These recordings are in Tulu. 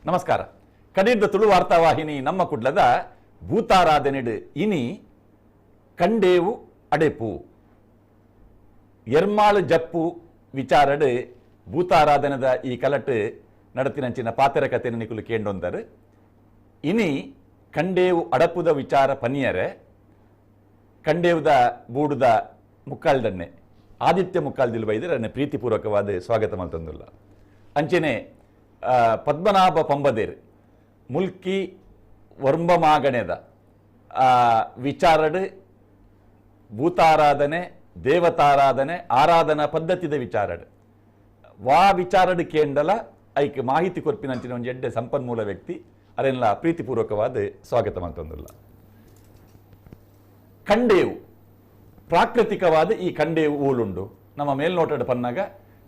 ನಮಸ್ಕಾರ. ಕಡೀರ್ದ ತುಳು ವಾರ್ತಾವಾಹಿನಿ ನಮ್ಮ ಕುಡ್ಲದ ಭೂತಾರಾಧನೆಡ್ ಇನಿ ಕಂಡೇವು ಅಡೆಪು ಎರ್ಮಾಳು ಜಪ್ಪು ವಿಚಾರಡ್ ಭೂತಾರಾಧನೆದ ಈ ಕಲಟ್ ನಡತಿನಂಚಿನ ಪಾತೆರ ಕತೆನ ನಿಕುಲು ಕೇಂಡೊಂದರು. ಇನಿ ಕಂಡೇವು ಅಡಪುದ ವಿಚಾರ ಪನಿಯರೆ ಕಂಡೇವುದ ಬೂಡುದ ಮುಕ್ಕಾಲ್ದಣ್ಣೆ ಆದಿತ್ಯ ಮುಕ್ಕಾಲ್ದಿಲ್ ಬೈದರೆ ಪ್ರೀತಿಪೂರ್ವಕವಾದ ಸ್ವಾಗತ ಮಲ್ತಂದುಲ್ಲ. ಅಂಚೆನೆ ಪದ್ಮನಾಭ ಪಂಬದೇರ್ ಮುಲ್ಕಿ ವರ್ಂಬಮಾಗಣೆದ ವಿಚಾರಡ್ ಭೂತಾರಾಧನೆ ದೇವತಾರಾಧನೆ ಆರಾಧನಾ ಪದ್ಧತಿದ ವಿಚಾರಡ್ ವಾ ವಿಚಾರಡ್ ಕೇಂಡಲ ಐಕ್ ಮಾಹಿತಿ ಕೊರ್ಪಿನಂಚಿನ ಒಂಜಿ ಎಡ್ಡೆ ಸಂಪನ್ಮೂಲ ವ್ಯಕ್ತಿ ಅರೆನ್ಲ ಪ್ರೀತಿಪೂರ್ವಕವಾದ ಸ್ವಾಗತ ಮಲ್ತಂದುಲ್ಲ. ಕಂಡೇವು ಪ್ರಾಕೃತಿಕವಾದ ಈ ಕಂಡೇವು ಊಳುಂಡು ನಮ್ಮ ಮೇಲ್ನೋಟದ ಪನ್ನಾಗ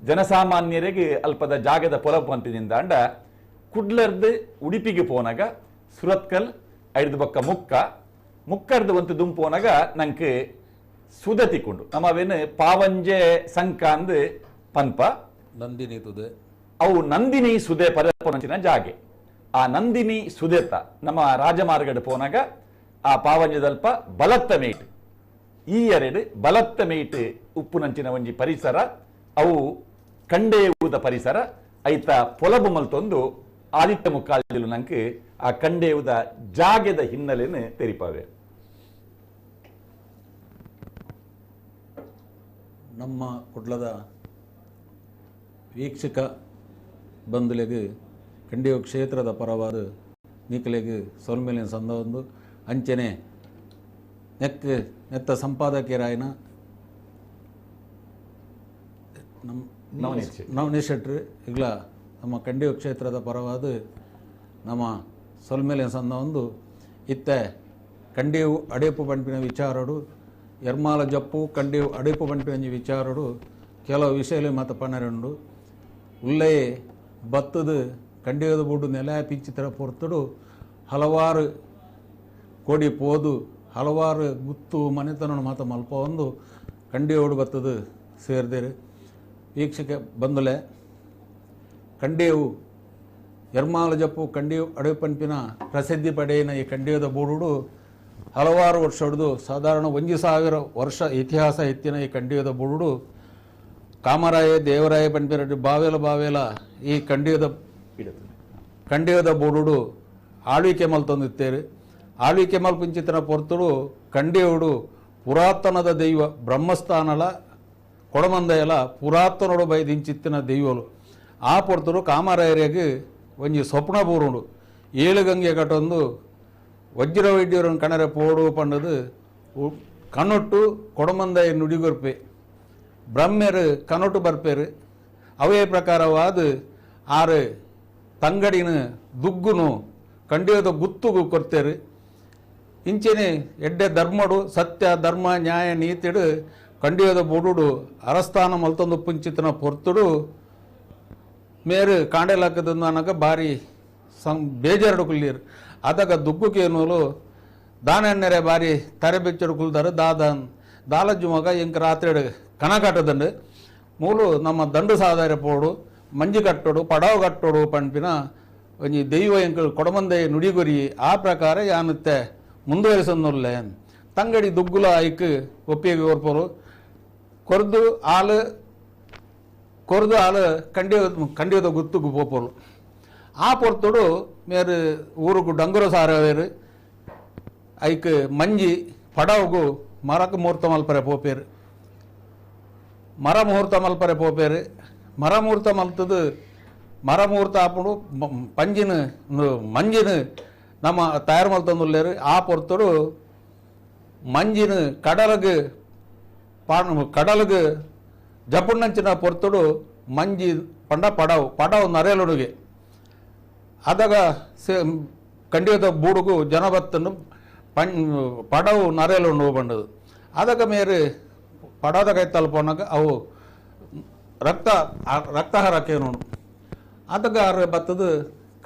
ಜನಸಾಮಾನ್ಯರಿಗೆ ಅಲ್ಪದ ಜಾಗದ ಪೊಲಬು ಪಂತಿನಿಂದ ಅಂಡ ಕುಡ್ಲರ್ದು ಉಡುಪಿಗೆ ಪೋನಾಗ ಸುರತ್ಕಲ್ ಐದು ಬೊಕ್ಕ ಮುಕ್ಕ ಮುಕ್ಕರ್ದು ಒಂದು ದುಂಪೋನಾಗ ನಂಗೆ ಸುದ ತಿಕ್ಕೊಂಡು ನಮ್ಮವೇನು ಪಾವಂಜೆ ಸಂಕ ಅಂದು ಪನ್ಪ ನಂದಿನಿ ತುದೆ ಅವು ನಂದಿನಿ ಸುದೆ ಪರಪನಂಚಿನ ಜಾಗೆ. ಆ ನಂದಿನಿ ಸುದೆತ ನಮ್ಮ ರಾಜಮಾರ್ಗಡ್ ಪೋನಾಗ ಆ ಪಾವಂಜದಲ್ಪ ಬಲತ್ತ ಮೇಟ್ ಈ ಎರಡು ಬಲತ್ತ ಮೇಟ್ ಉಪ್ಪುನಂಚಿನ ಒಂಜಿ ಪರಿಸರ ಅವು ಕಂಡೇವುದ ಪರಿಸರ ಐತ ಪೊಲಬು ಮಲ್ತೊಂದು ಆದಿತ್ಯ ಮುಕ್ಕಾಲ್ದಿಲು ನಂಗೆ ಆ ಕಂಡೇವುದ ಜಾಗೆದ ಹಿನ್ನೆಲೆಯನ್ನು ತೆರಿಪಾವೆ. ನಮ್ಮ ಕುಡ್ಲದ ವೀಕ್ಷಕ ಬಂಧುಲೆಗ್ ಕಂಡೇವು ಕ್ಷೇತ್ರದ ಪರವಾದ ನೀಕಲೆಗ್ ಸೊಲ್ಮೆಲಿನ ಸಂದ ಒಂದು ಅಂಚನೆ ನೆಕ್ ನೆತ್ತ ಸಂಪಾದಕಿಯರಾಯನ ನಮ್ಮ ನವನೀಶ್ ಶೆಟ್ರು ಈಗಲ ನಮ್ಮ ಕಂಡೇವು ಕ್ಷೇತ್ರದ ಪರವಾದ ನಮ್ಮ ಸೊಲ್ಮೆಲಿನ ಸಂದ ಒಂದು ಇತ್ತೆ ಕಂಡೇವು ಅಡೇಪು ಪಂಪಿನ ವಿಚಾರಡು ಎರ್ಮಾಲ ಜಪ್ಪು ಕಂಡೇವು ಅಡೇಪು ಪಂಪಿನ ವಿಚಾರಡು ಕೆಲವು ವಿಷಯలు ಮಾತ ಪನ್ನರೆಂಡು ಉಲ್ಲೇ ಬತ್ತದ ಕಂಡೇವದ ಬೂಡು ನೆಲ ಪಿಂಚಿತರ ಪೊರ್ತುಡು ಹಲವಾರು ಕೋಡಿ ಪೋದು ಹಲವಾರು ಗುತ್ತು ಮನೆತನ ಮಾತ ಮಲ್ಪ ಒಂದು ಕಂಡೇವಡು ಬತ್ತದು ಸೇರ್ದೇರು. ವೀಕ್ಷಕ ಬಂದುಲೆ ಕಂಡೇವು ಎರ್ಮಾಲ ಜಪ್ಪು ಕಂಡೇವು ಅಡವಿಪಂಪಿನ ಪ್ರಸಿದ್ಧಿ ಪಡೆಯಿನ ಈ ಕಂಡೇವದ ಬೂಡುಡು ಹಲವಾರು ವರ್ಷ ಹೊಡೆದು ಸಾಧಾರಣ 1000 ವರ್ಷ ಇತಿಹಾಸ ಎತ್ತಿನ ಈ ಕಂಡೇವದ ಬೂಡುಡು ಕಾಮರಾಯ ದೇವರಾಯ ಪಂಪಿನ ಬಾವೇಲ ಬಾವೇಲ ಈ ಕಂಡೇವದ ಬೂಡುಡು ಆಳ್ವಿಕೆ ಮಲ್ತೊಂದಿತ್ತೇರು. ಆಳ್ವಿಕೆ ಮಲ್ಪುಂಚಿತನ ಪೊರ್ತುಡು ಕಂಡೇವುಡು ಪುರಾತನದ ದೈವ ಬ್ರಹ್ಮಸ್ಥಾನಲ ಕೊಡಮಂದೆಯಲ ಪುರಾತನೋಡು ಬೈದಿಂಚಿತ್ತಿನ ದೈವಲು ಆ ಪೊರ್ತುಡು ಕಾಮರಾಯರಿಗೆ ಒಂಜಿ ಸ್ವಪ್ನ ಬೂರುಂಡು ಏಳು ಗಂಗೆ ಕಟ್ಟೊಂದು ವಜ್ರ ವೈದ್ಯರನ್ನು ಕಣರೆ ಪೋಡು ಪಂಡದು ಕಣ್ಣೊಟ್ಟು ಕೊಡಮಂದಯ ನುಡಿಗೊರ್ಪೆ ಬ್ರಹ್ಮೆರು ಕನೊಟ್ಟು ಬರ್ಪೇರು. ಅವೇ ಪ್ರಕಾರವಾದ ಆರು ತಂಗಡಿನ ದುಗ್ಗುನು ಕಂಡಿಯೋದ ಗುತ್ತುಗು ಕೊರ್ತೇರು. ಇಂಚೆನೆ ಎಡ್ಡೆ ಧರ್ಮಡು ಸತ್ಯ ಧರ್ಮ ನ್ಯಾಯ ನೀತಿಡು ಕಂಡಿಯೋದ ಬೊಡುಡು ಅರಸ್ಥಾನ ಮಲ್ತೊಂದು ಪುಂಚಿತನ ಪೊರ್ತುಡು ಮೇರು ಕಾಂಡೆಲಾಕದಂದು ಅನ್ನಕ ಭಾರಿ ಸಂ ಬೇಜಾರುಡು ಕುಲ್ಲೀರು. ಅದಗ ದುಗ್ಗುಕೇನೋಲು ದಾನಣ್ಣರೆ ಭಾರಿ ತರೆ ಬೆಚ್ಚಡು ಕುಲ್ದಾರು ದಾದನ್ ದಾಲಜ್ಜು ಮಗ ಇಂಕ ರಾತ್ರಿ ಕಣ ಕಟ್ಟದಂಡು ಮೂಲು ನಮ್ಮ ದಂಡು ಸಾಧಾರ ಪೋಡು ಮಂಜು ಕಟ್ಟೋಡು ಪಡವು ಕಟ್ಟೋಡು ಪಂಪಿನ ಒಂಜಿ ದೈವ ಎಂಕಲ್ ಕೊಡಮಂದೆ ನುಡಿಗುರಿ ಆ ಪ್ರಕಾರ ಯಾನುತ್ತೆ ಮುಂದುವರಿಸೊಂದುಲ್ಲೆ ತಂಗಡಿ ದುಗ್ಗುಲ ಐಕ್ ಒಪ್ಪಿಗೆ ಕೊರ್ಪೋರು ಕೊರ್ದು ಆಲು ಕೊರ್ದು ಆಲು ಕಂಡಿಯೋ ಕಂಡಿಯೋದ ಗುತ್ತುಗು ಪೋಪೋರು. ಆ ಪೊರ್ತುಡು ಮೇರು ಊರುಗು ಡಂಗುರ ಸಾರವೇರು ಐಕ್ ಮಂಜಿ ಪಡವುಗು ಮರಕು ಮುಹೂರ್ತ ಮಲ್ಪರೆ ಪೋಪೇರು ಮರ ಮುಹೂರ್ತ ಮಲ್ಪರೆ ಪೋಪೇರು ಮರ ಮುಹೂರ್ತ ಮಲ್ತದು ಮರ ಮುಹೂರ್ತ ಆಪುಂಡು ಪಂಜಿನ ಮಂಜಿನ ನಮ್ಮ ತಯಾರು ಮಲ್ತೊಂದುಲ್ಲೇರು. ಆ ಪೊರ್ತುಡು ಮಂಜಿನ ಕಡಲಗು ಕಡಲಗು ಜಪುಣ್ಣಂಚಿನ ಪೊರ್ತುಡು ಮಂಜಿ ಪಂಡ ಪಡವು ಪಡವು ನರೇಲುಡುಗೆ ಅದಾಗ ಸೆ ಕಂಡಿಯೋದ ಬೂಡುಗು ಜನ ಬತ್ತನ್ನು ಪಂ ಪಡವು ನರೇಲುಂಡು ಬಂಡದು. ಅದಗ ಮೇರು ಪಡವದ ಕೈ ತಲುಪೋನಾಗ ಅವು ರಕ್ತ ರಕ್ತಹಾರಕ್ಕೇನು ಅದಗ ಆರು ಬತ್ತದು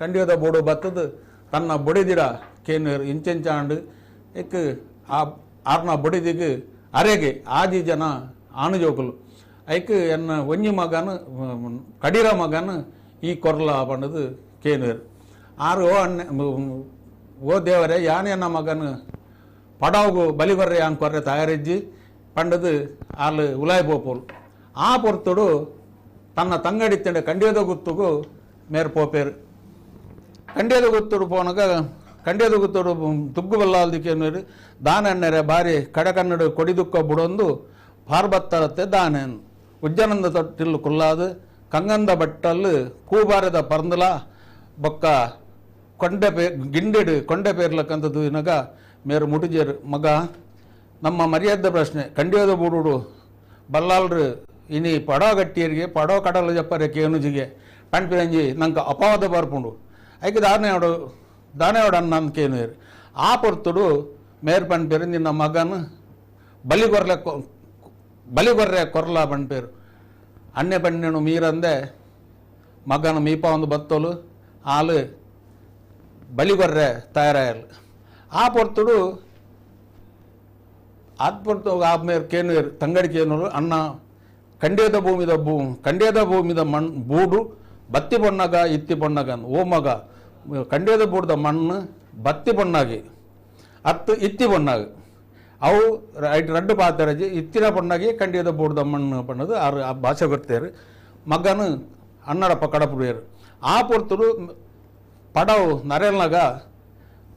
ಕಂಡಿಯೋದ ಬೋಡು ಬತ್ತದು ತನ್ನ ಬೊಡಿದಿಡ ಕೇನು ಇಂಚೆಂಚಾಂಡು ಎಕ್ ಆ ಆರ್ನ ಬೊಡಿದಿಗೆ ಅರೆಗೆ ಆಜಿ ಜನ ಆಣು ಜೋಕುಲು ಐಕ್ ಎನ್ನ ಒಂಜಿ ಮಗನ ಕಡೀರ ಮಗನ ಈ ಕೊರ್ಲ ಪಂಡದು ಕೇನುವೇರು. ಆರು ಓ ಅಣ್ಣ ಓ ದೇವರೇ ಯಾನೇ ನಮ್ಮ ಮಗನ ಪಡಾವ್ಗು ಬಲಿ ಬರ್ರೆ ಯಾನ್ ಕೊರ್ರೆ ತಯಾರಿಜ್ಜಿ ಪಂಡದು ಆಲು ಉಲಾಯ್ ಪೋಪೋಲು ಆ ಪೊರ್ತುಡು ತನ್ನ ತಂಗಡಿತ್ತಂಡ ಕಂಡಿಯದ ಗುತ್ತುಗು ಮೇರ್ ಪೋಪೇರು ಕಂಡ್ಯದ ಗುತ್ತುಡು ಪೋನಗ ಕಂಡ್ಯದ ಗುತ್ತುಡು ತುಗ್ಗು ಬಲ್ಲಾಲ್ದಿಕ್ಕೇನು ದಾನಣ್ಣರೆ ಬಾರಿ ಕಡಕನ್ನಡ ಕೊಡಿದುಕ್ಕ ಬುಡೊಂದು ಪಾರ್ಬತ್ತರತ್ತೆ ದಾನೆನ್ ಉಜ್ಜನಂದ ತೊಟ್ಟಿಲ್ಲು ಕುಲ್ಲಾದು ಕಂಗಂದ ಬಟ್ಟಲ್ಲು ಕೂಬಾರದ ಪರ್ಂದಲ ಬೊಕ್ಕ ಕೊಂಡೆ ಪೇ ಗಿಂಡೆಡು ಕೊಂಡೆ ಪೇರ್ಲಕ್ಕಂತ ದೂಯಿನಾಗ ಮೇರು ಮುಟುಜೇರು ಮಗ ನಮ್ಮ ಮರ್ಯಾದ ಪ್ರಶ್ನೆ ಕಂಡಿಯೋದ ಬುಡುಡು ಬಲ್ಲಾಲ್ರು ಇನಿ ಪಡೋ ಗಟ್ಟಿಯರಿಗೆ ಪಡೋ ಕಡಲ ಜಪ್ಪರೆ ಕೇನುಜಿಗೆ ಪಂಪಿರಂಜಿ ನಂಗೆ ಅಪವಾದ ಬರ್ಪುಂಡು ಐಕೆ ದಾನೆಯೋಡು ದಾನೆಯೋಡು ಅನ್ನ ಕೇನುಯರು ಆ ಪೊರ್ತುಡು ಮೇರ್ ಪನ್ಪೇರು ನಿನ್ನ ಮಗನ ಬಲಿಗೊರ್ಲೆ ಬಲಿಗೊರ್ರೆ ಕೊರ್ಲ ಪನ್ಪೇರು ಅಣ್ಣೆ ಪಣ್ಣೆನು ಮೀರಂದೆ ಮಗನ ಮೀಪ ಒಂದು ಬತ್ತೋಲು ಆಲು ಬಲಿಗೊರ್ರೆ ತಯಾರಾಯಲು ಆ ಪೊರ್ತುಡು ಆತ್ಪೊರ್ತು ಆ ಮೇರ್ ಕೇನುಯರು ತಂಗಡಿ ಕೇನೂರು ಅಣ್ಣ ಕಂಡ್ಯದ ಭೂಮಿದ ಭೂ ಕಂಡ್ಯದ ಭೂಮಿದ ಮಣ್ ಬೂಡು ಬತ್ತಿ ಬೊಣ್ಣಗ ಇತ್ತಿ ಬೊಣ್ಣಗ ಓ ಮಗ ಕಂಡ್ಯದ ಬೂಡ್ದ ಮಣ್ಣು ಬತ್ತಿ ಬೊಣ್ಣಾಗಿ ಅತ್ತು ಇತ್ತಿ ಬೊಣ್ಣಾಗ ಅವು ರೈಟ್ ರಡ್ಡು ಪಾತರಜಿ ಇತ್ತಿನ ಬೊಣ್ಣಾಗಿ ಕಂಡ್ಯದ ಬೂಡ್ದ ಮಣ್ಣು ಬಣ್ಣದು ಆರು ಆ ಭಾಷೆ ಗೊತ್ತೇರು ಮಗನು ಅಣ್ಣಡಪ್ಪ ಕಡಪುಡಿಯರು ಆ ಪೊರ್ತುಡು ಪಡವು ನರೆಲ್ನಾಗ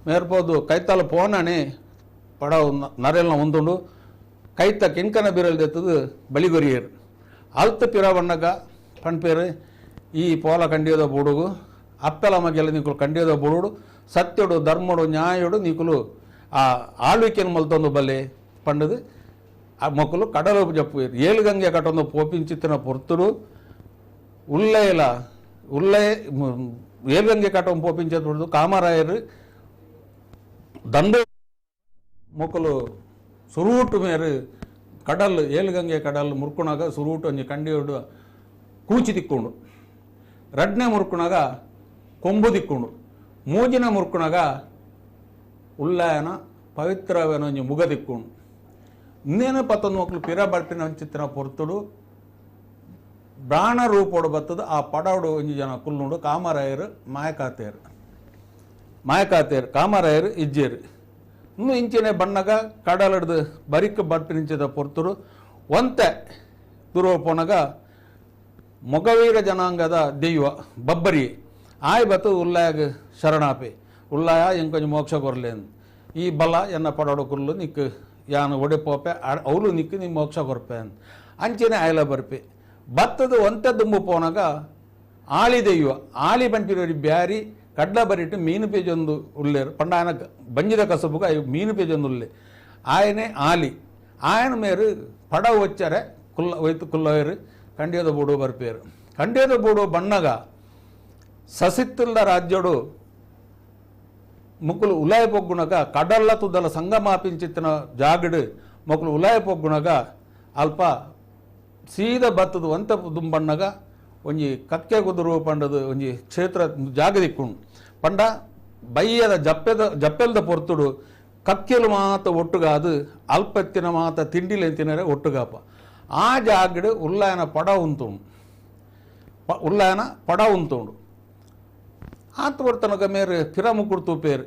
ಮೇರ್ಪೋದು ಕೈತಾಲ ಪೋನಣೆ ಪಡವು ನರೆಲ್ನ ಒಂದುಂಡು ಕೈತ ಕಿಂಕನ ಬಿರಲ್ದೆತ್ತದು ಬಲಿಗೊರಿಯರು ಅಲ್ತ ಪಿರ ಬಣ್ಣಗ ಪಣ್ಪೇರು ಈ ಪೋಲ ಕಂಡಿಯೋದ ಬುಡುಗು ಅಪ್ಪೆಲ ಮಗೆಲ್ಲ ನೀಕುಲು ಕಂಡಿಯೋದ ಬುಡುಡು ಸತ್ಯಡು ಧರ್ಮಡು ನ್ಯಾಯಡು ನೀಕುಲು ಆ ಆಳ್ವಿಕೆಯನ್ನು ಮಲ್ತೊಂದು ಬಲ್ಲೆ ಪಂಡದು ಆ ಮಕ್ಕಳು ಕಡಲು ಜಪ್ಪು ಏಳುಗಂಗೆ ಕಟ್ಟೊಂದು ಪೋಪಿಂಚಿತ್ತಿನ ಪೊರ್ತುಡು ಉಲ್ಲೇಲ ಉಲ್ಲೇ ಏಳುಗಂಗೆ ಕಟ್ಟೊಂದು ಪೋಪಿಂಚ ಕಾಮರಾಯರು ದಂಡು ಮೊಕ್ಕಲು ಸುರೂಟು ಮೇರು ಕಡಲ್ ಏಳುಗಂಗೆ ಕಡಲ್ ಮುರ್ಕುಣಾಗ ಸುರೂಟು ಒಂಜಿ ಕಂಡಿಯೋಡು ಕೂಚಿ ತಿಕ್ಕೊಂಡು ರಡ್ನೆ ಮುರ್ಕುಣಾಗ ಕೊಂಬು ತಿಕ್ಕೊಂಡು ಮೂಜಿನ ಮುರ್ಕುಣಾಗ ಉಳ್ಳಾಯನ ಪವಿತ್ರವೇನ ಒಂಜಿ ಮುಗ ತಿಕ್ಕೊಂಡು ಇನ್ನೇನು ಪತ್ತೊಂದು ಮಕ್ಕಳು ಪಿರ ಬರ್ಪಿನ ಒಂಚಿತ್ತಿನ ಪೊರ್ತುಡು ಬ್ರಾಣ ರೂಪೋಡು ಬತ್ತದ ಆ ಪಡವಡು ಒಂಜಿ ಜನ ಕುಲ್ಲುಂಡು ಕಾಮರಾಯರು ಮಾಯಕಾತೇರು ಮಾಯಕಾತೇರು ಕಾಮರಾಯರು ಇಜ್ಜೇರು ಇನ್ನು ಇಂಚಿನ ಬಣ್ಣಗ ಕಡಲಡ್ದು ಬರಿಕ್ ಬರ್ಪಿನಿಂಚದ ಪೊರ್ತುಡು ಒಂತೆ ದೂರ ಪೋನಗ ಮೊಗವೀರ ಜನಾಂಗದ ದೈವ ಬಬ್ಬರಿ ಆಯ್ ಬತ್ತು ಉಲ್ಲಾಯಗ ಶರಣಾಪೆ ಉಲ್ಲಾಯ ಎಂಕೊಂಚ ಮೋಕ್ಷ ಕೊರ್ಲೇನ್ ಈ ಬಲ ಎನ್ನ ಪಡೋಡು ಕುಲ್ಲು ನಿಕ್ಕು ಯಾನು ಒಡೆ ಪೋಪೆ ಅವಳು ನಿಕ್ಕು ನೀ ಮೋಕ್ಷ ಕೊರ್ಪೆ ಅಂತ ಅಂಚೆನೆ ಆಯ್ಲ ಬರ್ಪೆ ಬತ್ತದ ಒಂತೆ ದುಂಬು ಪೋನಾಗ ಆಳಿ ದೈವ ಆಳಿ ಬಂಟಿರೋರಿ ಬ್ಯಾರಿ ಕಡ್ಲ ಬರಿಟ್ಟು ಮೀನು ಪೇಜೊಂದು ಉಳ್ಳೇರು ಪಂಡ ఆయన ಬಂಜಿದ ಕಸಬುಗ ಮೀನು ಪೇಜೊಂದು ಉಳ್ಳೆ ఆయనే ಆಲಿ ఆయన ಮೇರು ಪಡವು వచ్చాರೆ ಕುಲ್ಲ ಒಯ್ತು ಕುಲ್ಲವೇರು ಕಂಡ್ಯದ ಬೂಡು ಬರ್ಪೇರು ಕಂಡ್ಯದ ಬೂಡು ಬಣ್ಣಗ ಸಸಿತ್ತುಲ್ಲ ರಾಜ್ಯಡು ಮುಕ್ಕುಲು ಉಲಾಯ ಪೊಗ್ಗುಣಗ ಕಡಲ್ಲ ತುದ್ದಲ ಸಂಗಮಾಪಿಂಚಿತ್ತಿನ ಜಾಗಡು ಮೊಕ್ಕಲು ಉಲಾಯ ಪೊಗ್ಗುಣಗ ಅಲ್ಪ ಸೀದ ಬತ್ತದ ಒಂತ ದುಂಬಣ್ಣಗ ಒಂಜಿ ಕಕ್ಕೆ ಕುದುರು ಪಂಡದು ಒಂಜಿ ಕ್ಷೇತ್ರ ಜಾಗ ದಿಕ್ಕುಂಡು ಪಂಡ ಬಯ್ಯದ ಜಪ್ಪೆದ ಜಪ್ಪೆಲ್ದ ಪೊರ್ತುಡು ಕಕ್ಕೆಲು ಮಾತ ಒಟ್ಟುಗಾದು ಅಲ್ಪತ್ತಿನ ಮಾತ ತಿಂಡಿಲೆ ತಿನ್ನರೆ ಒಟ್ಟುಗಾಪ ಆ ಜಾಗಡು ಉಲ್ಲಾಯನ ಪಡ ಉಂತುಂಡು ಉಲ್ಲಾಯನ ಪಡ ಉಂತುಂಡು ಆತ ಬರ್ತನಗ ಮೇರು ಪಿರಮು ಕೊಡ್ತು ಪೇರು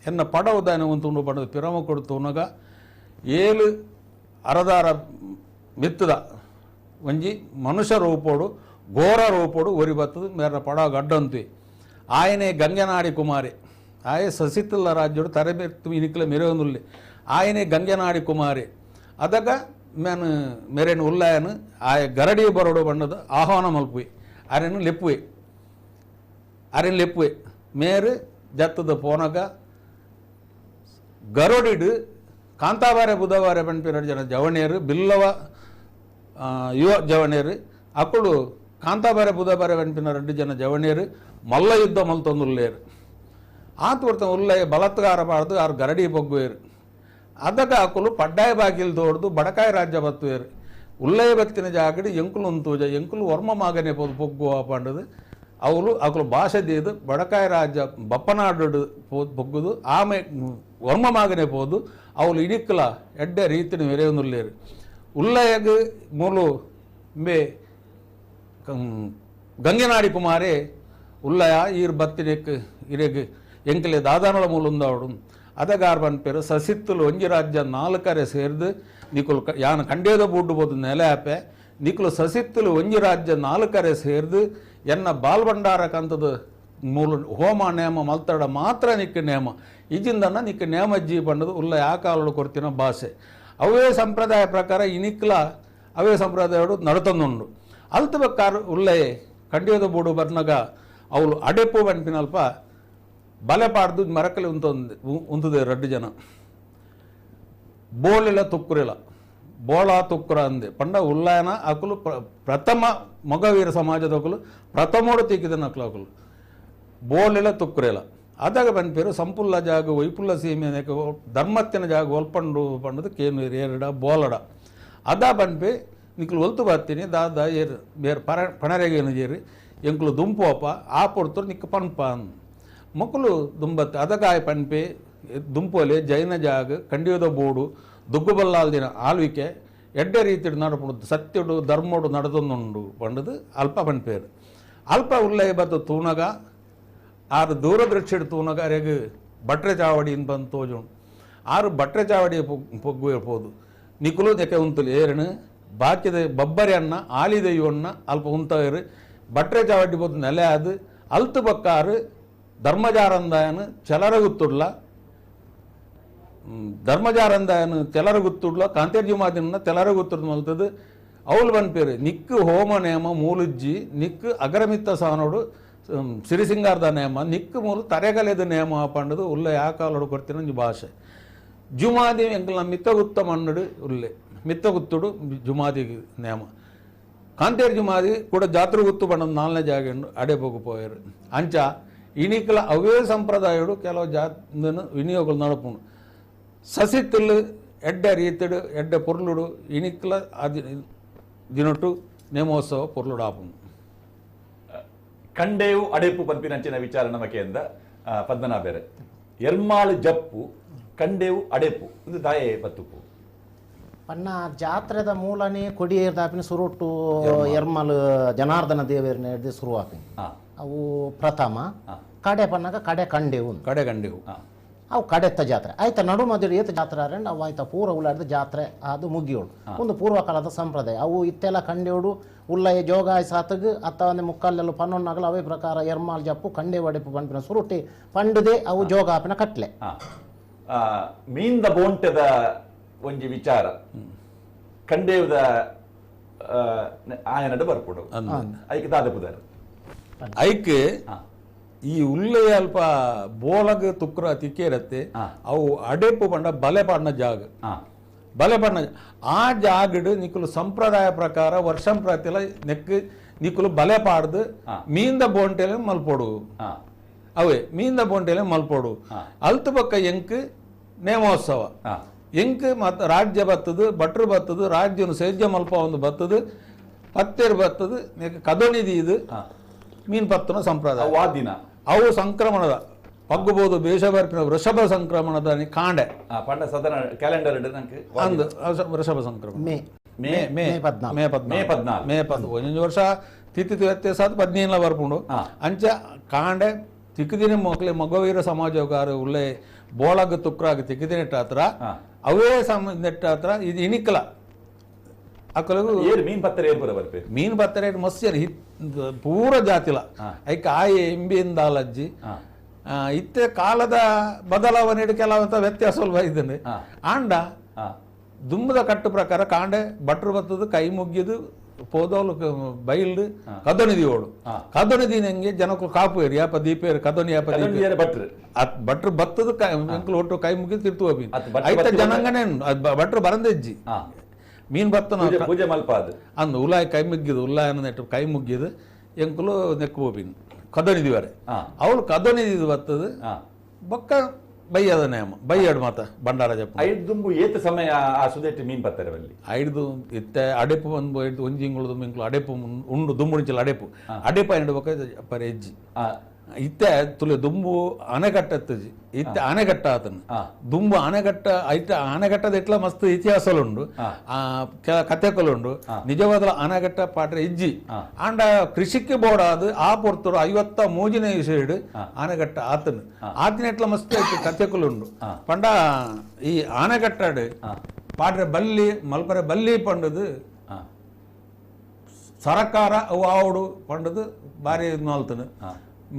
ಎನ್ನ ಪಡ ಉದಾಯನ ಉಂತುಂಡು ಪಡದು ಪಿರಮು ಕೊಡ್ತುನಗ ಏಳು ಅರದಾರ ಮಿತ್ತದ ಒಂಜಿ ಮನುಷ್ಯ ರೂಪೋಡು ಘೋರ ರೂಪೋಡು ಒರಿ ಬತ್ತದು ಮೇರ ಪಡ ಗಡ್ಡಂತಿ ఆయనే గంగనాడి కుమారి ಆಯೆ ಸಸಿತಲ್ಲ ರಾಜ್ಯಡು ತರಬೇತು ಇನಿಕ್ಲ ಮೆರೆಯೊಂದುಲ್ಲೆ ఆయనే ಗಂಗೆನಾಡಿ ಕುಮಾರಿ ಅದಗ ಮೇನು ಮೆರೆನ್ ಉಲ್ಲಾಯನು ಆಯ ಗರಡಿ ಬರೋಡು ಬಣ್ಣದ ಆಹ್ವಾನ ಮಲ್ಪುವೆ ಅರೆನು ಲೆಪ್ಪುವೆ ಅರೆನ್ ಲೆಪ್ಪುವೆ ಮೇರು ಜತ್ತದ ಪೋನಗ ಗರೋಡಿಡು ಕಾಂತಾಬಾರೆ ಬುಧವಾರೆ ಪನ್ಪಿನ ಜನ ಜವಣಿಯರು ಬಿಲ್ಲವ ಯುವ ಜವಣಿಯರು ಅಕ್ಕಳು ಕಾಂತಾಬಾರೆ ಬುಧವಾರೆ ಪನ್ಪಿನ రెండు ಜನ ಜವಣಿಯರು ಮಲ್ಲ ಯುದ್ಧ ಮಲ್ತೊಂದುಲ್ಲೇರು ಆತ ವರ್ತ ಉಲ್ಲಯ ಬಲತ್ಕಾರ ಬಾರ್ದು ಆರು ಗರಡಿ ಬೊಗ್ಗುವೇರು ಅದಕ್ಕೆ ಅಕುಲು ಪಡ್ಡಾಯ ಬಾಗಿಲು ದೋಡ್ದು ಬಡಕಾಯ ರಾಜ್ಯ ಬತ್ತುವೇರು ಉಲ್ಲಯ ಬತ್ತಿನ ಜಾಗಡಿ ಎಂಕುಲು ಉಂತೂಜ ಎಂಕುಲು ವರ್ಮ ಮಾಗನೆ ಪೋದು ಪೊಗ್ಗುವ ಪಂಡದು ಅವಳು ಅಕುಲು ಭಾಷೆ ದೀದು ಬಡಕಾಯ ರಾಜ್ಯ ಬಪ್ಪನಾಡು ಪೊಗ್ಗುದು ಆಮೆ ವರ್ಮ ಮಾಗನೆ ಪೋದು ಅವಳು ಇಡಿಕ್ಕಲ ಎಡ್ಡೆ ರೀತಿನ ಮೆರೆಯೊಂದುಲ್ಲೇರು ಉಲ್ಲಯಗ್ ಮೂಲು ಮೇ ಗಂಗೆನಾಡಿ ಕುಮಾರಿ ಉಲ್ಲಯ ಈರ್ ಬತ್ತಿನೆಕ್ ಇರೆಗ್ ಎಂಕಲೆ ದಾದಾನಳ ಮೂಲುಂದಾವಡು ಅದಗಾರ್ ಪನ್ಪೇರು ಸಸಿತ್ತುಲು ಒಂಜಿ ರಾಜ್ಯ ನಾಲ್ಕರೆ ಸೇರ್ದು ನಿಕುಲು ಯಾನ್ ಕಂಡೇದ ಬೂಡು ಬೋದು ನೆಲೆ ಆಪೆ ನಿಕುಲು ಸಸಿತ್ತುಲು ಒಂಜಿ ರಾಜ್ಯ ನಾಲ್ಕರೆ ಸೇರ್ದು ಎನ್ನ ಬಾಲ್ಬಂಡಾರ ಕಂತದ ಮೂಲ ಹೋಮ ನೇಮ ಮಲ್ತಡ ಮಾತ್ರ ನಿಕ್ಕ ನೇಮ ಇಜಿಂದನ್ನ ನಿಕ್ಕ ನೇಮ ಜೀ ಪಂಡದು ಉಲ್ಲ ಯಾಕಾಲಡು ಕೊರ್ತಿನ ಭಾಷೆ ಅವೇ ಸಂಪ್ರದಾಯ ಪ್ರಕಾರ ಇನಿಕ್ಲ ಅವೇ ಸಂಪ್ರದಾಯಡು ನಡತಂದುಂಡು ಅಲ್ತ ಬಕ್ಕಾರು ಉಲ್ಲೇ ಕಂಡಿಯೋದ ಬೂಡು ಬರ್ನಗ ಅವಳು ಅಡೆಪು ಬನ್ಪಿನಲ್ಪ ಬಲೆ ಪಾಡ್ದು ಮರಕಲಿ ಉಂತೊಂದು ಉಂತದೆ ರಡ್ಡು ಜನ ಬೋಳಿಲ ತುಕ್ಕುರಿಲ ಬೋಳ ತುಕ್ಕುರ ಅಂದೆ ಪಂಡ ಉಲ್ಲಾಯನ ಅಕುಲು ಪ್ರಥಮ ಮೊಗವೀರ ಸಮಾಜದ ಅಕುಲು ಪ್ರಥಮೋಡು ತಿಕ್ಕಿದನ ಅಕುಲು ಅಕುಲು ಬೋಳಿಲ ತುಕ್ಕುರಿಲ ಅದಾಗ ಬನ್ಪೇರು ಸಂಪುಲ್ಲ ಜಾಗ ವೈಪುಲ್ಲ ಸೀಮೆ ಧರ್ಮತ್ತಿನ ಜಾಗ ಒಲ್ಪಂಡು ಪಂಡದು ಕೇನು ಏರಡ ಬೋಲಡ ಅದ ಬನ್ಪೆ ನಿಕ್ಲು ಒಲ್ತು ಬರ್ತೀನಿ ದಾದ ಏರ್ ಬೇರೆ ಪರ ಪಣರೆಗೇನು ಜೇರಿ ಎಂಕುಲು ದುಂಪು ಅಪ್ಪ ಆ ಪೊರ್ತರು ನಿಕ್ಕ ಪನ್ಪ ಮಕ್ಕಳು ದುಂಬತ್ತು ಅದಗಾಯ ಪನ್ಪೆ ದುಂಪೋಲೆ ಜೈನ ಜಾಗ ಕಂಡಿಯೋದ ಬೋಡು ದುಗ್ಗುಬಲ್ಲಾಲ್ದಿನ ಆಳ್ವಿಕೆ ಎಡ್ಡೆ ರೀತಿಡು ನಡಪುಂಡು ಸತ್ಯಡು ಧರ್ಮೋಡು ನಡೆದೊಂದುಂಡು ಪಂಡದು ಅಲ್ಪ ಪನ್ಪೇರು ಅಲ್ಪ ಉಲ್ಲಯ ಬತ್ತು ತೂನಗ ಆರು ದೂರದೃಷ್ಟಿಡು ತೂನಗ ಅರೆಗ್ ಬಟ್ರೆ ಚಾವಡಿ ಬಂದು ತೋಜುಂಡು ಆರು ಬಟ್ರೆ ಚಾವಡಿ ಪೊಗ್ಗು ಇರ್ಬೋದು ನಿಕುಲು ದೆಕೆ ಉಂತುಲು ಏರನು ಬಾಕಿದ ಬಬ್ಬರಿ ಅನ್ನ ಆಲಿದೆಯ್ಯಣ್ಣ ಅಲ್ಪ ಉಂತವೇರು ಬಟ್ರೆ ಚಾವಡಿ ಬೋದು ನೆಲೆ ಅದು ಅಲ್ತು ಬಕ್ಕಾರು ಧರ್ಮಜಾರಂದಾಯನು ಚಲರಗುತ್ತುಡ್ಲ ಧರ್ಮಜಾರಂದಾಯನು ತೆಲರಗುತ್ತುಡ್ಲ ಕಾಂತೇರ್ಜುಮಾದಿನ ತೆಲರಗುತ್ತುಡ್ ಮಲ್ತದು ಅವಳು ಬನ್ಪೇರು ನಿಕ್ಕು ಹೋಮ ನೇಮ ಮೂಲುಜ್ಜಿ ನಿಕ್ಕು ಅಗರಮಿತ್ತ ಸಾನೋಡು ಸಿರಿಸಿಂಗಾರದ ನೇಮ ನಿಕ್ಕು ಮೂಲು ತರೆಗಲೆದ ನೇಮ ಪಂಡದು ಉಲ್ಲ ಯಾಕಾಲೋಡು ಕೊಡ್ತೀನ ಒಂಜಿ ಭಾಷೆ ಜುಮಾದಿ ಎಂಕಲ್ನ ಮಿತ್ತಗುತ್ತ ಮಣ್ಣುಡು ಉಲ್ಲೆ ಮಿತ್ತಗುತ್ತುಡು ಜುಮಾದಿ ನೇಮ ಕಾಂತೇರ್ ಜುಮಾದಿ ಕೂಡ ಜಾತ್ರೆ ಗುತ್ತು ಬಣ್ಣದ ನಾಲ್ನೇ ಜಾಗ ಅಡೆ ಪೋಗು ಪೋಯರು ಅಂಚ ಇನಿಕಲ ಅವೇ ಸಂಪ್ರದಾಯಡು ಕೆಲವು ಜಾತನ ವಿನಿಯೋಗలు ನಡಪುಂಡು ಸಸಿತ್ತುಲ್ಲು ಎಡ್ಡೆ ರೀತಿಡು ಎಡ್ಡೆ ಪೊರ್ಲುಡು ಇನಿಕ್ಲ ಅದು ದಿನೊಟ್ಟು ನೇಮೋತ್ಸವ ಪೊರ್ಲುಡು ಆಪುಂಡು. ಕಂಡೇವು ಅಡೆಪು ಪನ್ಪಿನಂಚಿನ ವಿಚಾರ ನಮಕೆಂದ ಪದ್ಮನಾಭೆರೆ ಎರ್ಮಾಳು ಜಪ್ಪು ಕಂಡೇವು ಅಡೆಪು ಇದು ದಾಯೆ ಬತ್ತುಪು ಪನ್ನ ಜಾತ್ರೆದ ಮೂಲನೇ ಕೊಡಿಯೇರ್ದಾಪಿನ ಸುರುಟ್ಟು ಎರ್ಮಲ್ ಜನಾರ್ದನ ದೇವೇರ್ನ ಹಿಡ್ದು ಶುರುವಾಪಿನ ಅವು ಪ್ರಥಮ ಕಡೆ ಪನ್ನಾಗ ಕಡೆ ಕಂಡೇವು ಕಡೆ ಕಂಡೇವು ಅವು ಕಡೆತ್ತ ಜಾತ್ರೆ ಆಯ್ತಾ ನಡು ಮಧ್ಯೆ ಏತ ಜಾತ್ರೆ ಆರಂಡ್ ಅವು ಆಯ್ತಾ ಪೂರ ಉಳ್ಳಾಡ್ದ ಜಾತ್ರೆ ಅದು ಮುಗಿಯೋಳು ಒಂದು ಪೂರ್ವಕಾಲದ ಸಂಪ್ರದಾಯ ಅವು ಇತ್ತೆಲ್ಲ ಕಂಡೇವಡು ಉಲ್ಲಯ ಜೋಗಾಯ ಸಾತಗ್ ಅತ್ತ ಒಂದು ಮುಕ್ಕಾಲೆಲ್ಲ ಪನ್ನೊನ್ನಾಗಲು ಅವೇ ಪ್ರಕಾರ ಎರ್ಮಾಲ್ ಜಪ್ಪು ಕಂಡೇವು ಅಡೆಪು ಪಂಪಿನ ಸುರುಟಿ ಪಂಡದೆ ಅವು ಜೋಗಾಪಿನ ಕಟ್ಲೆ. ಮೀನ್ದ ಬೋಂಟೆದ ಒಂಜಿ ವಿಚಾರ ಕಂಡೇವದ ಆಯನಡು ಬರ್ಪುಡು ಐಕ್ ದಾದಪುದಾರ ಐಕ್ ಈ ಉಲ್ಲೆಯ ಅಲ್ಪ ಬೋಲಗ್ ತುಕ್ರ ತಿಕ್ಕೇರತ್ತೆ ಅವು ಅಡೆಪು ಪಂಡ ಬಲೆ ಪಾಡ್ನ ಜಾಗ ಬಲೆ ಪಾಡ್ನ ಆ ಜಾಗಡು ನಿಕುಲು ಸಂಪ್ರದಾಯ ಪ್ರಕಾರ ವರ್ಷಂ ಪ್ರತಿಲ ನೆಕ್ ನಿಕುಲು ಬಲೆ ಪಾಡ್ದು ಮೀಂದ ಬೋಂಟೆಲೆ ಮಲ್ಪೊಡು ಅವೇ ಮೀಂದ ಬೋಂಟೆಲೆ ಮಲ್ಪೊಡು ಅಲ್ತು ಪಕ್ಕ ಎಂಕ್ ನೇಮೋತ್ಸವ ಎಂಕ್ ಮತ್ತ ರಾಜ್ಯ ಬತ್ತದು ಭಟ್ರು ಬತ್ತದು ರಾಜ್ಯನು ಸೇಜ್ಯ ಮಲ್ಪ ಒಂದು ಬತ್ತದು ಪತ್ತೇರು ಬತ್ತದು ನೆಕ್ ಕದೋನಿದಿ ಇದು ಮೀನ್ ಪತ್ತನ ಸಂಪ್ರದಾಯ ದಿನ ಅವು ಸಂಕ್ರಮಣದ ಪಗ್ಗುಬೋದು ಬೇಷಬರ್ಪಿನ ವೃಷಭ ಸಂಕ್ರಮಣದ ಕಾಂಡೆ ಪಂಡ ಸದನ ಕ್ಯಾಲೆಂಡರ್ ಅಂದು ವೃಷಭ ಸಂಕ್ರಮಣ ಮೇ ಮೇ ಮೇ ಮೇ 14 ಮೇ 14 ಒಂದೊಂದು ವರ್ಷ ತಿಥಿ ವ್ಯತ್ಯಾಸ 15 ಬರ್ಪುಂಡು ಅಂಚ ಕಾಂಡೆ ತಿಕ್ಕಿದಿನ ಮಕ್ಕಳು ಮಗವೀರ ಸಮಾಜಗಾರ ಉಳ್ಳೆ ಬೋಳಗ ತುಕ್ರಾಗ ತಿಕ್ಕಿದಿನ ಹತ್ರ ಅವೇ ಸಮ ನೆಟ್ಟ ಹತ್ರ ಇದು ಇಣಿಕಲ ಅಕ್ಕಲಿಗೂ ಮೀನ್ ಪತ್ತರ ಏರ್ಪುರ ಬರ್ಪೆ ಮೀನ್ ಪತ್ತರ ಮಸ್ಯ ಪೂರ ಜಾತಿಲ ಐಕ್ ಆಯೆ ಇಂಬಿಂದಾಲಜ್ಜಿ ಇತ್ತೆ ಕಾಲದ ಬದಲಾವಣೆ ಕೆಲವಂತ ವ್ಯತ್ಯಾಸ ಇದ್ದಾನೆ ಆಂಡ ದುಂಬದ ಕಟ್ಟು ಪ್ರಕಾರ ಕಾಂಡೆ ಭಟ್ರು ಬತ್ತದು ಕೈ ಮುಗ್ಗಿದು ಪೋದೋಲು ಬೈಲ್ಡು ಕದೊನಿದಿ ಓಡು ಕದೊನಿದಿ ನಂಗೆ ಜನಕ್ಕೂ ಕಾಪು ಏರಿ ಯಾಪ ದೀಪೇರು ಕದೊನಿ ಯಾಪ ದೀಪ ಭಟ್ರು ಭಟ್ರು ಬತ್ತದು ಎಂಕುಲು ಒಟ್ಟು ಕೈ ಮುಗಿದು ತಿರ್ತು ಹೋಗಿ ಐತ ಜನಾಂಗನೇ ಭಟ್ರು ಬರಂದೆಜ್ಜಿ ಮೀನ್ ಬತ್ತನ ಪೂಜೆ ಮಲ್ಪಾದು ಅಂದು ಉಲ್ಲಾಯ ಕೈ ಮುಗ್ಗಿದು ಉಲ್ಲಾಯನ ನೆಟ್ಟು ಕೈ ಮುಗ್ಗಿದು ಎಂಕುಲು ನೆಕ್ಕು ಹೋಗಿನ ಕದೊನಿದಿವರೆ ಅವಳು ಕದೊನಿದಿದ್ದು ಬತ್ತದು ಬೊಕ್ಕ ಬೈಯದ ನೇಮ ಬೈಯಡು ಮಾತ ಬಂಡಾರ ಜಪ್ಪ ಐದು ದುಂಬು ಏತ ಸಮಯ ಆ ಸುದೇಟಿ ಮೀನ್ ಪತ್ತಾರೆ ಅಲ್ಲಿ ಐದು ಇತ್ತೆ ಅಡೆಪು ಒಂದು ಐದು ಒಂಜಿ ಇಂಗುಳು ದುಂಬು ಇಂಕ್ಲು ಅಡೆಪು ಉಂಡು ದುಂಬುಣಿಚಲ ಅಡೆಪು ಅಡೆಪು ಐದು ಬೊಕ್ಕ ಪರೆ ಎಜ್ಜಿ. ಇತ್ತೆ ತುಲೆ ದುಂಬು ಅಣೆಕಟ್ಟೆತ್ತಜಿ ಇತ್ತೆ ಅಣೆಕಟ್ಟ ಆತನ ದುಂಬು ಅಣೆಕಟ್ಟ ಐತ ಅಣೆಕಟ್ಟದ ಇಟ್ಲ ಮಸ್ತ್ ಇತಿಹಾಸಲುಂಡು ಕೆಲ ಕಥೆಕಲುಂಡು ನಿಜವಾದ ಅಣೆಕಟ್ಟ ಪಾಟ್ರೆ ಇಜ್ಜಿ ಆಂಡ ಕೃಷಿಕ್ಕೆ ಬೋಡಾದ ಆ ಪೊರ್ತರು 53ನೇ ಇಸೈಡ್ ಆನೆಕಟ್ಟ ಆತನ ಆತಿನ ಎಟ್ಲ ಮಸ್ತ್ ಕಥೆಕಲುಂಡು ಪಂಡ ಈ ಆನೆಕಟ್ಟಾಡು ಪಾಟ್ರೆ ಬಲ್ಲಿ ಮಲ್ಪರೆ ಬಲ್ಲಿ ಪಂಡದು ಸರಕಾರ ಅವು ಆವಡು ಪಂಡದು ಬಾರಿ ಇದು ಮಾಲ್ತನು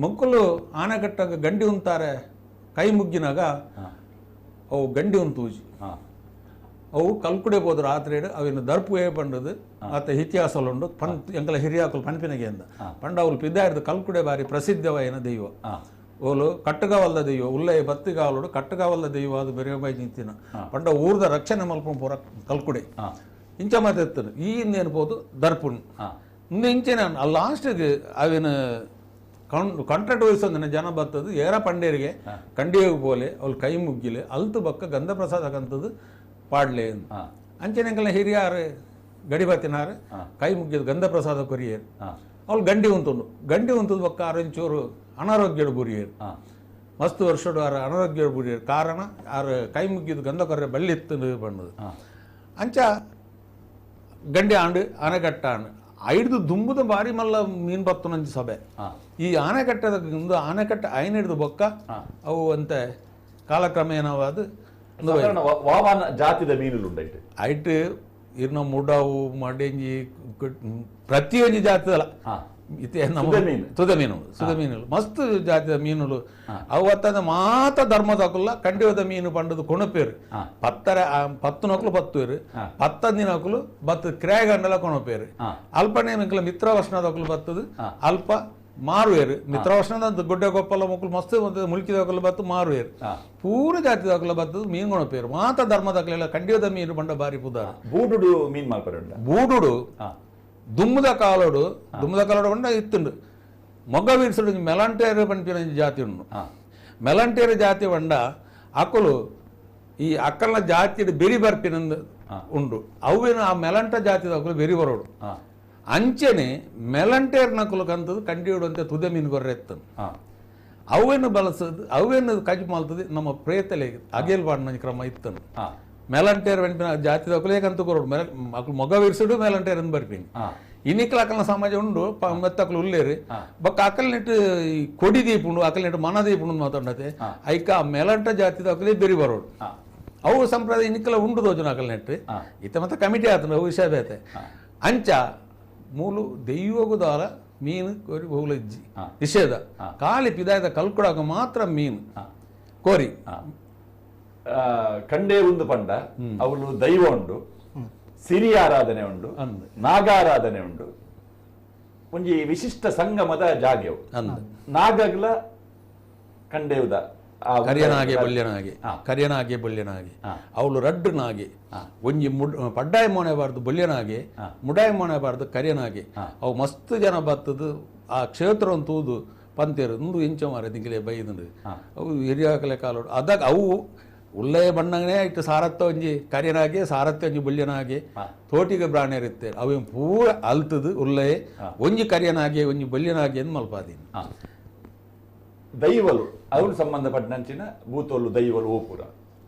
ಮಕ್ಕಳು ಆನೆಕಟ್ಟಾಗ ಗಂಡಿ ಉಂತಾರೆ ಕೈ ಮುಗ್ಗಿನಾಗ ಅವು ಗಂಡಿ ಉಂತೂಜಿ ಅವು ಕಲ್ಕುಡೆ ಹೋದ್ರು ರಾತ್ರಿ ಅವಿನ ದರ್ಪು ಪಂಡದು ಆತ ಇತಿಹಾಸಲುಂಡು ಪನ್ ಎಂಕಲ ಹಿರಿಯಾಕಲು ಪನ್ಪಿನಗೆ ಅಂದ ಪಂಡ ಅವಳು ಪಿದ್ದಾಯಿರ್ದು ಕಲ್ಕುಡೆ ಬಾರಿ ಪ್ರಸಿದ್ಧವಾಯಿನ ದೈವ ಓಲು ಕಟ್ಟುಗಾವಲ್ದ ದೈವ ಉಲ್ಲಯ ಬತ್ತಿಗಾವಲುಡು ಕಟ್ಟುಗಾವಲ್ದ ದೈವ ಅದು ಬೆರೆಯ ಬೈ ನಿಂತಿನ ಪಂಡ ಊರ್ದ ರಕ್ಷಣೆ ಮಲ್ಪು ಪೂರ ಕಲ್ಕುಡೆ ಇಂಚ ಮಾತೆತ್ತನು ಈ ಇನ್ನೇನ್ಬೋದು ದರ್ಪುಣ್ ಇನ್ನು ಇಂಚೆನ ಲಾಸ್ಟಿಗೆ ಅವಿನ ಕಾಂಟ್ರಾಕ್ಟ್ ವಹಿಸೋದಿನ ಜನ ಬರ್ತದೆ ಏರ ಪಂಡೇರಿಗೆ ಕಂಡಿಯೋಗಿ ಪೋಲೆ ಅವ್ಳು ಕೈ ಮುಗ್ಗಿಲೆ ಅಲ್ತು ಬಕ್ಕ ಗಂಧ ಪ್ರಸಾದ ಕಂತದ್ದು ಪಾಡ್ಲೆ ಅಂಚೆನೆಂಕಲ್ನ ಹಿರಿಯಾರು ಗಡಿಬತ್ತಿನಾರು ಕೈ ಮುಗ್ಗಿದ ಗಂಧ ಪ್ರಸಾದ ಕೊರಿಯರು ಅವ್ಳು ಗಂಡಿ ಉಂತುಂಡು ಗಂಡಿ ಉಂತದ ಬಕ್ಕ ಆರೊಂಚೂರು ಅನಾರೋಗ್ಯಡು ಬುರಿಯರು ಮಸ್ತ್ ವರ್ಷಡು ಆರು ಅನಾರೋಗ್ಯಡು ಬುರಿಯರು ಕಾರಣ ಆರು ಕೈ ಮುಗ್ಗಿದ ಗಂಧ ಕೊರ್ರೆ ಬಳ್ಳಿ ಇತ್ತು ಬಣ್ಣದು ಅಂಚ ಗಂಡಿ ಆಂಡು ಅಣೆಕಟ್ಟ ಆಂಡು ಐದು ದುಂಬುದ ಬಾರಿ ಮಲ್ಲ ಮೀನು ಬತ್ತುನಂಚಿ ಸಭೆ ಈ ಆನೆಕಟ್ಟದ ಒಂದು ಆನೆಕಟ್ಟ ಐನ ಹಿಡಿದು ಬೊಕ್ಕ ಅವು ಅಂತೆ ಕಾಲಕ್ರಮೇಣವಾದ ವಾವಾನ ಜಾತಿದ ಮೀನುಲು ಉಂಡೈಟ್ ಐಟ್ ಇರ್ನ ಮುಡವು ಮಡೆಂಜಿ ಪ್ರತಿಯೊಂದು ಜಾತಿದಲ್ಲ ಇತ್ತೆ ನಮ್ಮ ತುದೆ ಮೀನು ಸುದೆ ಮೀನುಲು ಮಸ್ತ್ ಜಾತಿದ ಮೀನುಲು ಅವು ಅತ್ತಂದ ಮಾತ ಧರ್ಮದಕುಲ್ಲ ಕಂಡಿವದ ಮೀನು ಪಂಡದು ಕೊಣಪೇರು ಪತ್ತರ ಪತ್ತು ನಕಲು ಪತ್ತುವೇರು ಪತ್ತಂದಿನಕುಲು ಬತ್ತು ಕ್ರೇಗಂಡಲ ಕೊಣಪೇರು ಅಲ್ಪನೇ ಮಿಕ್ಕಲ ಮಿತ್ರವರ್ಷಣದಕುಲು ಬತ್ತದು ಅಲ್ಪ ಮಾರುವೇರು ಮಿತ್ರವರ್ಷಣದ ಗುಡ್ಡೆ ಗೊಪ್ಪಲ ಮಕ್ಕಳು ಮಸ್ತ್ ಮುಲ್ಕಿದಕುಲು ಬತ್ತು ಮಾರುವೇರು ಪೂರ ಜಾತಿದಕುಲ ಬತ್ತದು ಮೀನು ಕೊಣಪೇರು ಮಾತ ಧರ್ಮದಕಲೆಲ್ಲ ಕಂಡಿವದ ಮೀನು ಪಂಡ ಬಾರಿ ಪುದಾರ ಬೂಡುಡು ಮೀನು ಮಾಲ್ಪರೆ ಬೂಡುಡು ದುಮ್ಮದ ಕಾಲೋಡು ದುಮ್ಮದ ಕಾಲೋಡು ಪಂಡ ಇತ್ತುಂಡು ಮೊಗ್ಗ ವೀರ್ಸುಡು ಮೆಲಂಟೇರು ಪನ್ಪಿನ ಜಾತಿ ಉಂಡು ಮೆಲಂಟೇರು ಜಾತಿ ಪಂಡ ಅಕುಲು ಈ ಅಕ್ಕಲ್ನ ಜಾತಿ ಬೆರಿ ಬರ್ಪಿನ ಉಂಡು ಅವೇನು ಆ ಮೆಲಂಟ ಜಾತಿದ ಅಕುಲು ಬೆರಿ ಬರೋಡು ಅಂಚೆನೆ ಮೆಲಂಟೇರ್ ನಕುಲು ಕಂತದ್ದು ಕಂಡಿಯೋಡು ಅಂತ ತುದೆ ಮೀನು ಗೊರ್ರೆ ಎತ್ತನು ಅವೇನು ಬಳಸದು ಅವೇನು ಕಜ್ ಮಾಲ್ತದೆ ನಮ್ಮ ಪ್ರೇತಲೆ ಅಗೇಲ್ ಬಾಡಿನ ಕ್ರಮ ಇತ್ತನು ಮೆಲಂಟೇರ್ ಪನ್ಪಿನ ಜಾತಿದ ಅಕುಲು ಏಕಂತ ಕೊರೋಡು ಮೆಲ ಅಕುಲು ಮೊಗ ವಿರ್ಸುಡು ಮೆಲಂಟೇರ್ ಅಂತ ಬರ್ಪಿನಿ ಇನಿಕ್ಲ ಅಕಲ್ನ ಸಮಾಜ ಉಂಡು ಮತ್ತೆ ಅಕಲು ಉಲ್ಲೇರು ಬೊಕ್ಕ ಅಕಲ್ ನೆಟ್ಟು ಈ ಕೊಡಿ ದೀಪುಂಡು ಅಕಲ್ ನೆಟ್ಟು ಮನ ದೀಪುಂಡು ಮಾತಾಡತೆ ಐಕ ಆ ಮೆಲಂಟ ಜಾತಿದ ಅಕಲೇ ಬೆರಿ ಬರೋಡು ಅವು ಸಂಪ್ರದಾಯ ಇನಿಕ್ಲ ಉಂಡು ದೋಜನ ಅಕಲ್ ನೆಟ್ಟು ಇತ್ತ ಮತ್ತೆ ಕಮಿಟಿ ಆತನ ಅವು ವಿಷಯ ಬೇತೆ ಅಂಚ ಮೂಲು ದೈವಗುದಾರ ಮೀನು ಕೋರಿ ಬಹುಲ ಇಜ್ಜಿ ನಿಷೇಧ ಖಾಲಿ ಪಿದಾಯದ ಕಲ್ಕುಡಾಗ ಮಾತ್ರ ಮೀನು ಕೋರಿ ಕಂಡೇ ಒಂದು ಪಂಡ ಅವಳು ದೈವ ಉಂಡು ಸಿರಿ ಆರಾಧನೆ ಉಂಡು ನಾಗಾರಾಧನೆ ಉಂಡು ಒಂಜಿ ವಿಶಿಷ್ಟ ಸಂಗಮದ ಜಾಗೆವು ನಾಗಗ್ಲ ಕಂಡೇವುದ ಕರಿಯನಾಗೆ ಬೊಲ್ಯನಾಗೆ ಕರಿಯನಾಗೆ ಬೊಲ್ಯನಾಗೆ ಅವಳು ರಡ್ಡು ನಾಗೆ ಒಂಜಿ ಪಡ್ಡಾಯ ಮೋನೆ ಬಾರ್ದು ಬೊಲ್ಯನಾಗೆ ಮುಡಾಯ ಮೋನೆ ಬಾರ್ದು ಕರಿಯನಾಗೆ ಅವು ಮಸ್ತ್ ಜನ ಬತ್ತದು ಆ ಕ್ಷೇತ್ರ ತೂದು ಪಂತೇರು ಒಂದು ಇಂಚ ಮಾರ ದಿಂಗಲೆ ಬೈದಂಡು ಅವು ಹಿರಿಯಾಕಲೆ ಕಾಲೋಡು ಅದಾಗ ಅವು ಉಲ್ಲಯ ಬಣ್ಣನೇ ಇಟ್ಟು ಸಾರತ್ತ ಒಂಜಿ ಕರಿಯನಾಗೆ ಸಾರತ್ತ ಒಂಜಿ ಬೊಲ್ಯನಾಗೆ ತೋಟಿಗೆ ಬ್ರಾಣ್ಯರಿತ್ತೆ ಅವು ಪೂರ ಅಲ್ತದು ಉಲ್ಲಯ ಒಂಜಿ ಕರಿಯನಾಗೆ ಒಂಜಿ ಬೊಲ್ಯನಾಗೆ ಎಂದು ಮಲ್ಪಾದೀನಿ ದೈವಲು ಅವ್ರು ಸಂಬಂಧಪಟ್ಟಂಚಿನ ಭೂತೋಲು ದೈವಲು ಓಪುರ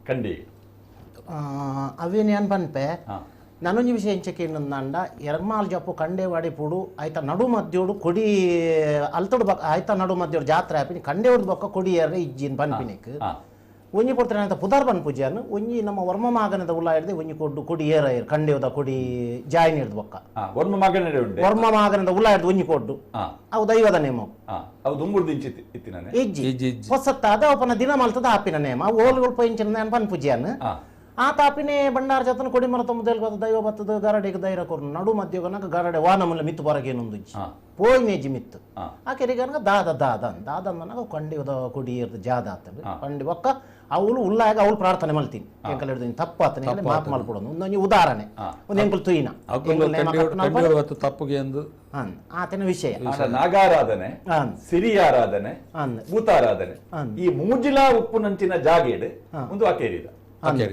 ಕಂಡಿ ಅವೇನು ಪನ್ಪೆ ನಾನೊಂಜಿ ವಿಷಯ ಎಂಚಕ್ಕೆ ಇನ್ನೊಂದಾಂಡ ಎರಮಾಲ್ ಜಪ್ಪು ಕಂಡೇವಾಡಿ ಪುಡು ಆಯ್ತಾ ನಡು ಮಧ್ಯೋಡು ಕೊಡಿ ಅಲ್ತೋಡು ಬಕ್ಕ ಆಯ್ತಾ ನಡು ಮಧ್ಯೋಡು ಜಾತ್ರೆ ಆಪಿನಿ ಕಂಡೇವಡ್ದು ಬೊಕ್ಕ ಕೊಡಿಯರ್ರೆ ಇಜ್ಜಿನ್ ಪನ್ಪಿನಿಕ್ ಒಂಜಿ ಪೊರ್ತನೆ ಅಂತ ಪುದಾರ್ ಬನ್ ಪೂಜೆಯನ್ನು ಒಂಜಿ ನಮ್ಮ ವರ್ಮ ಮಾಗನದ ಉಲ್ಲ ಹಿಡ್ದು ಒಂಜಿ ಕೊಡ್ಡು ಕೊಡಿ ಏರ ಕಂಡೇವದ ಕೊಡಿ ಜಾಯಿನ್ ಹಿಡ್ದು ಬೊಕ್ಕ ವರ್ಮ ಮಾಗನ ವರ್ಮ ಮಾಗನದ ಉಲ್ಲ ಹಿಡ್ದು ಒಂಜಿ ಕೊಡ್ಡು ಅವು ದೈವದ ನೇಮ ಇಜ್ಜಿ ಹೊಸತ್ತಾದ ಅವನ ದಿನ ಮಲ್ತದ ಆಪಿನ ನೇಮ ಓಲ್ಗಳು ಪಂಚಿನ ಪನ್ ಪೂಜೆಯನ್ನು ಆ ತಾಪಿನೇ ಭಂಡಾರ ಜಾತನ ಕೊಡಿ ಮರ ತೊಂಬ ದೈವ ಬತ್ತದ ಗರಡೆಗೆ ಧೈರ್ಯ ಕೊರು ನಡು ಮಧ್ಯಗನಕ ಗರಡೆ ವಾನಮಲ್ಲ ಮಿತ್ತು ಬರಗೇನೊಂದು ಪೋಯಿನೇಜಿ ಮಿತ್ತು ಆ ಕೆರಿಗನಕ ದಾದ ದಾದ ದಾದ ಅಂದನಾಗ ಕಂಡಿ ಕೊಡಿ ಇರ್ದು ಜಾದ ಆತಂದು ಕಂಡಿ ಒಕ್ಕ ಅವಳು ಉಲ್ಲಾಗ ಅವಳು ಪ್ರಾರ್ಥನೆ ಮಲ್ತೀನಿ ಎಂಕಲ್ ಹಿಡ್ದು ತಪ್ಪಾತನೆ ಮಾತು ಮಲ್ಪಡೋದು ಒಂದೊಂದು ಉದಾಹರಣೆ ಒಂದು ಎಂಕಲ್ ತುಯಿನ ತಪ್ಪುಗೆ ಎಂದು ಆತನ ವಿಷಯ ನಾಗಾರಾಧನೆ ಸಿರಿ ಆರಾಧನೆ ಭೂತಾರಾಧನೆ ಈ ಮೂಜಿಲಾ ಉಪ್ಪುನಂಚಿನ ಜಾಗೇಡು ಒಂದು ಅಕೇರಿದ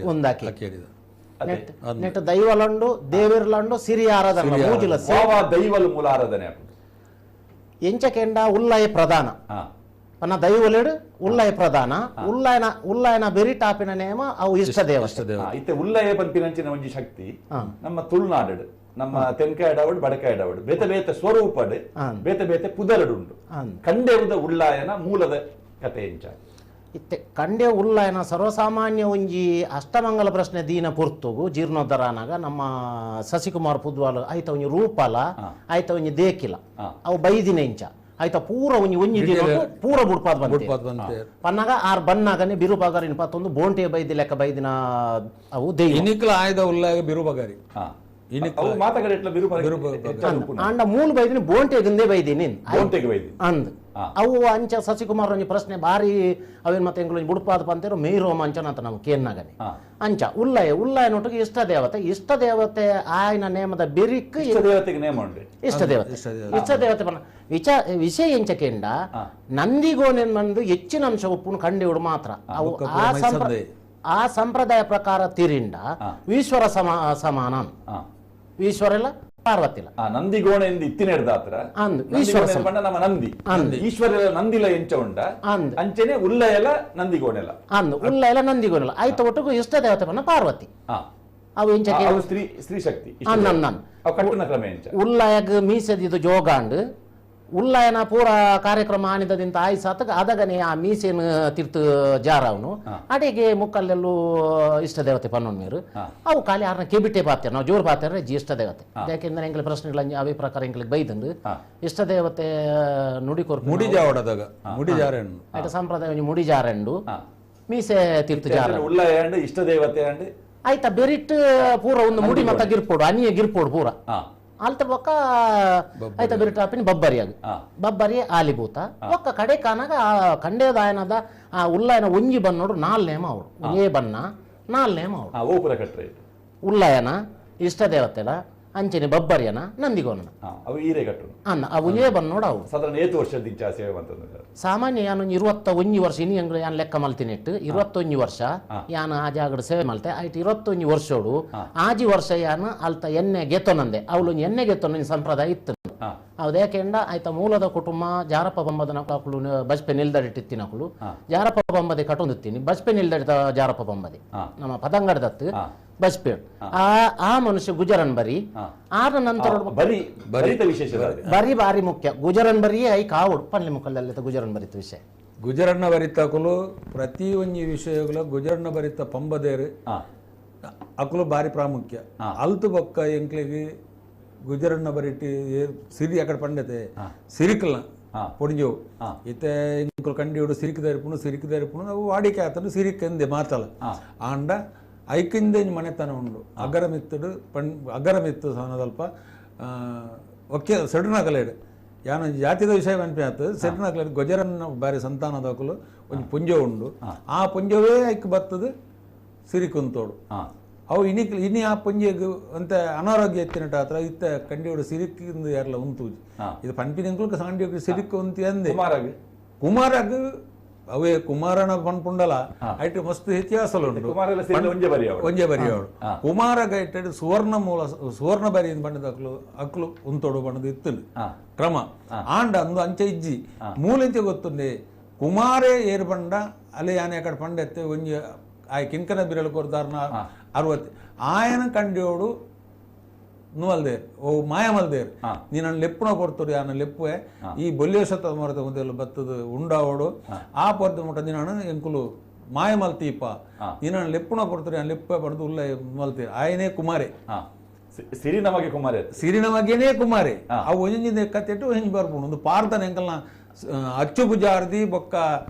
ಒಂದಾಕಿ ನೆಟ್ ದೈವಲಂಡು ದೇವಿರ್ಲಂಡು ಸಿರಿ ಆರಾಧನೆ ಮೂಜಿಲ ದೈವಲು ಮೂಲ ಆರಾಧನೆ ಎಂಚಕೆಂಡ ಉಲ್ಲಯ ಪ್ರಧಾನ ಪನ್ನ ದೈವಲೆಡು ಉಲ್ಲಯ ಪ್ರಧಾನ ಉಲ್ಲಾಯನ ಉಲ್ಲಾಯನ ಬೆರಿಟಾಪಿನ ನೇಮ ಅವು ಇಷ್ಟ ದೇವತೆ. ಇತ್ತೆ ಉಲ್ಲಯ ಪನ್ಪಿನಂಚಿನ ಒಂಜಿ ಶಕ್ತಿ ನಮ್ಮ ತುಳುನಾಡು ನಮ್ಮ ತೆನ್ಕಾಯಡಾವಡ್ ಬಡಕಾಯಡಾವಡ್ ಬೇತೆ ಬೇತೆ ಸ್ವರೂಪಡ್ ಬೇತೆ ಬೇತೆ ಪುದರಡು ಉಂಡು. ಕಂಡೆವುದ ಉಳ್ಳಾಯನ ಮೂಲದ ಕತೆ ಎಂಚ? ಇತ್ತೆ ಕಂಡೆ ಉಲ್ಲಾಯನ ಸರ್ವಸಾಮಾನ್ಯ ಒಂಜಿ ಅಷ್ಟಮಂಗಲ ಪ್ರಶ್ನೆ ದೀನ ಪೊರ್ತುಗು ಜೀರ್ಣೋದ್ಧರಾನಾಗ ನಮ್ಮ ಶಶಿಕುಮಾರ್ ಪುದ್ವಾಲ್ ಆಯ್ತ ಒಂಜಿ ರೂಪಲ ಆಯ್ತ ಒಂಜಿ ದೇಕಿಲ ಅವು ಬೈದಿನ ಇಂಚ ಆಯ್ತ ಪೂರ ಒಂಜಿ ಒಂಜಿ ದಿನ ಪೂರ ಬುಡ್ಪಾದ್ ಬಂತೆ ಪನ್ನಾಗ ಆರ್ ಬನ್ನಾಗನೆ ಬಿರುಬಾಗರಿನ ಪತ್ತೊಂದು ಬೋಂಟೆ ಬೈದಿ ಲೆಕ್ಕ ಬೈದಿನ ಅವು ದೈವ ಇನಿಕ್ಲ ಆಯ್ದ ಉಲ್ಲಾಯ ಬಿರುಬಾಗರಿ ಆಂಡ ಮೂಲ ಬೈದಿನಿ ಬೋಂಟೆ ಗಿಂದೆ ಬೈದಿನಿ ಅಂದ್ ಅವು ಅಂಚ ಶಶಿಕುಮಾರ್ ಒಂಜಿ ಪ್ರಶ್ನೆ ಬಾರಿ ಅವೇನ್ ಮತ್ತೆ ಎಂಗ್ಲು ಬುಡ್ಪಾದ ಪಂತೇರು ಮೇ ರೋಮಾಂಚನ ಅಂತ ನಾವು ಕೇನ್ನಾಗನೆ ಅಂಚ ಉಲ್ಲಯ ಉಲ್ಲಯ ನೊಟ್ಟಿಗೆ ಇಷ್ಟ ದೇವತೆ ಇಷ್ಟ ದೇವತೆ ಆಯನ ನೇಮದ ಬೆರಿಕ್ ಇಷ್ಟ ದೇವತೆ ಇಷ್ಟ ದೇವತೆ ಪನ್ನ ವಿಷಯ ಎಂಚಕೆಂಡ ನಂದಿಗೋನೆನ್ ಬಂದು ಹೆಚ್ಚಿನ ಅಂಶ ಉಪ್ಪುನು ಕಂಡಿವುಡು ಮಾತ್ರ ಅವು ಆ ಸಂಪ್ರದಾಯ ಪ್ರಕಾರ ತಿರಿಂಡ ಈಶ್ವರ ಸಮಾನ ಈಶ್ವರ ಪಾರ್ವತಿಲ ನಂದಿಗೋಣ ಎಂದು ಇತ್ತಿನೆಡ್ದಾತ್ರ ಈಶ್ವರ ನಮ್ಮ ನಂದಿ ಈಶ್ವರ ನಂದಿಲ ಎಂಚ ಉಂಡ ಅಂಚೆನೆ ಉಲ್ಲಯಲ ನಂದಿಗೋಣೆಲ ಅಂದು ಉಲ್ಲಯಲ ನಂದಿಗೋಣೆಲ ಆಯ್ತ ಒಟ್ಟಿಗೂ ಇಷ್ಟ ದೇವತೆ ಬಣ್ಣ ಪಾರ್ವತಿ ಅವು ಎಂಚಕ್ಕೆ ಸ್ತ್ರೀ ಸ್ತ್ರೀ ಶಕ್ತಿ ನನ್ನ ಕಟ್ಟುನ ಕ್ರಮ ಎಂಚ ಉಲ್ಲಯಗ್ ಮೀಸೆದಿದ್ದು ಜೋಗಾಂಡ್ ಉಲ್ಲಯನ ಪೂರ ಕಾರ್ಯಕ್ರಮ ಆನಿದಿಂದ ಆಯ್ ಸಾತಗ ಅದಗನೆ ಆ ಮೀಸೆನ ತಿರ್ತು ಜಾರವನು ಅಡೆಗೆ ಮುಕ್ಕಲ್ಲೆಲ್ಲೂ ಇಷ್ಟ ದೇವತೆ ಪನ್ನೊಂದು ನೀರು ಅವು ಖಾಲಿ ಆರ್ನ ಕೆಬಿಟೆ ಪಾತ್ರೆ ನಾವು ಜೋರು ಪಾತ್ರೆ ಜಿ ಇಷ್ಟ ದೇವತೆ ಯಾಕೆಂದ್ರೆ ಎಂಗ್ಲ ಪ್ರಶ್ನೆಗಳ ಅವೇ ಪ್ರಕಾರ ಎಂಗ್ಲಿಗೆ ಬೈದಂದು ಇಷ್ಟ ದೇವತೆ ನುಡಿ ಕೊರ್ಪು ಮುಡಿ ಜಾವಡದಾಗ ಮುಡಿ ಜಾರೆಂಡು ಆಯ್ತ ಸಂಪ್ರದಾಯ ಮುಡಿ ಜಾರೆಂಡು ಮೀಸೆ ತಿರ್ತು ಜಾರ ಉಲ್ಲಯ ಇಷ್ಟ ದೇವತೆ ಆಯ್ತಾ ಬೆರಿಟ್ ಪೂರ ಒಂದು ಮುಡಿ ಮತ್ತ ಗಿರ್ಪೋಡು ಅನಿಯ ಗಿರ್ಪೋಡು ಪೂರ ಅಲ್ತ ಬೊಕ್ಕ ಆಯ್ತ ಬೆರಿಟಾಪಿನ ಬಬ್ಬರಿಯಾಗ ಬಬ್ಬರಿ ಆಲಿಭೂತ ಒಕ್ಕ ಕಡೆ ಕಾನಾಗ ಆ ಕಂಡೇದಾಯನದ ಆ ಉಲ್ಲಾಯನ ಒಂಜಿ ಬನ್ನೋಡು ನಾಲ್ ನೇಮ ಅವಳು ಒಂಜೇ ಬನ್ನ ನಾಲ್ ನೇಮ ಅವಳು ಉಲ್ಲಾಯನ ಇಷ್ಟ ದೇವತೆಲ ಅಂಚನೆ ಬಬ್ಬರಿಯನ ನಂದಿಗೋನ ಅನ್ನ ಅವು ಒಂಜೇ ಬನ್ನೋಡು ಅವು ಸಾಧಾರಣ ಏತು ವರ್ಷದ ಸೇವೆ ಅಂತಂದ್ರೆ ಸಾಮಾನ್ಯ ಯಾನು 21 ವರ್ಷ ಇನಿ ಅಂಗ್ಳು ಯಾನ್ ಲೆಕ್ಕ ಮಲ್ತಿನಿಟ್ಟು 21 ವರ್ಷ ಯಾನು ಆ ಜಾಗಡ್ ಸೇವೆ ಮಲ್ತೆ ಆಯ್ತು 21 ವರ್ಷೋಡು ಆಜಿ ವರ್ಷ ಯಾನು ಅಲ್ತ ಎಣ್ಣೆ ಗೆತ್ತೊನಂದೆ ಅವಳು ಎಣ್ಣೆ ಗೆತ್ತೊನ ಸಂಪ್ರದಾಯ ಇತ್ತು ಹೌದು ಯಾಕೆಂಡ ಆಯ್ತ ಮೂಲದ ಕುಟುಂಬ ಜಾರಪ್ಪ ಬೊಂಬದನ ಅಕುಲು ಬಜ್ಪೆ ನಿಲ್ದಡಿಟ್ಟಿತ್ತಿನಕುಲು ಜಾರಪ್ಪ ಬೊಂಬದೆ ಕಟೊಂದಿತ್ತೀನಿ ಬಜ್ಪೆ ನಿಲ್ದಡಿತ ಜಾರಪ್ಪ ಬೊಂಬದೆ ನಮ್ಮ ಪದಂಗಡದತ್ತು ಬಜ್ಪೆ ಆ ಆ ಮನುಷ್ಯ ಗುಜರನ್ ಬರಿ ಆರ ನಂತರ ಬರಿ ಬರಿತ ವಿಶೇಷ ಬರಿ ಬಾರಿ ಮುಖ್ಯ ಗುಜರನ್ ಬರಿಯೇ I ಕಾವಡು ಪಲ್ಲೆ ಮುಖಲ್ಲಲ್ಲಿ ಗುಜರನ್ ಬರಿತ ವಿಷಯ ಗುಜರನ್ನ ಬರಿತಕುಲು ಪ್ರತಿ ಒಂಜಿ ವಿಷಯಗಳ ಗುಜರನ್ನ ಬರಿತ ಪಂಬದೇರು ಅಕುಲು ಬಾರಿ ಪ್ರಾಮುಖ್ಯ ಅಲ್ತು ಬೊಕ್ಕ ಎಂಕ್ಲಿಗೆ ಗುಜರನ್ನ ಬರಿಟಿ ಸಿರಿ ಅಕಡೆ ಪಂಡತೆ ಸಿರಿಕಲ್ನ ಪೊಡಿಂಜವು ಇತ್ತೆ ಇಂಕುಲು ಕಂಡಿಯೋಡು ಸಿರಿಕದರಿಪುಣು ಸಿರಿಕದರಿಪುಣು ಅವು ವಾಡಿಕೆ ಆತನು ಸಿರಿಕಂದೆ ಮಾತಲ್ಲ ಆಂಡ ಐಕಿಂದೆ ಮನೆತನ ಉಂಡು ಅಗರಮಿತ್ತಡು ಪಣ್ ಅಗರಮಿತ್ತು ಸನದಲ್ಪ ಒಕ್ಕೆ ಸೆಡುನಕಲೇಡು ಯಾನ ಜಾತಿದ ವಿಷಯ ನೆನಪಿ ಆತು ಸೆಡುನಕಲೇಡು ಗೊಜರನ್ನ ಬಾರಿ ಸಂತಾನದಕಲು ಒಂಜಿ ಪುಂಜ ಉಂಡು ಆ ಪುಂಜವೇ ಐಕ್ ಬತ್ತದು ಸಿರಿಕುಂತೋಡು ಅವು ಇನಿ ಇನಿ ಆ ಪುಂಜೆಗ್ ಅಂತ ಅನಾರೋಗ್ಯ ಎತ್ತಿನಟ ಆತ್ರ ಇತ್ತ ಕಂಡಿಯೋಡು ಸಿರಿಕಿಂದು ಯಾರಲ್ಲ ಉಂತೂಜಿ ಇದು ಪನ್ಪಿನಿಂಕ್ಲು ಸಾಂಡಿಯೋಗಿ ಸಿರಿಕು ಉಂತಿ ಅಂದೆ ಕುಮಾರಗ್ ಅವೇ ಕುಮಾರನ ಪನ್ಪುಂಡಲ ಐಟ್ ಮಸ್ತ್ ಇತಿಹಾಸಲು ಉಂಟು ಒಂಜೆ ಬರಿಯವಳು ಕುಮಾರ ಗೈಟೆಡ್ ಸುವರ್ಣ ಮೂಲ ಸುವರ್ಣ ಬರಿ ಬಣ್ಣದ ಅಕ್ಲು ಅಕ್ಲು ಉಂತೋಡು ಬಣ್ಣದ ಇತ್ತು ಕ್ರಮ ಆಂಡ ಅಂದು ಅಂಚೆ ಇಜ್ಜಿ ಮೂಲೆಂಚೆ ಗೊತ್ತುಂಡೆ ಕುಮಾರೇ ಏರು ಬಂಡ ಅಲ್ಲಿ ಯಾನೆ ಅಕಡೆ ಪಂಡೆತ್ತೆ ಒಂಜಿ ಆಯ್ ಕಿಂಕನ ಬಿರಳು ಕೊರ್ದಾರ್ನ 60 ಆಯನ ಕಂಡಿಯೋಡು ನುವಲ್ದೇರ್ ಓ ಮಾಯಮಲ್ದೇರ್ ನೀನು ಲೆಪ್ಪುನ ಕೊಡ್ತರು ಯಾನ ಲೆಪ್ಪುವೆ ಈ ಬೊಲ್ಲೇಶತ ಮರತ ಮೊದಲು ಬತ್ತದ ಉಂಡಾವಡು ಆ ಪೊರ್ದು ಮುಟ್ಟ ನೀನು ಎಂಕುಲು ಮಾಯಮಲ್ತೀಪ ನೀನು ಲೆಪ್ಪುನ ಕೊಡ್ತರು ಯಾನ್ ಲೆಪ್ಪೆ ಪಡೆದು ಉಲ್ಲ ಮಲ್ತೀರ್ ಆಯನೇ ಕುಮಾರೆ ಸಿರಿ ನಮಗೆ ಕುಮಾರೆ ಸಿರಿ ನಮಗೇನೇ ಕುಮಾರೆ ಅವು ಒಂಜಿಂದ ಕತ್ತೆಟ್ಟು ಹಿಂಗೆ ಬರ್ಬೋದು ಒಂದು ಪಾರ್ದನ ಎಂಕಲ್ನ ಅಚ್ಚು ಪೂಜಾರ್ದಿ ಬೊಕ್ಕ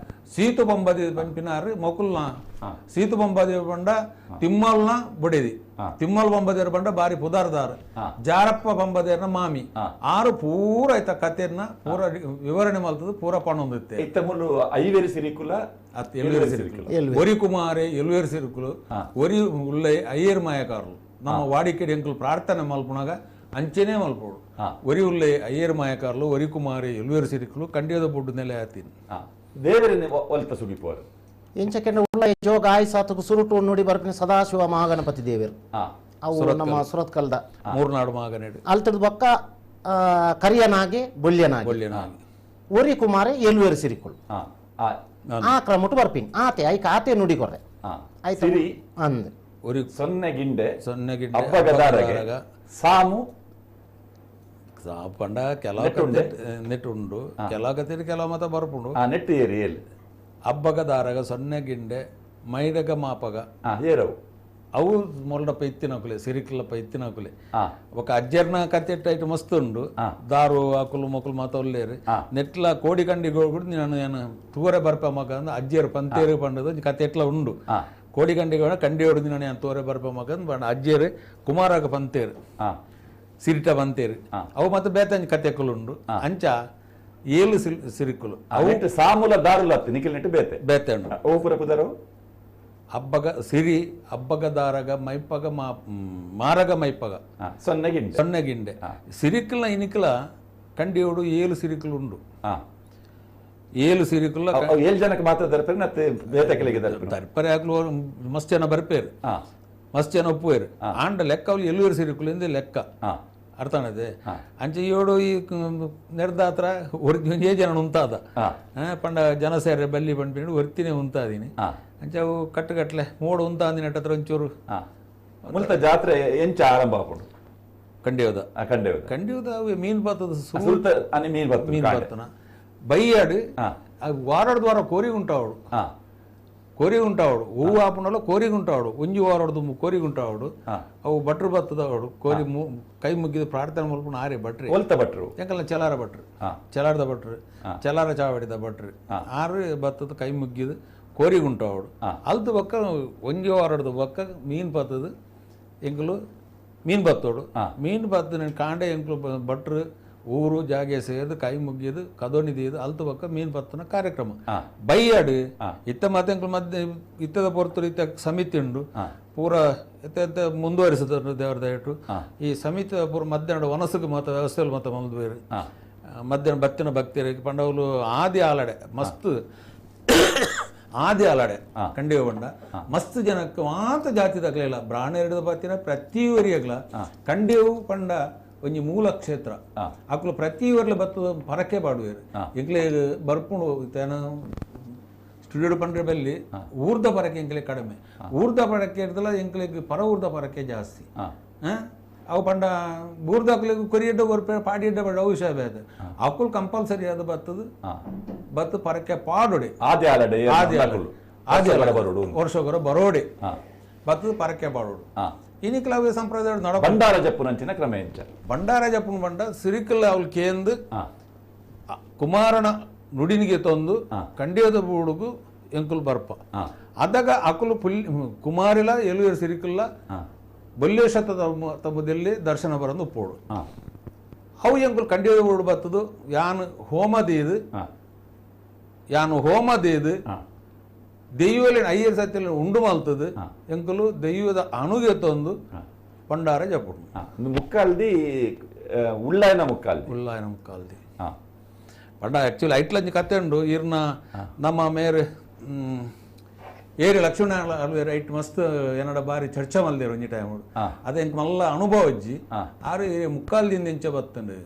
ಸೀತು ಬೊಂಬದಿ ಪಂಪಿನಾರು ಮೊಕುಲ್ನ ಸೀತು ಬೊಂಬದಿ ಬಂಡ ತಿಮ್ಮಲ್ನ ಬಡಿದಿ ತಿಮ್ಮಲ್ ಬೊಂಬದೇರ್ ಬಂಡ ಬಾರಿ ಪುದಾರ್ದಾರ್ ಜಾರಪ್ಪ ಬೊಂಬದೇರ್ನ ಮಾಮಿ ಆರು ಪೂರ ಆಯ್ತ ಕತೆರ್ನ ಪೂರ ವಿವರಣೆ ಮಲ್ತದ ಪೂರ ಪಣೊಂದಿತ್ತೆ ಇತ್ತ ಮುಲ್ಲು ಐವೇರು ಸಿರಿಕುಲ ಎಲ್ವೇರು ಸಿರಿಕುಲ ಒರಿ ಕುಮಾರೆ ಎಲ್ವೇರು ಸಿರಿಕುಲು ಒರಿ ಉಲ್ಲೈ ಅಯ್ಯರ್ ಮಾಯಕಾರರು ನಮ್ಮ ವಾಡಿಕೆಡಿ ಅಂಕುಲು ಪ್ರಾರ್ಥನೆ ಮಲ್ಪುನಾಗ ಅಂಚೆನೇ ಮಲ್ಪೋಡು ಒರಿ ಉಲ್ಲೈ ಅಯ್ಯರ್ ಮಾಯಕಾರಲು ಒರಿ ಕುಮಾರಿ ಎಲ್ವೇರು ಸಿರಿಕುಲು ಕಂಡಿಯದ ಬೊಡ್ಡು ನೆಲೆ ಆತೀನಿ ದೇವರನ್ನೇ ಒಲ್ತ ಸುಗಿಪುವರು ಎಂಚಕೆಂಡ ಉಳ್ಳ ಜೋಗ ಆಯ್ಸಾತకు ಸುರುಟು ನುಡಿ ಬರ್ಪಿನ ಸದಾಶಿವ ಮಹಾಗಣಪತಿ ದೇವರು ಅವು ನಮ್ಮ ಸುರತ್ಕಲ್ದ ಮೂರ್ನಾಡು ಮಹಾಗಣೇಡು ಅಲ್ತದ ಬೊಕ್ಕ ಕರಿಯನಾಗೆ ಬೊಲ್ಯನಾಗೆ ಬೊಲ್ಯನಾಗೆ ಒರಿ ಕುಮಾರೆ ಎಲ್ವೇರು ಸಿರಿಕುಲು ಆ ಕ್ರಮಟ್ಟು ಬರ್ಪಿನಿ ಆತೆ ಐಕ ಆತೆ ನುಡಿ ಕೊರ್ರೆ ಆಯ್ತು ಅಂದ್ ಒರಿ ಸೊನ್ನೆ ಗಿಂಡೆ ಸೊನ್ನೆ ಗಿಂಡೆ ಅಬ್ಬಗದಾರಗ ಸಾಮು ಪಂಡ ಕೆಲವು ನೆಟ್ಟು ಉಂಡು ಕೆಲವು ಕತೆ ಕೆಲವು ಮತ ಬರ್ಪುಂಡು ನೆಟ್ಟು ಏರಿ ಎಲ್ಲಿ ಅಬ್ಬಗದಾರಗ ಸೊನ್ನೆ ಗಿಂಡೆ ಮೈಡಗ ಮಾಪಗ ಏರವು ಅವು ಮೊರಡಪ್ಪ ಇತ್ತಿನಕುಲೆ ಸಿರಿಕುಲಪ್ಪ ಇತ್ತಿನಕುಲೆ ఒక ಅಜ್ಜರ್ನ ಕತೆ ಐಟ್ ಮಸ್ತ್ ಉಂಡು ದಾರು ಅಕುಲು ಮೊಕುಲು ಮಾತ ಒಲ್ಲೇರು ನೆಟ್ಲ ಕೋಡಿ ಕಂಡಿ ಗೋಗುಡು ನಾನು ಏನು ತೂರೆ ಬರ್ಪ ಮಗ ಅಂದ್ರೆ ಅಜ್ಜಿಯರು ಪಂತೇರು ಪಂಡದ ಕತೆ ಎಟ್ಲ ಉಂಡು ಕೋಡಿ ಕಂಡಿ ಕಂಡಿ ಹೊಡೆದು ನಾನು ತೋರೆ ಬರ್ಪ ಮಗ ಪಂಡ ಅಜ್ಜಿಯರು ಕುಮಾರಾಗ ಪಂತೇರು ಸಿರಿಟ ಪಂತೇರು ಅವು ಮತ್ತೆ ಬೇತಂಜಿ ಕತೆಕುಲು ಉಂಡು ಅಂಚ ಏಳು ಸಿರಿಕುಲು ಅವು ಸಾಮೂಲ ದಾರುಲ ನಿಖಿಲ್ ನೆಟ್ಟು ಬೇತೆ ಬೇತೆ ಉಂಡು ಓಪುರ ಪುದರವು ಅಬ್ಬಗ ಸಿರಿ ಅಬ್ಬಗದಾರಗ ಮೈಪಗ ಮಾರಗ ಮೈಪಗ ಸೊನ್ನೆಗಿಂಡೆ ಸೊನ್ನೆಗಿಂಡೆ ಸಿರಿಕುಲ ಇನಿಕಲ ಕಂಡಿಯೋಡು ಏಳು ಸಿರಿಕುಲು ಉಂಡು ಏಳು ಸಿರಿಕುಲ ಏಳು ಜನಕ್ಕೆ ಮಾತ್ರ ದರ್ಪೇರು ಮತ್ತೆ ಬೇತಕಲಿಗೆ ದರ್ಪೇರು ದರ್ಪರೆ ಆಗ್ಲು ಮಸ್ತ್ ಜನ ಬರ್ಪೇರು ಮಸ್ತ್ ಜನ ಒಪ್ಪುವೇರು ಆಂಡ ಲೆಕ್ಕ ಅವ್ಲು ಎಲ್ಲೂರು ಸಿರಿಕುಲಿಂದ ಲೆಕ್ಕ ಅರ್ಥ ಆನದೆ ಅಂಚೆ ಏಳು ಈ ನೆರ್ದಾತ್ರ ಒಂಜೇ ಜನ ಉಂತಾದ ಪಂಡ ಜನ ಸೇರೆ ಬಲ್ಲಿ ಪಂಡ್ಪಿಂಡು ಒರ್ತಿನೇ ಉಂತಾದೀನಿ ಅಂಚೆ ಅವು ಕಟ್ಟುಕಟ್ಲೆ ಮೋಡು ಉಂತಾಂದಿನ ಹತ್ರ ಒಂಚೂರು ಮುಲ್ತ ಜಾತ್ರೆ ಎಂಚ ಆರಂಭ ಆಪುಂಡು ಕಂಡಿಯೋದ ಕಂಡಿಯೋದ ಕಂಡಿಯೋದ ಅವು ಮೀನು ಪಾತದ ಸುಲ್ತ ಅನಿ ಮೀನು ಬತ್ತು ಮೀನು ಬತ್ತನ ಬೈಯಾಡು ವಾರಡ್ದು ವಾರ ಕೋರಿ ಉಂಟಾವಡು ಕೋರಿ ಉಂಟಾವಡು ಹೂವು ಆಪುಂಡಲ್ಲ ಕೋರಿಗೆ ಉಂಟಾವಡು ಒಂಜಿ ವಾರಡ್ದು ಕೋರಿಗೆ ಉಂಟಾವಡು ಅವು ಭಟ್ರು ಬತ್ತದವಡು ಕೋರಿ ಕೈ ಮುಗ್ಗಿದ ಪ್ರಾರ್ಥನೆ ಮಲ್ಪುಣ ಆರೆ ಭಟ್ರಿ ಒಲ್ತ ಭಟ್ರು ಯಾಕಲ್ಲ ಚಲಾರ ಭಟ್ರು ಚಲಾರದ ಭಟ್ರು ಚಲಾರ ಚಾವಡಿದ ಭಟ್ರು ಆರು ಬತ್ತದ ಕೈ ಮುಗ್ಗಿದ ಕೋರಿಗೆ ಉಂಟಾವಡು ಅಲ್ದು ಬೊಕ್ಕ ಒಂಜಿ ವಾರಡ್ದು ಬೊಕ್ಕ ಮೀನು ಬತ್ತದ ಎಂಕುಲು ಮೀನು ಬತ್ತೋಡು ಮೀನು ಬತ್ತದ ಕಾಂಡೆ ಎಂಕುಲು ಭಟ್ರು ಊರು ಜಾಗೆ ಸೇರಿದು ಕೈ ಮುಗಿದು ಕದೋನಿ ದೀದು ಅಲ್ತು ಬೊಕ್ಕ ಮೀನು ಪತ್ತನ ಕಾರ್ಯಕ್ರಮ ಬೈಯಾಡು ಇತ್ತ ಮತ್ತೆ ಮಧ್ಯೆ ಇತ್ತದ ಪೊರ್ತರು ಇತ್ತ ಸಮಿತಿ ಉಂಡು ಪೂರ ಇತ್ತ ಮುಂದುವರಿಸದ ದೇವರ ದಯಟು ಈ ಸಮಿತಿ ಪೂರ ಮಧ್ಯಾಹ್ನ ವನಸುಗೆ ಮಾತ ವ್ಯವಸ್ಥೆ ಮಾತ ಮುಂದುವರಿ ಮಧ್ಯಾಹ್ನ ಬತ್ತಿನ ಭಕ್ತಿಯರಿಗೆ ಪಂಡವಲು ಆದಿ ಆಲಡೆ ಮಸ್ತ್ ಆದಿ ಆಲಡೆ ಕಂಡಿವ ಬಂಡ ಮಸ್ತ್ ಜನಕ್ಕೆ ಮಾತ ಜಾತಿ ತಗಲಿಲ್ಲ ಬ್ರಾಹ್ಮಣರ ಬತ್ತಿನ ಪ್ರತಿಯೊರಿಯಗ್ಲ ಕಂಡಿವು ಪಂಡ ಒಂಜಿ ಮೂಲ ಕ್ಷೇತ್ರ ಅಕ್ಲು ಪ್ರತಿ ಊರ್ಲ ಬತ್ತದ ಪರಕೆ ಪಾಡುವೇರು ಎಂಕ್ಲೆ ಬರ್ಪುಂಡು ತೇನ ಸ್ಟುಡಿಯೋ ಪಂಡ್ರೆ ಬಲ್ಲಿ ಊರ್ದ ಪರಕೆ ಎಂಕ್ಲೆ ಕಡಿಮೆ ಊರ್ದ ಪರಕೆ ಇರ್ತಲ್ಲ ಎಂಕ್ಲೆಗ್ ಪರ ಊರ್ದ ಪರಕೆ ಜಾಸ್ತಿ ಅವು ಪಂಡ ಊರ್ದಕ್ಲೆಗ್ ಕೊರಿಯಡ್ಡ ಕೊರ್ಪೆ ಪಾಡಿಯಡ್ಡ ಪಂಡ ಅವು ವಿಷಯ ಬೇತೆ ಅಕುಲು ಕಂಪಲ್ಸರಿ ಅದು ಬತ್ತದ ಬತ್ತು ಪರಕೆ ಪಾಡೋಡಿ ಆದಿ ಆಲಡೆ ಆದಿ ಆದಿ ಬರೋಡು ವರ್ಷಗೊರ ಬರೋಡಿ ಬತ್ತದ ಪರಕೆ ಪಾಡೋಡು ಇನಿಕ್ಲಾವೆ ಸಂಪ್ರದಾಯ ನಡ ಭಂಡಾರ ಜಪ್ಪುನಂಚಿನ ಕ್ರಮ ಎಂಚ ಭಂಡಾರ ಜಪ್ಪುನ ಬಂಡ ಸಿರಿಕಲ್ ಅವಳು ಕೇಂದು ಕುಮಾರನ ನುಡಿನಿಗೆ ತಂದು ಕಂಡಿಯದ ಬೂಡುಗು ಎಂಕುಲು ಬರ್ಪ ಅದಾಗ ಅಕುಲು ಪುಲ್ ಕುಮಾರಿಲ ಎಲುಯರ್ ಸಿರಿಕಲ್ಲ ಬಲ್ಲೇಶ ತಮ್ಮದಲ್ಲಿ ದರ್ಶನ ಬರಂದು ಉಪ್ಪೋಡು ಅವು ಎಂಕುಲು ಕಂಡಿಯದ ಬೂಡು ಬತ್ತದು ಯಾನು ಹೋಮ ದೇದು ಯಾನು ಹೋಮ ದೇದು ದೈವಲಿನ ಅಯ್ಯರ್ ಸತ್ಯಲಿನ ಉಂಡು ಮಲ್ತದು ಎಂಕುಲು ದೈವದ ಅಣುಗೆ ತಂದು ಭಂಡಾರ ಜಪ್ಪುಡು ಮುಕ್ಕಾಲ್ದಿ ಉಳ್ಳಾಯನ ಮುಕ್ಕಾಲ್ದಿ ಉಳ್ಳಾಯನ ಮುಕ್ಕಾಲ್ದಿ ಪಂಡ ಆ್ಯಕ್ಚುಲಿ ಐಟ್ಲಂಜಿ ಕತೆ ಉಂಡು ಇರ್ನ ನಮ್ಮ ಮೇರ್ ಏರಿ ಲಕ್ಷ್ಮಣ ಅಲ್ವೇರ್ ಐಟ್ ಮಸ್ತ್ ಏನಡ ಬಾರಿ ಚರ್ಚೆ ಮಲ್ದೇರು ಒಂಜಿ ಟೈಮ್ ಅದೇ ಎಂಕ್ ಮಲ್ಲ ಅನುಭವ ಅಜ್ಜಿ ಆರು ಹಿರಿಯ ಮುಕ್ಕಾಲ್ದಿಂದ ಇಂಚ ಬತ್ತುಂಡು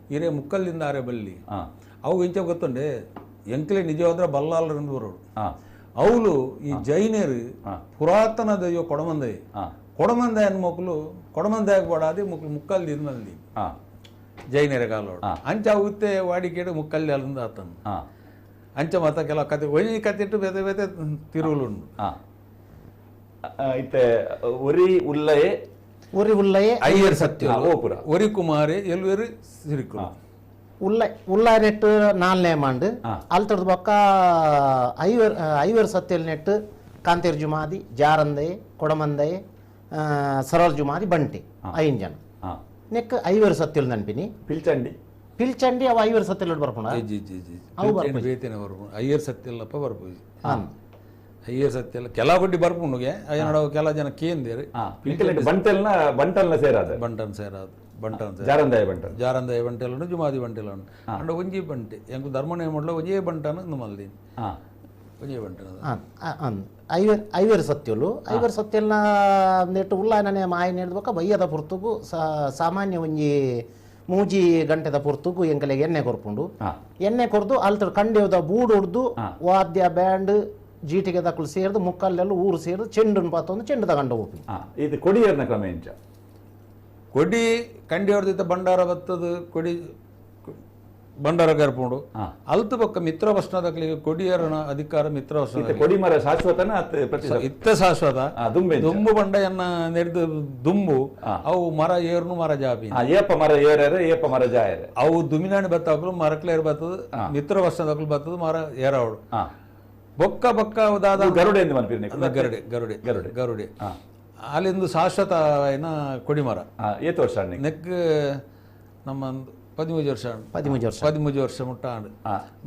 ಹಿರಿಯ ಮುಕ್ಕಾಲ್ದಿಂದ ಆರೆ ಬಲ್ಲಿ ಅವು ಇಂಚ ಗೊತ್ತುಂಡೆ ಎಂಕ್ಲೆ ನಿಜವಾದ್ರ ಬಲ್ಲಾಲರಿಂದ ಬರೋಡು ಅವಳು ಈ ಜೈನರು ಪುರಾತನ ದೈವ ಕೊಡಮಂದೈ ಕೊಡಮಂದಾಯ ಮಕ್ಕಳು ಕೊಡಮಂದಾಯ ಬಡಾದಿ ಮಕ್ಕಳು ಮುಕ್ಕಲ್ದಿ ಮಲ್ದಿ ಜೈನರ ಕಾಲೋಡು ಅಂಚ ಉತ್ತೆ ವಾಡಿಕೇಡು ಮುಕ್ಕಲ್ದಿ ಅಲ್ಲಿಂದ ಆತನು ಅಂಚ ಮಾತ ಕೆಲವು ಕತೆ ಒಯ್ಯಿ ಕತೆ ಇಟ್ಟು ಬೇತೆ ಬೇತೆ ತಿರುವುಲುಂಡು ಇತ್ತೆ ಒರಿ ಉಲ್ಲಯೇ ಒರಿ ಉಲ್ಲಯೇ ಅಯ್ಯರ್ ಸತ್ಯ ಒರಿ ಕುಮಾರಿ ಎಲ್ವೇರು ಸಿರಿಕುಲು ಉಲ್ಲ ಉಲ್ಲಾಯ ನೆಟ್ಟು ನಾಲ್ನೇ ಮಾಂಡು ಅಲ್ತಡ್ದು ಬೊಕ್ಕ ಐವರ್ ಐವರ್ ಸತ್ಯಲ್ ನೆಟ್ಟು ಕಾಂತೇರ್ ಜುಮಾದಿ ಜಾರಂದಯೆ ಕೊಡಮಂದಯೆ ಸರಳ ಜುಮಾದಿ ಬಂಟಿ ಐನ್ ಜನ ನೆಕ್ ಐವರ್ ಸತ್ಯಲ್ ನೆನಪಿನಿ ಪಿಲ್ಚಂಡಿ ಪಿಲ್ಚಂಡಿ ಅವ ಐವರ್ ಸತ್ಯಲ್ ಬರ್ಪುಣ ಜಿ ಜಿ ಜಿ ಬೇತೇನೆ ಬರ್ಪುಣ ಐಯರ್ ಸತ್ಯಲ್ಲಪ್ಪ ಬರ್ಪುಜಿ ಅಯ್ಯರ್ ಸತ್ಯಲ್ಲ ಕೆಲ ಬಡ್ಡಿ ಬರ್ಪುಂಡುಗೆ ಅಯ್ಯನಡ ಕೆಲ ಜನ ಕೇಂದೇರು ಬಂಟಲ್ನ ಬಂಟಲ್ನ ಸೇರಾದ ಬಂಟನ್ ಸೇರಾದ ಬಂಟನ್ ಜಾರಂದಾಯ ಬಂಟನ್ ಜಾರಂದಾಯ ಬಂಟೆಲ್ಲ ಜುಮಾದಿ ಬಂಟೆಲ್ಲ ಉಂಟು ಅಂಡ ಒಂಜಿ ಬಂಟೆ ಎಂಕು ಧರ್ಮನೇ ಮಾಡಲ ಒಂಜೇ ಬಂಟನ ಮಲ್ದೀನಿ ಒಂಜೇ ಬಂಟನ ಐವರ್ ಐವರ್ ಸತ್ಯಲು ಐವರ್ ಸತ್ಯಲ್ನ ನೆಟ್ಟು ಉಲ್ಲ ನಾನೇ ಮಾಯ ನೇಡ್ಬೇಕ ಬಯ್ಯದ ಪುರ್ತುಗು ಸಾಮಾನ್ಯ ಒಂಜಿ ಮೂಜಿ ಗಂಟೆದ ಪೊರ್ತುಗು ಎಂಕಲೆಗ್ ಎಣ್ಣೆ ಕೊರ್ಪುಂಡು. ಎಣ್ಣೆ ಕೊರ್ದು ಅಲ್ತ ಕಂಡೆದ ಬೂಡು ಉಡ್ದು ವಾದ್ಯ ಬ್ಯಾಂಡ್ ಜೀಟಿಗೆ ದಕ್ಕಲು ಸೇರ್ದು ಮುಕ್ಕಲ್ಲೆಲ್ಲ ಊರು ಸೇರ್ದು ಚೆಂಡುನ್ ಪಾತೊಂದು ಚೆಂಡು ತಗೊಂಡು ಹೋಗ್ಪಿ. ಇದು ಕೊಡಿಯರ್ನ ಕ್ರಮ ಎಂಚ? ಕೊಡಿ ಕಂಡಿಯವ್ರದಿತ್ತ ಭಂಡಾರ ಬತ್ತದು ಕೊಡಿ ಭಂಡಾರ ಕರ್ಪುಂಡು. ಅಲ್ತು ಪಕ್ಕ ಮಿತ್ರ ಭಸ್ನದಕ್ಲಿಗೆ ಕೊಡಿಯರನ ಅಧಿಕಾರ ಮಿತ್ರ ಭಸ್ನ ಕೊಡಿಮರ ಶಾಶ್ವತನ ಇತ್ತ ಶಾಶ್ವತ ದುಂಬು ಬಂಡೆಯನ್ನ ನೆರೆದು ದುಂಬು ಅವು ಮರ ಏರ್ನು ಮರ ಜಾಪಿ ಏಪ ಮರ ಏರರೆ ಏಪ ಮರ ಜಾಯರೆ ಅವು ದುಮಿನಾಣಿ ಬತ್ತಾಕಲು ಮರಕ್ಲೇರ್ ಬತ್ತದ ಮಿತ್ರ ಭಸ್ನದಕ್ಲು ಬತ್ತದ ಮರ ಏರವಡು ಬೊಕ್ಕ ಬೊಕ್ಕ ದಾದ ಗರುಡೆ ಗರುಡೆ ಗರುಡೆ ಗರುಡೆ ಗರುಡೆ ಅಲ್ಲಿಂದು ಶಾಶ್ವತ ಏನ ಕೊಡಿಮರ ಏತು ವರ್ಷ ನೆಕ್ ನಮ್ಮ 13 ವರ್ಷ 13 ವರ್ಷ 13 ವರ್ಷ ಮುಟ್ಟ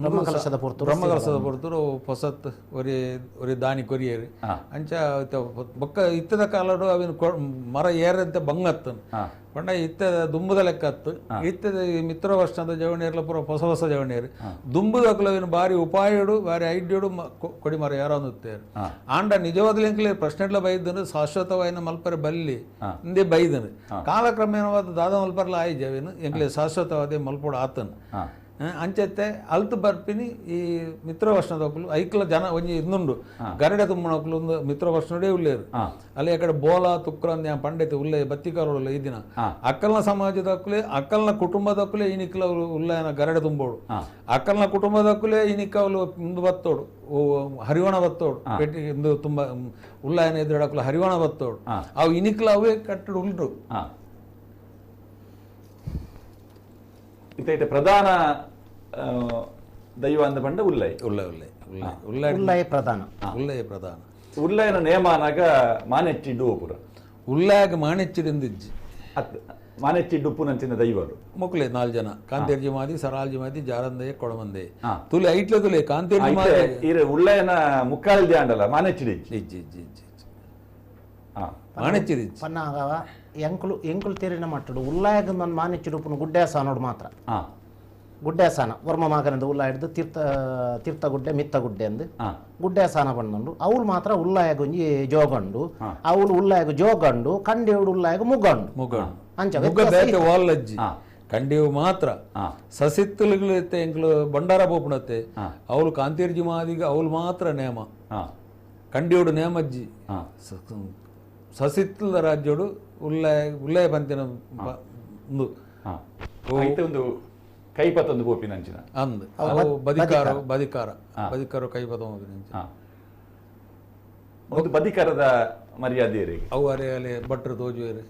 ಬ್ರಹ್ಮಕಲಶದ ಪೊರ್ತು ಬ್ರಹ್ಮಕಲಶದ ಪೊರ್ತುರು ಹೊಸತ್ ಒರಿ ಒರಿ ದಾನಿ ಕೊರಿಯರು ಅಂಚ ಬೊಕ್ಕ ಇತ್ತದ ಕಾಲಡು ಅವಿನ ಮರ ಏರಂತೆ ಬಂಗತ್ತನು ಪಂಡ ಇತ್ತ ದುಂಬುದ ಲೆಕ್ಕತ್ತು ಇತ್ತದ ಮಿತ್ರ ವರ್ಷದ ಜವಣಿಯರ್ಲ ಪೂರ ಹೊಸ ಹೊಸ ಜವಣಿಯರು ದುಂಬುದಕ್ಲು ಅವಿನ ಬಾರಿ ಉಪಾಯಡು ಬಾರಿ ಐಡ್ಯಡು ಕೊಡಿಮರ ಯಾರೋ ಅಂದುತ್ತೇರು. ಆಂಡ ನಿಜವಾದ ಪ್ರಶ್ನೆಡ್ಲ ಬೈದನು ಶಾಶ್ವತವಾಯಿನ ಮಲ್ಪರೆ ಬಲ್ಲಿ ಇಂದೇ ಬೈದನು ಕಾಲಕ್ರಮೇಣವಾದ ದಾದ ಮಲ್ಪರ್ಲ ಆಯ್ಜ ಅವಿನ ಎಂಕ್ಲೆ ಶಾಶ್ವತವಾದ ಮಲ್ಪೋಡು ಆತನು ಅಂಚತ್ತೆ ಅಲ್ತು ಬರ್ಪಿನಿ ಈ ಮಿತ್ರ ವರ್ಷದಕ್ಕಲು ಐಕ್ಲ ಜನ ಒಂಜಿ ಇಂದುಂಡು ಗರಡೆ ತುಂಬನಕ್ಕಲು ಒಂದು ಮಿತ್ರ ವರ್ಷನೋಡೇ ಉಲ್ಲೇರು ಅಲ್ಲಿ ಆ ಕಡೆ ಬೋಲ ತುಕ್ರ ಅಂದ ಪಂಡಿತ ಉಲ್ಲೆ ಬತ್ತಿಕಾರೋಡಲ್ಲ ಈ ದಿನ ಅಕ್ಕಲ್ನ ಸಮಾಜದಕ್ಕಲೆ ಅಕ್ಕಲ್ನ ಕುಟುಂಬದಕ್ಕಲೆ ಈನಿಕ್ಲ ಉಲ್ಲೇನ ಗರಡೆ ತುಂಬೋಡು ಅಕ್ಕಲ್ನ ಕುಟುಂಬದಕ್ಕಲೆ ಈನಿಕ್ಕವಲು ಇಂದು ಬತ್ತೋಡು ಹರಿವಣ ಬತ್ತೋಡು ಪೆಟ್ಟಿ ಇಂದು ತುಂಬ ಉಲ್ಲಾಯನ ಎದುರಡಕ್ಕಲು ಹರಿವಣ ಬತ್ತೋಡು ಅವು ಇನಿಕ್ಲ ಅವೇ ಕಟ್ಟಡ ಉಲ್ರು. ಇತ್ತೆ ಪ್ರಧಾನ ದೈವ ಅಂದ ಪಂಡ ಉಲ್ಲೈ ಉಲ್ಲೈ ಉಲ್ಲೈ ಉಲ್ಲೈ ಉಲ್ಲೈ ಪ್ರಧಾನ ಉಲ್ಲೈ ಪ್ರಧಾನ ಉಲ್ಲೈನ ನೇಮನಾಗ ಮಾನೆಚ್ಚಿಡ್ಡು ಪುರ ಉಲ್ಲಾಗ ಮಾನೆಚ್ಚಿಡಿಂದಿಜ್ಜಿ ಅತ್ ಮಾನೆಚ್ಚಿಡ್ಡು ಪುನಂಚಿನ ದೈವರು ಮೊಕ್ಲೆ 4 ಜನ ಕಾಂತೇರ್ಜಿ ಮಾದಿ ಸರಾಲ್ಜಿ ಮಾದಿ ಜಾರಂದಯ್ಯ ಕೊಡಮಂದೆ ತುಲೆ ಐಟ್ಲ ತುಲೆ ಕಾಂತೇರ್ಜಿ ಮಾದಿ ಇರೆ ಉಲ್ಲೈನ ಮುಕ್ಕಾಲ್ದಿ ಆಂಡಲ ಮಾನೆಚ್ಚಿಡಿ ಇಜ್ಜಿ ಇಜ್ಜಿ ಇಜ್ಜಿ ಮಾನೆಚ್ಚಿಡಿ ಪನ್ನಾಗವ ಎಂಕುಲು ಎಂಕುಲು ತೇರಿನ ಮಟ್ಟಡು ಉಲ್ಲಾಯಗ ನನ್ನ ಮಾನೆಚ್ಚಿಡುಪುನ ಗುಡ್ಡೇಸಾನೋಡು ಮಾತ್ರ ಗುಡ್ಡೇಸಾನ ವರ್ಮ ಮಾಗನಿಂದ ಉಲ್ಲ ಹಿಡಿದು ತೀರ್ಥ ತೀರ್ಥಗುಡ್ಡೆ ಮಿತ್ತಗುಡ್ಡೆ ಅಂದು ಗುಡ್ಡೇಸಾನ ಬಂದುಂಡು ಅವಳು ಮಾತ್ರ ಉಲ್ಲಾಯಗ ಒಂಜಿ ಜೋಗಂಡು ಅವಳು ಉಲ್ಲಾಯಗ ಜೋಗಂಡು ಕಂಡೇవుడు ಉಲ್ಲಾಯಗ ಮುಗಂಡು ಮುಗಂಡು ಅಂಚ ವಾಲಜ್ಜಿ ಕಂಡೇವು ಮಾತ್ರ ಸಸಿತ್ತುಗಳು ಎಂಕುಲು ಬಂಡಾರ ಬೋಪುಣತ್ತೆ ಅವಳು ಕಾಂತೀರ್ಜಿ ಮಾದಿಗ ಅವಳು ಮಾತ್ರ ನೇಮ ಕಂಡೇవుడు ನೇಮಜ್ಜಿ ಸಸಿತ್ತುಲ ರಾಜ್ಯೋಡು ಉಲ್ಲಾಯ ಉಲ್ಲಾಯ ಪಂತಿನ ಒಂದು ಕೈಪತ್ತೊಂದು ಗೋಪಿನಂಚಿನ ಅಂದ್ ಅವು ಬದಿಕಾರ ಬದಿಕಾರ ಬದಿಕಾರ ಕೈಪತ್ತ ಒಂದು ಬದಿಕಾರದ ಮರ್ಯಾದೆ ಅವು ಅರೆ ಅಲ್ಲಿ ಭಟ್ರು ತೋಜುವೇರು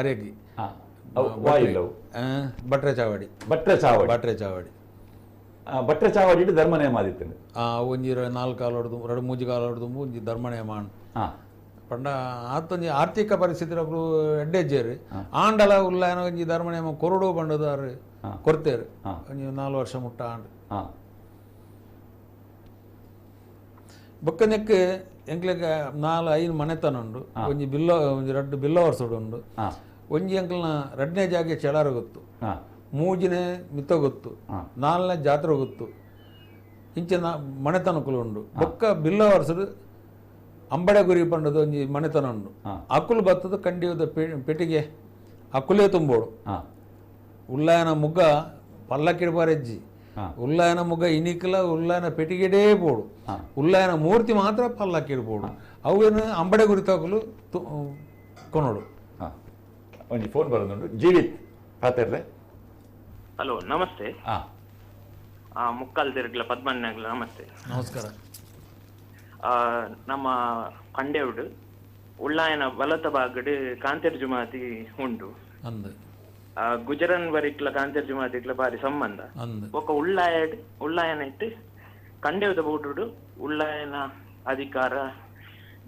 ಅರೆಗಿ ಭಟ್ರೆ ಚಾವಡಿ ಭಟ್ರೆ ಚಾವಡಿ ಭಟ್ರೆ ಚಾವಡಿ ಭಟ್ರೆ ಚಾವಡಿ ಧರ್ಮ ನೇಮ ಆದಿತ್ತು. ಒಂಜಿ 4 ಕಾಲು ಹೊಡೆದು 2 3 ಕಾಲು ಹೊಡೆದು ಒಂಜಿ ಧರ್ಮ ನೇಮ ಪಂಡ ಆತೊಂಜಿ ಆರ್ಥಿಕ ಪರಿಸ್ಥಿತಿ ಅಕ್ಲು ಎಡ್ಡೆಜ್ಜೇರು ಆಂಡಲ ಉಲ್ಲಾಯನ ಒಂಜಿ ಧರ್ಮ ನೇಮ ಕೊರಡು ಬಂಡದಾರು ಕೊರ್ತೇರು ಒಂಜಿ 4 ವರ್ಷ ಮುಟ್ಟ ಆಂಡ್ ಬೊಕ್ಕನೆಕ್ ಎಂಕ್ಲೆಗ್ 4 5 ಮನೆತನ ಉಂಡು ಒಂಜಿ ಬಿಲ್ಲ ಒಂಜಿ 2 ಬಿಲ್ಲ ವರ್ಷಡು ಉಂಡು ಒಂಜಿ ಎಂಕ್ಲನ 2ನೇ ಜಾಗೆ ಚೆಳಾರ ಗೊತ್ತು 3ನೇ ಮಿತ್ತ ಗೊತ್ತು 4ನೇ ಜಾತ್ರೆ ಗೊತ್ತು ಇಂಚ ಮನೆತನಕುಲು ಉಂಡು ಬೊಕ್ಕ ಬಿಲ್ಲ ವರ್ಷಡು ಅಂಬಡೆ ಗುರಿ ಪಂಡದ ಒಂಜಿ ಮನೆತನ ಉಂಡು ಅಕುಲು ಬತ್ತದ ಕಂಡಿಯದ ಪೆಟ್ಟಿಗೆ ಅಕುಲೇ ತುಂಬೋಡು ಉಲ್ಲಾಯನ ಮುಗ್ಗ ಪಲ್ಲಕ್ಕಿಡಬಾರೆಜ್ಜಿ ಉಲ್ಲಾಯನ ಮುಗ್ಗ ಇನಿಕ್ಲ ಉಲ್ಲಾಯನ ಪೆಟ್ಟಿಗೆಡೇ ಬೋಡು ಉಲ್ಲಾಯನ ಮೂರ್ತಿ ಮಾತ್ರ ಪಲ್ಲಕ್ಕಿಡ್ಬೋಡು ಅವೇನು ಅಂಬಡೆ ಗುರಿ ತಕಲು ಕೊನೋಡು. ಒಂಜಿ ಫೋನ್ ಬರೋದುಂಡು. ಜೀವಿತ್ ಪಾತೆರ್ಲೆ. ಹಲೋ ನಮಸ್ತೆ. ಮುಕ್ಕಾಲ್ ತಿರುಗ್ಲ ಪದ್ಮನಾಗ್ಲ ನಮಸ್ತೆ. ನಮಸ್ಕಾರ. ನಮ್ಮ ಕಂಡೇವುಡು ಉಳ್ಳಾಯನ ಬಲತ ಬಾಗಡು ಕಾಂತೇರ್ ಜುಮಾತಿ ಉಂಡು ಗುಜರನ್ ಬರಿಕ್ಲ ಕಾಂತೇರ್ ಜುಮಾತಿಕ್ಲ ಬಾರಿ ಸಂಬಂಧ. ಒಕ್ಕ ಉಳ್ಳಾಯಡ್ ಉಳ್ಳಾಯನ ಇಟ್ಟು ಕಂಡೇವುದ ಬೂಟುಡು ಉಳ್ಳಾಯನ ಅಧಿಕಾರ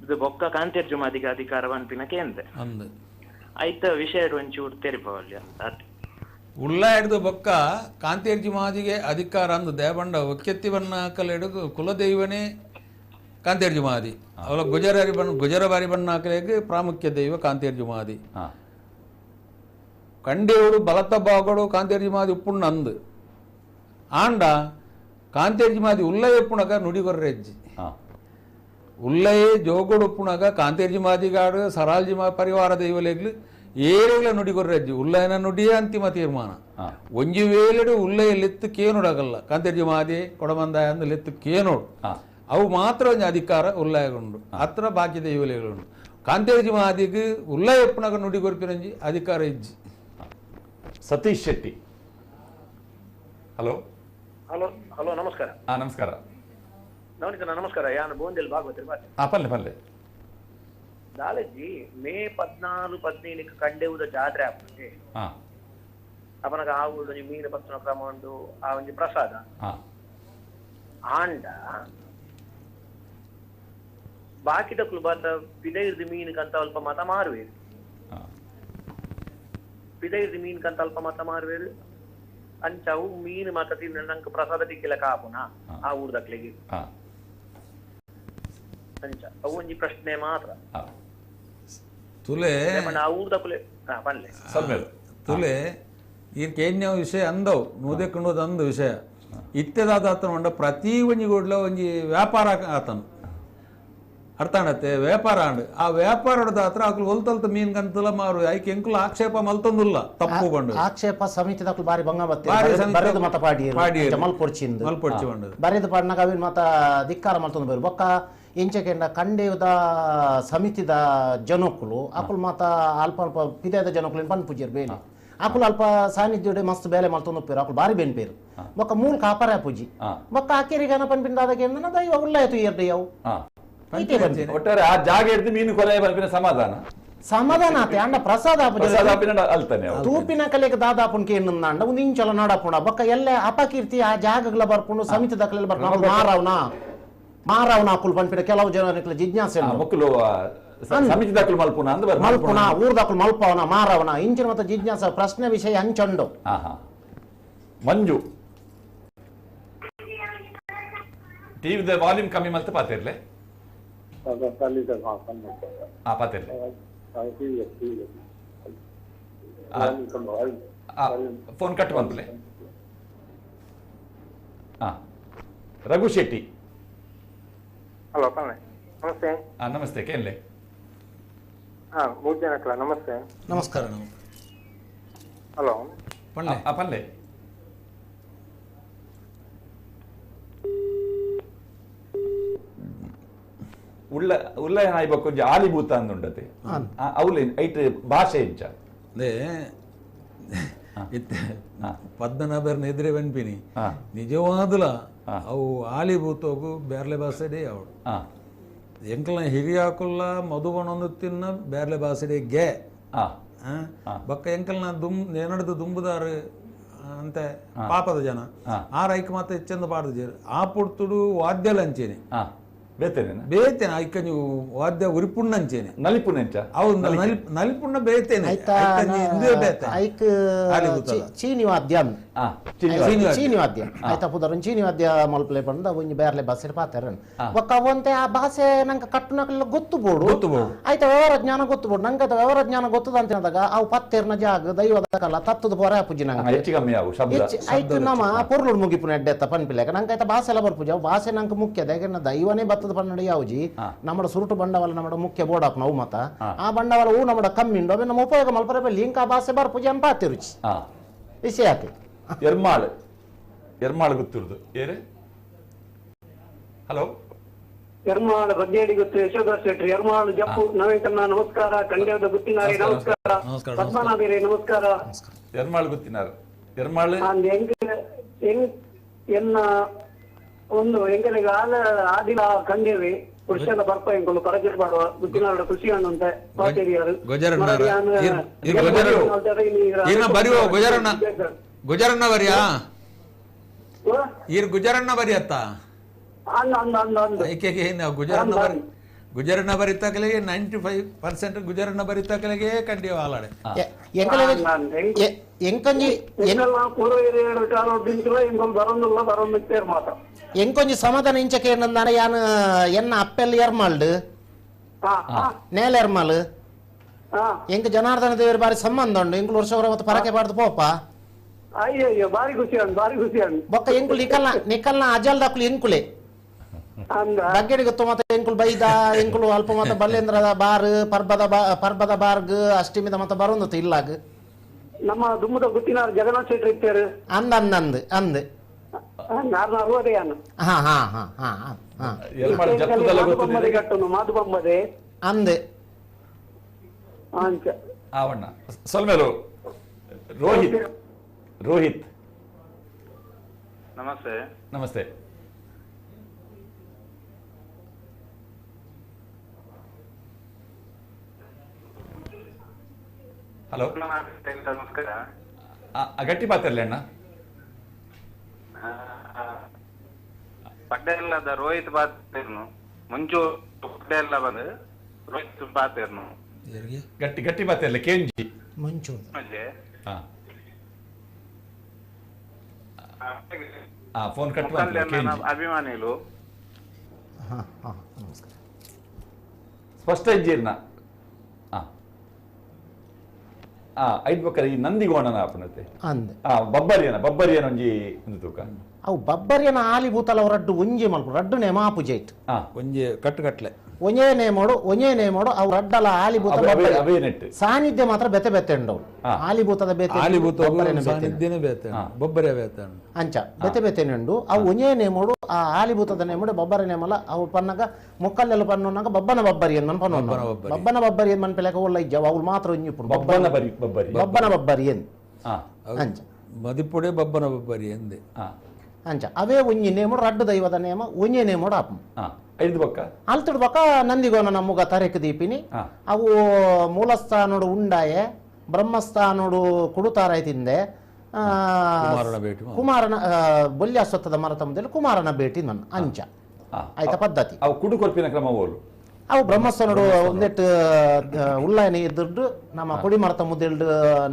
ಇದು ಬೊಕ್ಕ ಕಾಂತೇರ್ ಜುಮಾತಿಗೆ ಅಧಿಕಾರ ಪನ್ಪಿನ ಕೇಂದ್ರ ಐತ ವಿಷಯ ಒಂಚೂರು ತೆರಿಪವಲ್ಯ. ಉಳ್ಳಾಯಡ್ದು ಬೊಕ್ಕ ಕಾಂತೇರ್ ಜುಮಾದಿಗೆ ಅಧಿಕಾರ ಅಂದು ದೇಬಂಡ ಒಕ್ಕೆತ್ತಿ ಬನ್ನ ಕಲೆಡು ಕುಲದೈವನೇ ಕಾಂತೇರ್ ಜುಮಾದಿ ಅವಳ ಗುಜರಾರಿ ಬಣ್ಣ ಗುಜರಬಾರಿ ಬಣ್ಣ ಹಾಕಲಿಕ್ಕೆ ಪ್ರಾಮುಖ್ಯ ದೈವ ಕಾಂತೇರ್ ಜುಮಾದಿ. ಕಂಡೇవుడు ಬಲತ ಬಾಗಡು ಕಾಂತೇರ್ ಜುಮಾದಿ ಉಪ್ಪುಣ್ಣ ಅಂದು ಆಂಡ ಕಾಂತೇರ್ ಜುಮಾದಿ ಉಲ್ಲಯ ಉಪ್ಪುಣಗ ನುಡಿಗೊರ್ರೆಜ್ಜಿ ಉಲ್ಲಯೇ ಜೋಗೋಡು ಉಪ್ಪುಣಗ ಕಾಂತೇರ್ ಜುಮಾದಿಗಾಡು ಸರಾಲ್ ಜುಮಾ ಪರಿವಾರ ದೈವಲೆಗ್ಲು ಏರೆಗ್ಲ ನುಡಿ ಕೊರ್ರಜ್ಜಿ ಉಲ್ಲಯನ ನುಡಿಯೇ ಅಂತಿಮ ತೀರ್ಮಾನ. ಒಂಜಿ ವೇಲೆಡು ಉಲ್ಲಯ ಲೆತ್ತು ಕೇನೋಡಾಗಲ್ಲ ಕಾಂತೇರ್ಜಿ ಮಾದಿ ಕೊಡಮಂದಾಯ ಅಂದು ಲೆತ್ತು ಕೇನೋಡು ಅವು ಮಾತ್ರ ಒಂಜಿ ಅಧಿಕಾರ ಉಲ್ಲಾಯಗುಂಡು ಅತ್ರ ಬಾಕಿದ ಇವಲೆಗಳುಂಡು. ಕಾಂತೇರ್ಜಿ ಮಾದಿಗೆ ಉಲ್ಲಯ ಎಪ್ಪನಾಗ ನುಡಿ ಕೊರ್ಪಿನಂಜಿ ಅಧಿಕಾರ ಇಜ್ಜಿ. Satish Shetty hello hello hello ನಮಸ್ಕಾರ. ನಮಸ್ಕಾರ ನವನೀತನ ನಮಸ್ಕಾರ. ಯಾನು ಬೋಂದೆಲ್ ಭಾಗವತರು ಪಲ್ಲೆ ಪಲ್ಲೆ ದಾಲಜಿ ಮೇ 14 15 ಕಂಡೆವುದ ಜಾತ್ರೆ ಆಪುಂಡು ಅಪನಗ ಆ ಊರು ಮೀನು ಪತ್ತನ ಕ್ರಮ ಉಂಡು ಆ ಒಂಜಿ ಪ್ರಸಾದ ಆಂಡ ಬಾಕಿದಕ್ಲು ಬಾತ ಪಿದೈರ್ದು ಮೀನುಕಂತ ಅಲ್ಪ ಮಾತ ಮಾರುವೇರು ಪಿದೈರ್ದು ಮೀನುಕಂತ ಅಲ್ಪ ಮಾತ ಮಾರುವೇರು ಅಂಚವು ಮೀನು ಮಾತ ತಿನ್ನ ನಂಗೆ ಪ್ರಸಾದ ತಿಕ್ಕಿಲ್ಲ ಕಾಪುನ ಆ ಊರ್ದಕ್ಲಿಗೆ ಅಂಚ ಅವು ಒಂಜಿ ಪ್ರಶ್ನೆ ಮಾತ್ರ. ತುಲೆ ಆ ಊರ್ದಕ್ಲೆ ಪನ್ಲೆ ತುಲೆ ಈ ಕೇನ್ಯ ವಿಷಯ ಅಂದವು ನೂದೆಕ್ಕಂಡೋದು ಅಂದು ವಿಷಯ ಇತ್ತೆದಾದ ಆತನ ಉಂಡ ಪ್ರತಿ ಒಂಜಿ ಕೂಡಲ ಒಂಜಿ ವ್ಯಾಪಾರ ಆತನು ಅರ್ಥ ಆಣತ್ತೆ ವ್ಯಾಪಾರ ಅಂಡ್ ಆ ವ್ಯಾಪಾರದ ಹತ್ರ ಅಕ್ಲು ಹೊಲ್ತಲ್ತ ಮೀನ್ ಕಂತಲ ಮಾರು ಐಕೆ ಎಂಕುಲು ಆಕ್ಷೇಪ ಮಲ್ತೊಂದುಲ್ಲ ತಪ್ಪು ಬಂಡು ಆಕ್ಷೇಪ ಸಮಿತಿದಕ್ಲು ಬಾರಿ ಬಂಗ ಬತ್ತೆ ಬರೆದು ಮತ ಪಾಡಿ ಮಲ್ಪೊಡ್ಚಿಂದು ಮಲ್ಪೊಡ್ಚಿ ಬಂಡು ಬರೆದು ಪಾಡಿನಾಗ ಅವಿನ ಮತ ಧಿಕ್ಕಾರ ಮಲ್ತೊಂದು ಬೇರು ಬೊಕ್ಕ ಇಂಚೆಕೆಂಡ ಕಂಡೇವದ ಸಮಿತಿದ ಜನಕ್ಕಳು ಅಕುಲು ಮಾತ ಅಲ್ಪ ಅಲ್ಪ ಪಿದಾದ ಜನಕ್ಕಳು ಪನ್ಪುಜೇರು ಬೇಲೆ ಅಕುಲು ಅಲ್ಪ ಸಾನ್ನಿಧ್ಯ ಮಸ್ತ್ ಬೇಲೆ ಮಲ್ತೊಂದು ಉಪ್ಪೇರು ಅಕುಲು ಬಾರಿ ಬೆನ್ಪೇರು ಬೊಕ್ಕ ಮೂಲ ಕಾಪರ ಪೂಜಿ ಬೊಕ್ಕ ಆಕೇರಿಗಾನ ಪನ್ಪಿಂದ ದೈವ ಉಲ್ಲಾಯ್ತು ಎರಡು ಯಾವು ಒಟ್ಟಾರೆ ಆ ಜಾಗ ಹಿಡಿದು ಮೀನು ಕೊಲೆ ಬರ್ಪಿನ ಸಮಾಧಾನ ಸಮಾಧಾನ ಆತೆ ಅಂಡ ಪ್ರಸಾದ ತೂಪಿನ ಕಲೆಗೆ ದಾದಾಪುನ್ ಕೇಂಡ ಒಂದು ಇಂಚಲ ನಡಪುಣ ಬೊಕ್ಕ ಎಲ್ಲ ಅಪಕೀರ್ತಿ ಆ ಜಾಗಗಳ ಬರ್ಪುಂಡು ಸಮಿತಿ ದಕ್ಕಲೆಲ್ಲ ಬರ್ಪುಂಡು ಮಾರವನ ಮಾರವನ ಅಕುಲು ಪನ್ಪಿನ ಕೆಲವು ಜನ ಜಿಜ್ಞಾಸೆ ಮಕ್ಕಳು ಸಮಿತಿ ದಾಖಲು ಮಲ್ಪುನ ಅಂದ್ ಮಲ್ಪುನ ಊರ್ ದಾಖಲು ಮಲ್ಪವನ ಮಾರವನ ಇಂಚಿನ ಮತ್ತೆ ಜಿಜ್ಞಾಸ ಪ್ರಶ್ನೆ ವಿಷಯ ಹಂಚಂಡು. ಮಂಜು ಟಿವಿದ ವಾಲ್ಯೂಮ್ ಕಮ್ಮಿ ಮಲ್ತ ಪಾತಿರ್ಲೆ ಪಾತಿರ್ಲೆ ಫೋನ್ ಕಟ್ ಬಂದ್ಲೆ. ರಘು ಶೆಟ್ಟಿ ಹಲೋ ನಮಸ್ತೆ. ನಮಸ್ತೆ ಕೇನ್ಲೆ. ಮೂರು ಜನಕ್ಕಲ್ಲ ನಮಸ್ತೆ. ನಮಸ್ಕಾರ. ಹಲೋ ಪಲ್ಲೆ ಪಲ್ಲೆ ಉಳ್ಳ ಉಳ್ಳ ನಾಯ್ಬ ಕೊಂಚ ಆಲಿಭೂತ ಅಂದುಂಡತೆ ಅವ್ಲೆ ಐಟ್ ಭಾಷೆ ಇಂಚ ಅದೇ ಇತ್ತೆ ಪದ್ಮನಾಭರ್ನ ಎದುರೇ ಬೆನ್ಪಿನಿ ನಿಜವಾದಲ ಅವು ಆಲಿಭೂತೋಗು ಬೇರ್ಲೆ ಭಾಷೆಡೇ ಅವಳು ಎಂಕಲ್ನ ಹಿರಿಯಾಕುಲ್ಲ ಮಧುಬನೊಂದು ತಿನ್ನ ಬೇರ್ಲೆ ಭಾಷೆಡೆ ಗೆ ಬಕ್ಕ ಎಂಕಲ್ನ ದುಂ ಏನಡ್ದು ದುಂಬುದಾರು ಅಂತೆ ಪಾಪದ ಜನ ಆ ರೈಕ್ ಮಾತ ಹೆಚ್ಚಂದ ಪಾಡ್ದು ಆ ಪುಡ್ತುಡು ವಾದ್ಯಲಂಚೇನೆ ಬೇತೇನೆ ಬೇತೇನೆ ಐಕ ನೀವು ವಾದ್ಯ ಉರಿಪುಣ್ಣಂಚೇನೆ ನಲಿಪುಣ್ಣಂಚ ಅವು ನಲಿಪುಣ್ಣ ಬೇತೇನೆ ಐಕ್ ಚೀನಿ ವಾದ್ಯ ಚೀನಿ ವಾದ್ಯ ಆಯ್ತಾ ಪುದರ್ ಚೀನಿ ವಾದ್ಯ ಮಲ್ಪಲೆ ಪಂಡ ಒಂಜಿ ಬೇರ್ಲೆ ಭಾಷೆ ಪಾತೆರ ಬೊಕ್ಕ ಅವಂತೆ ಆ ಭಾಷೆ ನಂಗೆ ಕಟ್ಟುನಕ್ಲೆಲ್ಲ ಗೊತ್ತು ಬೋಡು ಆಯ್ತಾ ವ್ಯವಹಾರ ಜ್ಞಾನ ಗೊತ್ತು ಬೋಡು ನಂಗೆ ಅದು ವ್ಯವಹಾರ ಜ್ಞಾನ ಗೊತ್ತದ ಅಂತ ಹೇಳಿದಾಗ ಅವು ಪತ್ತೇರ್ನ ಜಾಗ ದೈವದ ಕಲ್ಲ ತತ್ತದ ಪೋರೆ ಪೂಜೆ ನಂಗೆ ಹೆಚ್ಚು ಕಮ್ಮಿ ಅವು ಶಬ್ದ ಐಕ್ ನಮ್ಮ ಪೊರ್ಲುಡು ಮುಗಿಪುನ ಎಡ್ಡೆತ್ತ ಪನ್ಪಿಲೇಕ ನಂಗೆ ಆಯ್ತಾ ಭಾಷೆ ಎಲ್ಲ ಬರ್ಪೂಜೆ ಅವು ಭಾಷೆ ನಂಗೆ ಮುಖ್ಯ ಯಾಕಂದ್ರೆ ದೈವನೇ ಬತ್ತದ ಪನ್ನಡಿ ಯಾವ್ಜಿ ನಮ್ಮ ಸುರುಟು ಬಂಡವಾಳ ನಮ್ಮ ಮುಖ್ಯ ಬೋರ್ಡ್ ಹಾಕ್ ನಾವು ಮತ ಆ ಬಂಡವಾಳ ಹೂ ನಮ್ಮ ಕಮ್ಮಿ ಉಂಡು ಅವೆ ನಮ್ಮ ಉಪಯೋಗ ಮಲ್ಪರೆ ಲಿಂಕ್ ಆ ಭಾಷೆ ಬರ್ಪೂಜೆ ಅನ್ಪ ರುಚಿ ವಿಷಯ ಆತಿ. ಎರ್ಮಾಳು ಎರ್ಮಾಳು ಗೊತ್ತಿರುದು ಏರು ಹಲೋ ಎರ್ಮಾಳು ಬಗ್ಗೇಡಿ ಗೊತ್ತು ಯಶೋಧ ಶೆಟ್ಟಿ ಎರ್ಮಾಳು ಜಪ್ಪು ನವೀಕರಣ ನಮಸ್ಕಾರ. ಕಂಡ್ಯದ ಗುತ್ತಿನಾರಿ ನಮಸ್ಕಾರ. ಪದ್ಮನಾಭಿರೇ ನಮಸ್ಕಾರ. ಎರ್ಮಾಳು ಗುತ್ತಿನಾರು ಎರ್ಮಾಳು ಎನ್ನ ಒಂದು ಎಂಕಲಿಗೆ ಆಲ ಆದಿಲ ಕಂಡೇವಿ ಪುರುಷನ ಬರ್ಪ ಎಂಕುಲು ಪರಕೆ ಪಾಡುವ ಗುತ್ತಿನಾಡ ಕೃಷಿ ಹಣ್ಣು ಪಾತೇರಿಯಾರು ಗುಜರಣ್ಣ ಬರಿಯಾ ಈರ್ ಗುಜರಣ್ಣ ಬರಿಯತ್ತ ಗುಜರಣ್ಣ ಬರಿ ಗುಜರಣ್ಣ ಬರಿತಕಲಿಗೆ 95% ಗುಜರಣ್ಣ ಬರಿತಕಲಿಗೆ ಕಂಡಿಯೋ ಆಲಾಡೆ ಎಂಕೊಂಜಿ ಸಮಾಧಾನ ಇಂಚಕ್ಕೆ ಏನಂದಾನೆ ಯಾನ್ ಎನ್ನ ಅಪ್ಪೆಲ್ ಎರ್ಮಾಲ್ಡ್ ನೇಲ ಎರ್ಮಾಲ್ ಎಂಕ ಜನಾರ್ದನ ದೇವರು ಬಾರಿ ಸಂಬಂಧ ಉಂಡು ಎಂಕುಲು ವರ್ಷ ಮತ್ತೆ ಪರಕೆ ಪಾಡ್ದು ಪೋಪ ಅಯ್ಯಯ್ಯೋ ಬಾರಿ ಖುಷಿ ಬಾರಿ ಖುಷಿ ಬೊಕ್ಕ ಎಂಕುಲು ನಿಕಲ್ನ ನಿಕಲ್ನ ಅಜಲ್ ದಾಕುಲು ಎಂಕುಲೆ ಬಗ್ಗೆಡಿ ಗೊತ್ತು ಮಾತ ಎಂಕುಲು ಬೈದ ಎಂಕುಲು ಅಲ್ಪ ಮಾತ ಬಲ್ಲೇಂದ್ರದ ಬಾರ್ ಪರ್ಬದ ಪರ್ಬದ ಬಾರ್ಗ್ ಅಷ್ಟಮಿದ ಮಾತ ಬರೋಂದು ಇಲ್ಲಾಗ ನಮ್ಮ ದುಮ್ಮದ ಗುತ್ತಿನಾರ್ ಜಗನ್ನಾಥ ಶೆಟ್ಟಿ ಇರ್ತಾರೆ ಅಂದ ಅಂದ ಅಂದ್ ಅಂದ್ ಹಾ ಹಾ ಹಾ ಹಾ ಹಾ ಮಾಧುಬೊಮ್ಮದೆ ಅಂದ್ ಆವಣ್ಣ ಸೊಲ್ಮೇಲು ರೋಹಿತ್ ರೋಹಿತ್ ನಮಸ್ತೆ ನಮಸ್ತೆ ಹಲೋ ನಮಸ್ಕಾರ ಗಟ್ಟಿ ಮಾತಾಡ್ಲಿ ಅಣ್ಣ ಪಡ್ಡೆಲ್ಲದ ರೋಹಿತ್ ಬಾತೇರ್ನು ಮುಂಚು ಪಡ್ಡೆಲ್ಲ ಬಂದು ರೋಹಿತ್ ಬಾತೇರ್ನು ಗಟ್ಟಿ ಗಟ್ಟಿ ಮಾತಾಡ್ಲಿ ಕೆಂಜಿ ಮುಂಚು ಫೋನ್ ಕಟ್ ಅಭಿಮಾನಿಗಳು ನಮಸ್ಕಾರ ಸ್ಪಷ್ಟ ಇದ್ದೀರ್ನ ಐದು ಬೊಕ್ಕ ಈ ನಂದಿಗೋಣನ ಆಪನತೆ ಬಬ್ಬರಿಯನ ಬಬ್ಬರಿಯನ ಒಂಜಿ ಒಂದು ತೂಕ ಅವು ಬಬ್ಬರಿಯನ ಆಲಿ ಭೂತಲ ರಡ್ಡು ಒಂಜಿ ಮಲ್ಪು ರಡ್ಡು ನೇಮ ಆಪುಜೆ ಇಟ್ಟು ಒಂಜಿ ಕಟ್ಟು ಕಟ್ಲೆ ಒಂಜೇ ನೇಮೋಡು ಒಂಜೇ ನೇಮೋಡು ಅವು ರಡ್ಡಲ ಆಲಿಭೂತ ಸಾನ್ನಿಧ್ಯ ಮಾತ್ರ ಬೆತೆ ಬೆತ್ತೆ ಉಂಡವು ಆಲಿಭೂತದ ಬೇತೆ ಆಲಿಭೂತ ಸಾನ್ನಿಧ್ಯನೇ ಬೇತೆ ಬೊಬ್ಬರಿಯ ಬೇತೆ ಅಂಚ ಬೆತೆ ಬೆತೆ ಉಂಡು ಅವು ಒಂಜೇ ನೇಮೋಡು ಆ ಆಲಿಭೂತದ ನೇಮೋಡು ಬೊಬ್ಬರ ನೇಮಲ ಅವು ಪನ್ನಗ ಮುಕ್ಕಲ್ಲೆಲ್ಲ ಪನ್ನುನಾಗ ಬಬ್ಬನ ಬಬ್ಬರಿ ಎನ್ ಪನ್ನು ಬಬ್ಬನ ಬಬ್ಬರಿ ಎನ್ ಮನ್ಪೆಲೆಕ ಒಳ್ಳ ಇಜ್ಜ ಅವು ಮಾತ್ರ ಒಂಜಿ ಬಬ್ಬನ ಬರಿ ಬಬ್ಬರಿ ಬಬ್ಬನ ಬಬ್ಬರಿ ಎನ್ ಅಂಚ ಮದಿಪುಡೆ ಬಬ್ಬನ ಬಬ್ಬರಿ ಎಂದೆ ಅಂಚ ಅವೇ ಒಂಜಿ ನೇಮೋಡು ರಡ್ಡು ದೈವದ ನೇಮ ಒಂಜೇ ನೇಮೋಡು ಆಪು ಐದು ಬೊಕ್ಕ ಅಲ್ತುಡು ಬೊಕ್ಕ ನಂದಿಗೋನ ನಮ್ಮುಗ ತರೆಕ್ ದೀಪಿನಿ ಅವು ಮೂಲಸ್ಥಾನೋಡು ಉಂಡಾಯೆ ಬ್ರಹ್ಮಸ್ಥಾನೋಡು ಕುಡುತಾರಾಯ್ ತಿಂದೆ ಕುಮಾರನ ಬೊಲ್ಯಾಸ್ವತ್ತದ ಮರತ ಮುಂದೆ ಕುಮಾರನ ಭೇಟಿ ನನ್ನ ಅಂಚ ಆಯ್ತಾ ಪದ್ಧತಿ ಅವು ಕುಡು ಕೊರ್ಪಿನ ಕ್ರಮ ಓಲು ಅವು ಬ್ರಹ್ಮಸ್ಥಾನೋಡು ಒಂದೆಟ್ಟು ಉಳ್ಳಾಯನ ಎದುರ್ಡು ನಮ್ಮ ಕೊಡಿ ಮರತ ಮುದೆಲ್ಡು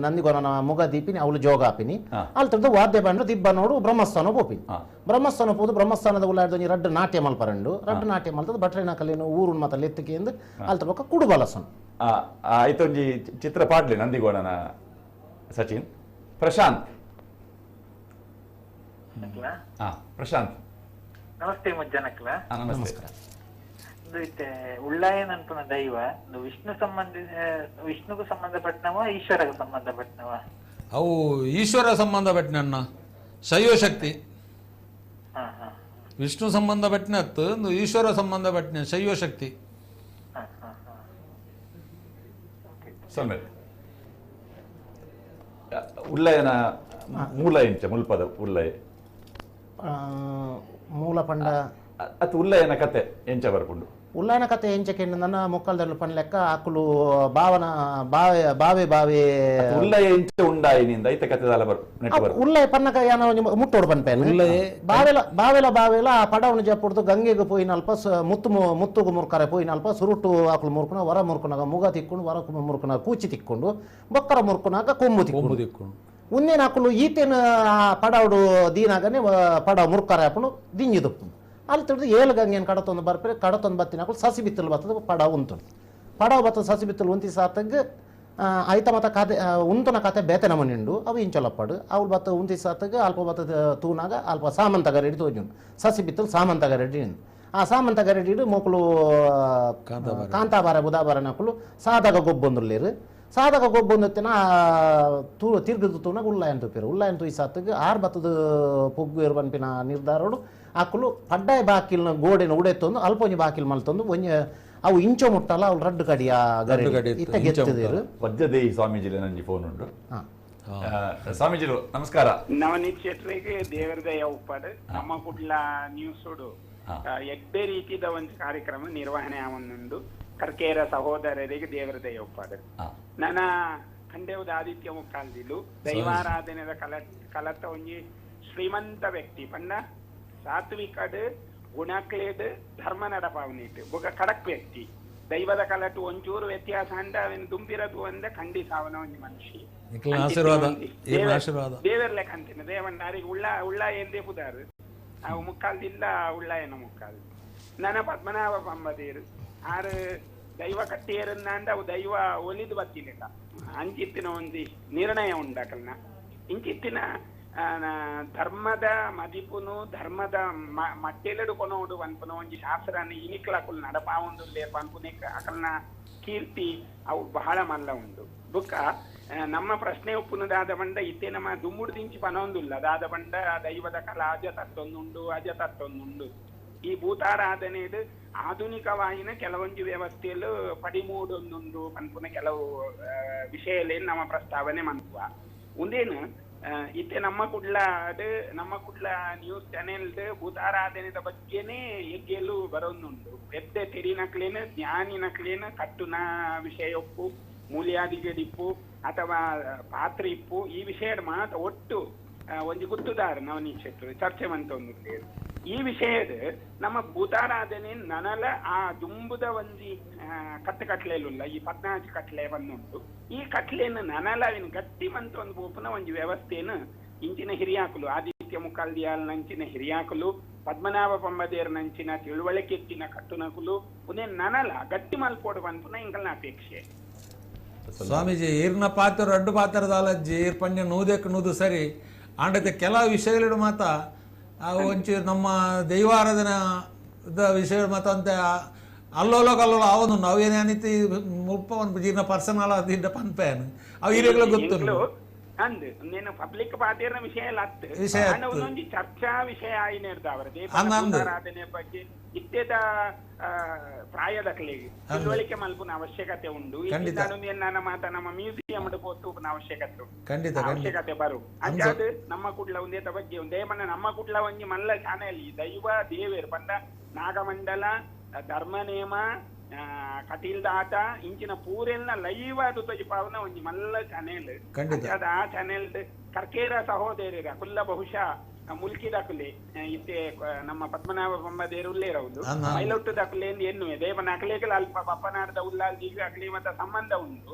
ನಂದಿಗೋನ ಮುಗ ದೀಪಿನಿ ಅವಳು ಜೋಗಾಪಿನಿ ಅಲ್ತದ್ದು ವಾದ್ಯ ಬಂಡು ದಿಬ್ಬ ನೋಡು ಬ್ರಹ್ಮಸ್ಥಾನ ಪೋಪಿನಿ ಬ್ರಹ್ಮಸ್ಥಾನ ಪೋದು ಬ್ರಹ್ಮಸ್ಥಾನದ ಉಳ್ಳಾಡ್ದು ರಡ್ಡು ನಾಟ್ಯ ಮಲ್ಪರಂಡು ರಡ್ಡು ನಾಟ್ಯ ಮಲ್ತದ ಭಟ್ರೇನ ಕಲಿನ ಊರು ಮಾತ ಲೆತ್ತಿಗೆ ಎಂದು ಅಲ್ತ ಬೊಕ್ಕ ಕುಡು ಬಲಸನ್ ಆಯ್ತೊಂಜಿ ಚಿತ್ರ ಪಾಡ್ಲಿ ನಂದಿಗೋಣನ ಸಚಿನ್ ಪ್ರಶಾಂತ್ ಪ್ರಶಾಂತ್ ನಮಸ್ತೆ ಮುಜ್ಜನಕ್ಲ ನಮಸ್ಕಾರ ಉಳ್ಳಾಯನ ಅನ್ಪುನ ದೈವ ವಿಷ್ಣು ಸಂಬಂಧಿ ವಿಷ್ಣುಗೂ ಸಂಬಂಧಪಟ್ಟನವ ಈಶ್ವರಗೂ ಸಂಬಂಧಪಟ್ಟನವ ಅವು ಈಶ್ವರ ಸಂಬಂಧಪಟ್ಟನ ಶೈವಶಕ್ತಿ ವಿಷ್ಣು ಸಂಬಂಧಪಟ್ಟನ ಅತ್ತು ಒಂದು ಈಶ್ವರ ಸಂಬಂಧಪಟ್ಟನ ಶೈವಶಕ್ತಿ ಉಳ್ಳಾಯನ ಮೂಲ ಎಂಚ ಮುಲ್ಪದ ಉಳ್ಳಾಯ ಮೂಲ ಪಂಡ ಅದು ಉಳ್ಳಾಯನ ಕತೆ ಎಂಚ ಬರ್ಪುಂಡು ಉಳ್ಳಾಯನ ಕತೆ ಎಂಚಕ್ಕೆ ನನ್ನ ಮುಕ್ಕಲ್ದಲ್ಲಿ ಪನ್ಲೆಕ್ಕ ಆಕುಲು ಭಾವನ ಬಾವೆ ಬಾವೆ ಬಾವೆ ಉಳ್ಳಾಯ ಎಂಚ ಉಂಡಾಯಿನಿಂದ ಐತ ಕತೆ ದಾಲ ಬರ್ ಉಳ್ಳಾಯ ಪನ್ನಕ ಯಾನ ಮುಟ್ಟೋಡು ಪನ್ಪೇನು ಬಾವೆಲ ಬಾವೆಲ ಬಾವೆಲ ಆ ಪಡವನ ಜಪ್ಪುಡ್ದು ಗಂಗೆಗೆ ಪೋಯಿನಲ್ಪ ಮುತ್ತು ಮುತ್ತುಗು ಮುರ್ಕರೆ ಪೋಯಿನಲ್ಪ ಸುರುಟು ಆಕುಲು ಮುರ್ಕುನ ವರ ಮುರ್ಕುನಾಗ ಮುಗ ತಿಕ್ಕೊಂಡು ವರ ಮುರ್ಕುನಾಗ ಕೂಚಿ ತಿಕ್ಕೊಂಡು ಬೊಕ್ಕರ ಮುರ್ಕುನಾಗ ಕೊಂಬು ತಿಕ್ಕೊಂಡು ಉನ್ನೇನ ಆಕುಲು ಈತೇನ ಆ ಪಡವಡು ದೀನಾಗನೆ ಪಡವ ಮುರ್ಕರೆ ಹಾಕೊಂಡು ದಿಂಜಿದುಪ್ಪು ಅಲ್ಲಿ ತಿಳಿದು ಏಳು ಗಂಗೆನ ಕಡತೊಂದು ಬರ್ಪರೆ ಕಡತೊಂದು ಬತ್ತಿನ ಹಾಕೊಂಡು ಸಸಿ ಬಿತ್ತಲು ಬರ್ತದೆ ಪಡವ ಉಂತುಂಡು ಪಡವ ಬತ್ತದ ಸಸಿ ಬಿತ್ತಲು ಉಂತಿ ಸಾತಗ್ ಐತ ಮತ ಕತೆ ಉಂತುನ ಕತೆ ಬೇತೆ ನಮನಿಂಡು ಅವು ಇಂಚೊಲಪ್ಪಡು ಅವ್ಳು ಬತ್ತ ಉಂತಿ ಸಾತಗ್ ಅಲ್ಪ ಬತ್ತದ ತೂನಾಗ ಅಲ್ಪ ಸಾಮಂತ ಗರಡಿ ತೋಜುಂಡು ಸಸಿ ಬಿತ್ತಲು ಸಾಮಂತ ಗರಡಿ ಆ ಸಾಮಂತ ಗರಡಿ ಮೋಕುಲು ಕಾಂತಾಬಾರ ಬುಧಾಬಾರನಕುಲು ಸಾದಗ ಗೊಬ್ಬೊಂದುಲ್ಲೇರು ಸಾದಗ ಗೊಬ್ಬೊಂದುತ್ತಿನ ತೂ ತಿರ್ಗದು ತೂನಾಗ ಉಳ್ಳಾಯನ್ ತೂಪಿರು ಉಳ್ಳಾಯನ್ ತೂಯಿ ಸಾತಗ್ ಆರು ಬತ್ತದ ಪೊಗ್ಗು ಇರುವನ್ಪಿನ ನಿರ್ಧಾರೋಡು ಆಕುಲು ಪಡ್ಡಾಯ ಬಾಕಿಲ್ನ ಗೋಡೆನ ಉಡೆತ್ತೊಂದು ಅಲ್ಪ ಒಂಜಿ ಬಾಕಿಲ್ ಮಲ್ತೊಂದು ಒಂಜಿ ಅವು ಇಂಚೋ ಮುಟ್ಟಲ್ಲ ಅವ್ಳು ರಡ್ಡು ಕಡಿಯ ಗರಡಿ ಇತ್ತ ಗೆತ್ತದಿರು ವಜ್ರದೇಹಿ ಸ್ವಾಮೀಜಿ ನಂಜಿ ಫೋನ್ ಉಂಟು ಸ್ವಾಮೀಜಿಲು ನಮಸ್ಕಾರ ನವನೀತ್ ಶೆಟ್ರಿಗೆ ದೇವರ ದಯ ಉಪ್ಪಾಡು ನಮ್ಮ ಕುಡ್ಲ ನ್ಯೂಸುಡು ಎಡ್ಡೆ ರೀತಿದ ಒಂದು ಕಾರ್ಯಕ್ರಮ ನಿರ್ವಹಣೆ ಆವೊಂದುಂಡು ಕರ್ಕೇರ ಸಹೋದರರಿಗೆ ದೇವರ ದಯ ಉಪ್ಪಾಡು ನನ್ನ ಖಂಡೇವದ ಆದಿತ್ಯ ಮುಕ್ಕಾಲ್ದಿಲು ದೈವಾರಾಧನೆದ ಕಲತ ಒಂಜಿ ಶ್ರೀಮಂತ ವ್ಯಕ್ತಿ ಪಂಡ ಸಾತ್ವಿಕಡ್ ಗುಣಕ್ಲೇಡ್ ಧರ್ಮ ನಡಪಾವನಿಟ್ಟು ಬೊಕ ಖಡಕ್ ವ್ಯಕ್ತಿ ದೈವದ ಕಲಟು ಒಂಚೂರು ವ್ಯತ್ಯಾಸ ಅಂಡ ಅವನು ದುಂಬಿರದು ಅಂದ ಖಂಡಿಸಾವನ ಒಂಜಿ ಮನುಷ್ಯ ಆಶೀರ್ವಾದ ದೇವರ್ಲೆ ಕಂತಿನ ದೇವಣ್ಣ ಅರಿಗೆ ಉಳ್ಳ ಉಳ್ಳ ಎಂದೇ ಪುದಾರು ಅವು ಮುಕ್ಕಾಲ್ದಿಲ್ಲ ಉಳ್ಳ ಏನೋ ಮುಕ್ಕಾಲ್ ನನ್ನ ಪದ್ಮನಾಭ ಪಂಬದೇರು ಆರು ದೈವ ಕಟ್ಟಿಯರನ್ನಾಂಡ ಅವು ದೈವ ಒಲಿದು ಬತ್ತಿಲ್ಲ ಅಂಚಿತ್ತಿನ ಒಂದು ನಿರ್ಣಯ ಉಂಡಾಕಲ್ನ ಇಂಚಿತ್ತಿನ ಧರ್ಮದ ಮದಿಪುನು ಧರ್ಮದ ಮಟ್ಟೆಲೆಡು ಕೊನೋಡು ಪನ್ಪುನ ಒಂಜಿ ಶಾಸ್ತ್ರನ ಇನಿಕ್ಲಕುಲು ನಡಪಾವೊಂದುಲ್ಲೆ ಪನ್ಪುನೆಕ್ ಅಕಲ್ನ ಕೀರ್ತಿ ಅವು ಬಹಳ ಮಲ್ಲ ಉಂಡು. ಬುಕ್ಕ ನಮ್ಮ ಪ್ರಶ್ನೆ ಉಪ್ಪುನು ದಾದ ಪಂಡ ಇತ್ತೆ ನಮ್ಮ ದುಮ್ಮುಡು ದಿಂಚಿ ಪನೊಂದುಲ್ಲ ದಾದ ಪಂಡ ದೈವದ ಕಲ ಅಜ ತತ್ತೊಂದುಂಡು ಅಜ ತತ್ತೊಂದುಂಡು. ಈ ಭೂತಾರಾಧನೆದು ಆಧುನಿಕವಾಯಿನ ಕೆಲವೊಂಜಿ ವ್ಯವಸ್ಥೆಯಲ್ಲೂ ಪಡಿಮೂಡೊಂದುಂಡು ಪನ್ಪುನ ಕೆಲವು ವಿಷಯಲೇನು ನಮ್ಮ ಪ್ರಸ್ತಾವನೆ ಮನ್ಪುವ. ಒಂದೇನು ಇತ್ತೆ ನಮ್ಮ ಕುಡ್ಲ ನಮ್ಮ ಕುಡ್ಲ ನ್ಯೂಸ್ ಚಾನೆಲ್ ಭೂತಾರಾಧನೆದ ಬಗ್ಗೆನೇ ಎಗ್ಗೆಲು ಬರೋದುಂಡು. ಎದ್ದೆ ತೆರಿನಕ್ಲೇನು ಜ್ಞಾನಿನಕ್ಲೇನು ಕಟ್ಟುನ ವಿಷಯ ಒಪ್ಪು ಮೂಲ್ಯಾದಿಗಡಿಪ್ಪು ಅಥವಾ ಪಾತ್ರ ಇಪ್ಪು ಈ ವಿಷಯದ ಮಾತ ಒಟ್ಟು ಒಂಜಿ ಗುತ್ತುದಾರ ನವನೀತ್ ಶೆಟ್ಟರು ಚರ್ಚೆ ಮಂತೊಂದು. ಈ ವಿಷಯದ ನಮ್ಮ ಭೂತಾರಾಧನೆ ನನಲ ಆ ದುಂಬುದ ಒಂಜಿ ಕಟ್ಟು ಕಟ್ಲೆಲುಲ್ಲ ಈ 14 ಕಟ್ಲೆ ಬಂದುಂಟು. ಈ ಕಟ್ಲೆಯನ್ನು ನನಲ ಅವಿನ ಗಟ್ಟಿ ಮಂತ ಒಂದು ಪೋಪುನ ಒಂಜಿ ವ್ಯವಸ್ಥೆಯನ್ನು ಇಂಚಿನ ಹಿರಿಯಾಕುಲು ಆದಿತ್ಯ ಮುಕಾಲ್ದಿಯಾಲ್ ನಂಚಿನ ಹಿರಿಯಾಕುಲು ಪದ್ಮನಾಭ ಪಂಬದೇರ್ ನಂಚಿನ ತಿಳುವಳಿಕೆ ಎತ್ತಿನ ಕಟ್ಟುನಕುಲು ಉನೇ ನನಲ ಗಟ್ಟಿ ಮಲ್ಪೋಡು ಪನ್ಪುನ ಇಂಕಲ್ನ ಅಪೇಕ್ಷೆ. ಸ್ವಾಮೀಜಿ ಈರ್ನ ಪಾತ್ರ ರಡ್ಡು ಪಾತ್ರದಾಲಜ್ಜಿ ಈರ್ ಪಂಜ ನೂದಕ್ಕೆ ನೂದು ಸರಿ ಆಂಡತೆ ಕೆಲವು ವಿಷಯಗಳು ಮಾತ ಒಂಚೂರು ನಮ್ಮ ದೈವಾರಾಧನದ ವಿಷಯ ಮಾತ ಅಂತ ಅಲ್ಲೋಲ ಕಲ್ಲೋಲ ಅವನು ನಾವೇನೇ ಅನಿತಿ ಮುಪ್ಪ ಒಂದು ಜೀರ್ಣ ಪರ್ಸನಲ್ ಅದಿಂಡ ಪನ್ಪೇನು ಅವು ಈರೆಗಳ ಗೊತ್ತು ಅಂದ್ నేను ಪಬ್ಲಿಕ್ ಪಾತೇರ್ನ ವಿಷಯ ಅಲ್ಲ ವಿಷಯ ಒಂದೊಂದು ಚರ್ಚಾ ವಿಷಯ ಆಯಿನೇರ್ದ ಅವರ ದೇವಾರಾಧನೆ ಬಗ್ಗೆ ಇತ್ತೆದ ಪ್ರಾಯದಕ್ಲೆಗ್ ತಿಳುವಳಿಕೆ ಮಲ್ಪುನ ಅವಶ್ಯಕತೆ ಉಂಡು. ನನ್ನ ಮಾತ ನಮ್ಮ ಮ್ಯೂಸಿಯಂ ಪೋತುಪುನ ಅವಶ್ಯಕತೆ ಉಂಡು, ಖಂಡಿತ ಅವಶ್ಯಕತೆ ಬರು. ಅಂಚಾದ್ ನಮ್ಮ ಕುಡ್ಲ ಒಂದೇತ ಬಗ್ಗೆ ಒಂದೇ ಪಂಡ ನಮ್ಮ ಕುಡ್ಲ ಒಂಜಿ ಮಲ್ಲ ಚಾನೆಲ್ ಈ ದೈವ ದೇವೇರ್ ಪಂಡ ನಾಗಮಂಡಲ ಧರ್ಮನೇಮ ಕಟೀಲ್ದ ಆಟ ಇಂಚಿನ ಪೂರೆಲ್ನ ಲೈವ್ ಅದು ತೊಜಿಪಾವನ ಒಂಜಿ ಮಲ್ಲ ಚಾನೆಲ್. ಅಂಚಾದ್ ಆ ಚಾನೆಲ್ ಕರ್ಕೇರ ಸಹೋದರರ ಕುಲ್ಲ ಬಹುಶಃ ಮುಲ್ಕಿದಕುಲೆ ಇತ್ತೆ ನಮ್ಮ ಪದ್ಮನಾಭ ಬೊಮ್ಮದೇರು ಉಲ್ಲೇರವುದು ಮೈಲೊಟ್ಟುದಕುಲೆ ಎನ್ನುವೆ ದೇವನ ಅಕಲೇಕಲ ಅಲ್ಪ ಬಪ್ಪನಾಡದ ಉಲ್ಲಾಲ್ ಈಗ ಅಕಲಿ ಮತ್ತ ಸಂಬಂಧ ಉಂಟು.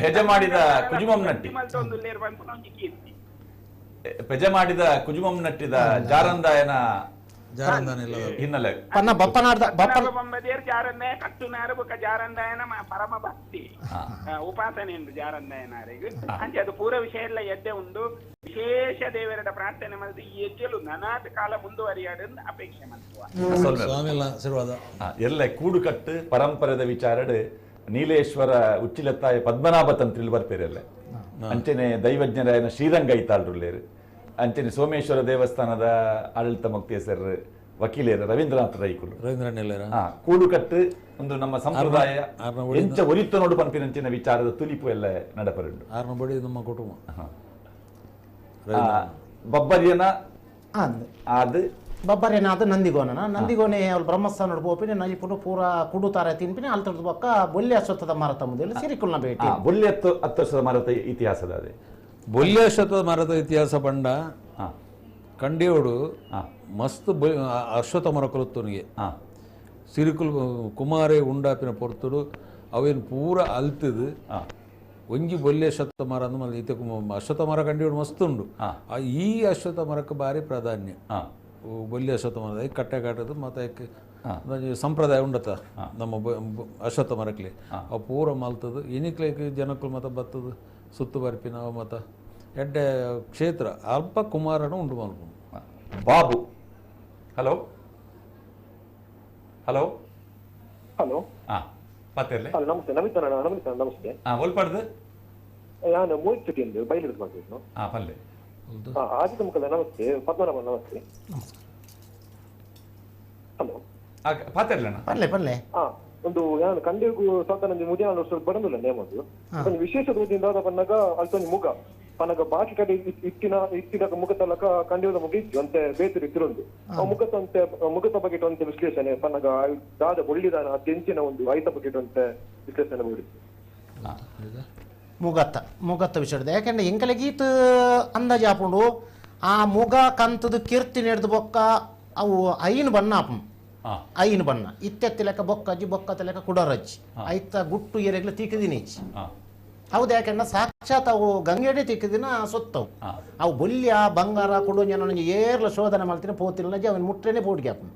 ಹೆಜ ಮಾಡಿದ ಕುಜುಮಂ ನಟ್ಟಿ ಉಲ್ಲೇರು ಪನ್ಪುನ ಒಂಜಿ ಕೀರ್ತಿ ಪೆಜ ಮಾಡಿದ ಕುಜುಮಂ ನಟ್ಟಿದ ಜಾರಂದಾಯನ ಹಿನ್ನೆಲೆ ಬೊಮ್ಮದೇರು ಜಾರಂದಾಯ ಕಟ್ಟುನಾರು ಬೊಕ್ಕ ಜಾರಂದಾಯನ ಪರಮ ಭಕ್ತಿ ಉಪಾಸನೆ ಉಂಟು ಜಾರಂದಾಯನಾರಿಗೆ. ಅಂಚೆ ಅದು ಪೂರ ವಿಷಯ ಎಲ್ಲ ಎದ್ದೆ ಉಂಟು. ವಿಶೇಷ ದೇವರ ಪ್ರಾರ್ಥನೆ ಮಾಡಿದ ಈ ಹೆಜ್ಜೆಲು ನನಾದ ಕಾಲ ಮುಂದುವರಿಯಾಡ ಅಪೇಕ್ಷೆ ಆಶೀರ್ವಾದ. ಎಲ್ಲ ಕೂಡುಕಟ್ಟು ಪರಂಪರೆದ ವಿಚಾರಡು ನೀಲೇಶ್ವರ ಉಚ್ಚಿಲತ್ತಾಯ ಪದ್ಮನಾಭ ತಂತ್ರಿಲ್ ಬರ್ಪೇರಲ್ಲ ಅಂಚನೆ ದೈವಜ್ಞರಾಯನ ಶ್ರೀರಂಗ ಐತಾಳ್ರುಲ್ಲೇರು ಅಂಚನೆ ಸೋಮೇಶ್ವರ ದೇವಸ್ಥಾನದ ಆಡಳಿತ ಮುಕ್ತೇಸರ್ ವಕೀಲರು ರವೀಂದ್ರನಾಥ್ ರೈಕುಲು ರವೀಂದ್ರ ಕೂಡುಕಟ್ಟು ಒಂದು ನಮ್ಮ ಸಂಪ್ರದಾಯ ಎಂಚ ಒರಿತ ನೋಡು ಪನ್ಪಿನಂಚಿನ ವಿಚಾರದ ತುಲಿಪು ಎಲ್ಲ ನಡಪರುಂಡು. ಆರ್ನ ನಮ್ಮ ಕುಟುಂಬ ಬಬ್ಬರಿಯನ ಅದು ಬಬ್ಬರಿಯನ ಅದು ನಂದಿಗೋನ ನಂದಿಗೋನೆ ಅವ್ಳು ಬ್ರಹ್ಮಸ್ಥಾನ ಪೋಪಿನ ನಲಿಪುನು ಪೂರ ಕುಡುತ್ತಾರೆ ತಿನ್ಪಿನ ಅಲ್ಲಿ ತರದ ಬೊಕ್ಕ ಬೊಲ್ಯ ಅಶ್ವತ್ಥದ ಮರತ ಮುಂದೆ ಸಿರಿಕುಲ್ನ ಭೇಟಿ. ಬೊಲ್ಯ ಅಶ್ವತ್ಥದ ಮರತ ಇತಿಹಾಸದ ಅದೇ ಬೊಲ್ಯ ಅಶ್ವತ್ಥದ ಮರದ ಇತಿಹಾಸ ಪಂಡ ಕಂಡಿಯೋಡು ಮಸ್ತ್ ಅಶ್ವತ್ಥ ಮರ ಕೊಲತ್ತವನಿಗೆ ಸಿರಿಕುಲ್ ಕುಮಾರೆ ಉಂಡಾಪಿನ ಪೊರ್ತುಡು ಅವೇನು ಪೂರ ಅಲ್ತದು ಒಂಜಿ ಬೊಲ್ಯ ಅಶ್ವತ್ಥ ಮರ ಅಂದ್ ಇತ್ತೆ ಅಶ್ವತ್ಥ ಮರ ಕಂಡಿಯೋಡು ಮಸ್ತ್ ಉಂಡು. ಈ ಅಶ್ವತ್ಥ ಮರಕ್ಕೆ ಭಾರಿ ಪ್ರಾಧಾನ್ಯ ಬೊಲ್ಯ ಅಶ್ವತ್ಥ ಮರ ಕಟ್ಟೆ ಕಟ್ಟದು ಮತ್ತು ಸಂಪ್ರದಾಯ ಉಂಡತ ನಮ್ಮ ಅಶ್ವತ್ಥ ಮರಕ್ಲೆ ಅವು ಪೂರ ಮಲ್ತದು ಇನಿಕ್ಲೇಕ್ ಜನಕ್ಕಳು ಮತ ಬತ್ತದು ಸುತ್ತು ಬರ್ಪಿನ ಮತ ಎಡ್ಡೆ ಕ್ಷೇತ್ರ ಅಲ್ಪ ಕುಮಾರನು ಉಂಡು ಮಲ್ಪು. ಬಾಬು ಹಲೋ ಹಲೋ ಹಲೋ ಪಾತೆರ್ಲೆ ನಮಸ್ತೆ ನಮಿತ ನಮಿತ ನಮಸ್ತೆ. ಒಲ್ಪಡ್ದು ನಾನು ಮೋಹಿತ್ ಶೆಟ್ಟಿ ಎಂದು ಬೈಲಿಡ್ದು ಮಾತಾಡ್ತೀನಿ. ಪಲ್ಲೆ ಆದಿತ್ಯ ಮುಖದ ನಮಸ್ತೆ ಪದ್ಮನಾಭ ನಮಸ್ತೆ. ಹಲೋ ಪಾತೆರ್ಲಣ್ಣ ಪಲ್ಲೆ ಪಲ್ಲೆ. ಒಂದು ಯಾನು ಕಂಡೆಗೂ ಸಾತಾನಂಜಿ ಮುದಿಯಾನ ವರ್ಷ ಬರಂದಿಲ್ಲ ನೇಮದು ಒಂದು ವಿಶೇಷ ದೂದಿಂದ ಪನ್ನಗ ಅಲ್ತೊಂಜಿ ಮುಗ ಪನಗ ಬಾಕಿ ಕಡೆ ಇತ್ತಿನ ಇತ್ತಿನ ಮುಖ ತಲಕ ಕಂಡಿಯೋದ ಮುಗ ಇತ್ತು ಅಂತೆ ಬೇತಿರು ಇತ್ತಿರೊಂದು ಆ ಮುಖತಂತೆ ಮುಖದ ಬಗ್ಗೆ ಒಂತೆ ವಿಶ್ಲೇಷಣೆ ಪನ್ನಗ ದಾದ ಒಳ್ಳಿದಾನ ಅತ್ಯಂಚಿನ ಒಂದು ಐತ ಬಗ್ಗೆ ಒಂತೆ ವಿಶ್ಲೇಷಣೆ ಮಾಡಿತ್ತು ಮುಗತ್ತ ಮುಗತ್ತ ವಿಷಯದ. ಯಾಕೆಂದ್ರೆ ಎಂಕಲೆಗೀತ ಅಂದಾಜು ಆಪುಂಡು ಆ ಮುಗ ಕಂತದ ಕೀರ್ತಿ ನೆಡ್ದು ಬೊಕ್ಕ ಅವು ಐನ್ ಬಣ್ಣ ಆಪು ಐನ್ ಬಣ್ಣ ಇತ್ತೆತ್ತಿ ಲೆಕ್ಕ ಬೊಕ್ಕಜ್ಜಿ ಬೊಕ್ಕತ್ತ ಲೆಕ್ಕ ಕುಡರಜ್ಜಿ ಐತ ಗುಟ್ಟು ಏರೆಗ್ಲ ತೀಕದಿನ ಹೆಚ್ಚಿ ಹೌದು. ಯಾಕೆಂದ್ರೆ ಸಾಕ್ಷಾತ್ ಅವು ಗಂಗೆಡೆ ತಿಕ್ಕಿದಿನ ಸೊತ್ತವು ಅವು ಬೊಲ್ಯ ಬಂಗಾರ ಕೊಡು ನನಗೆ ಏರ್ಲ ಶೋಧನೆ ಮಾಡ್ತೀನಿ ಪೋತಿಲ್ಲ ಅವನ ಮುಟ್ರೇನೆ ಪೋಟಿಗೆ ಆಪುಂಡು.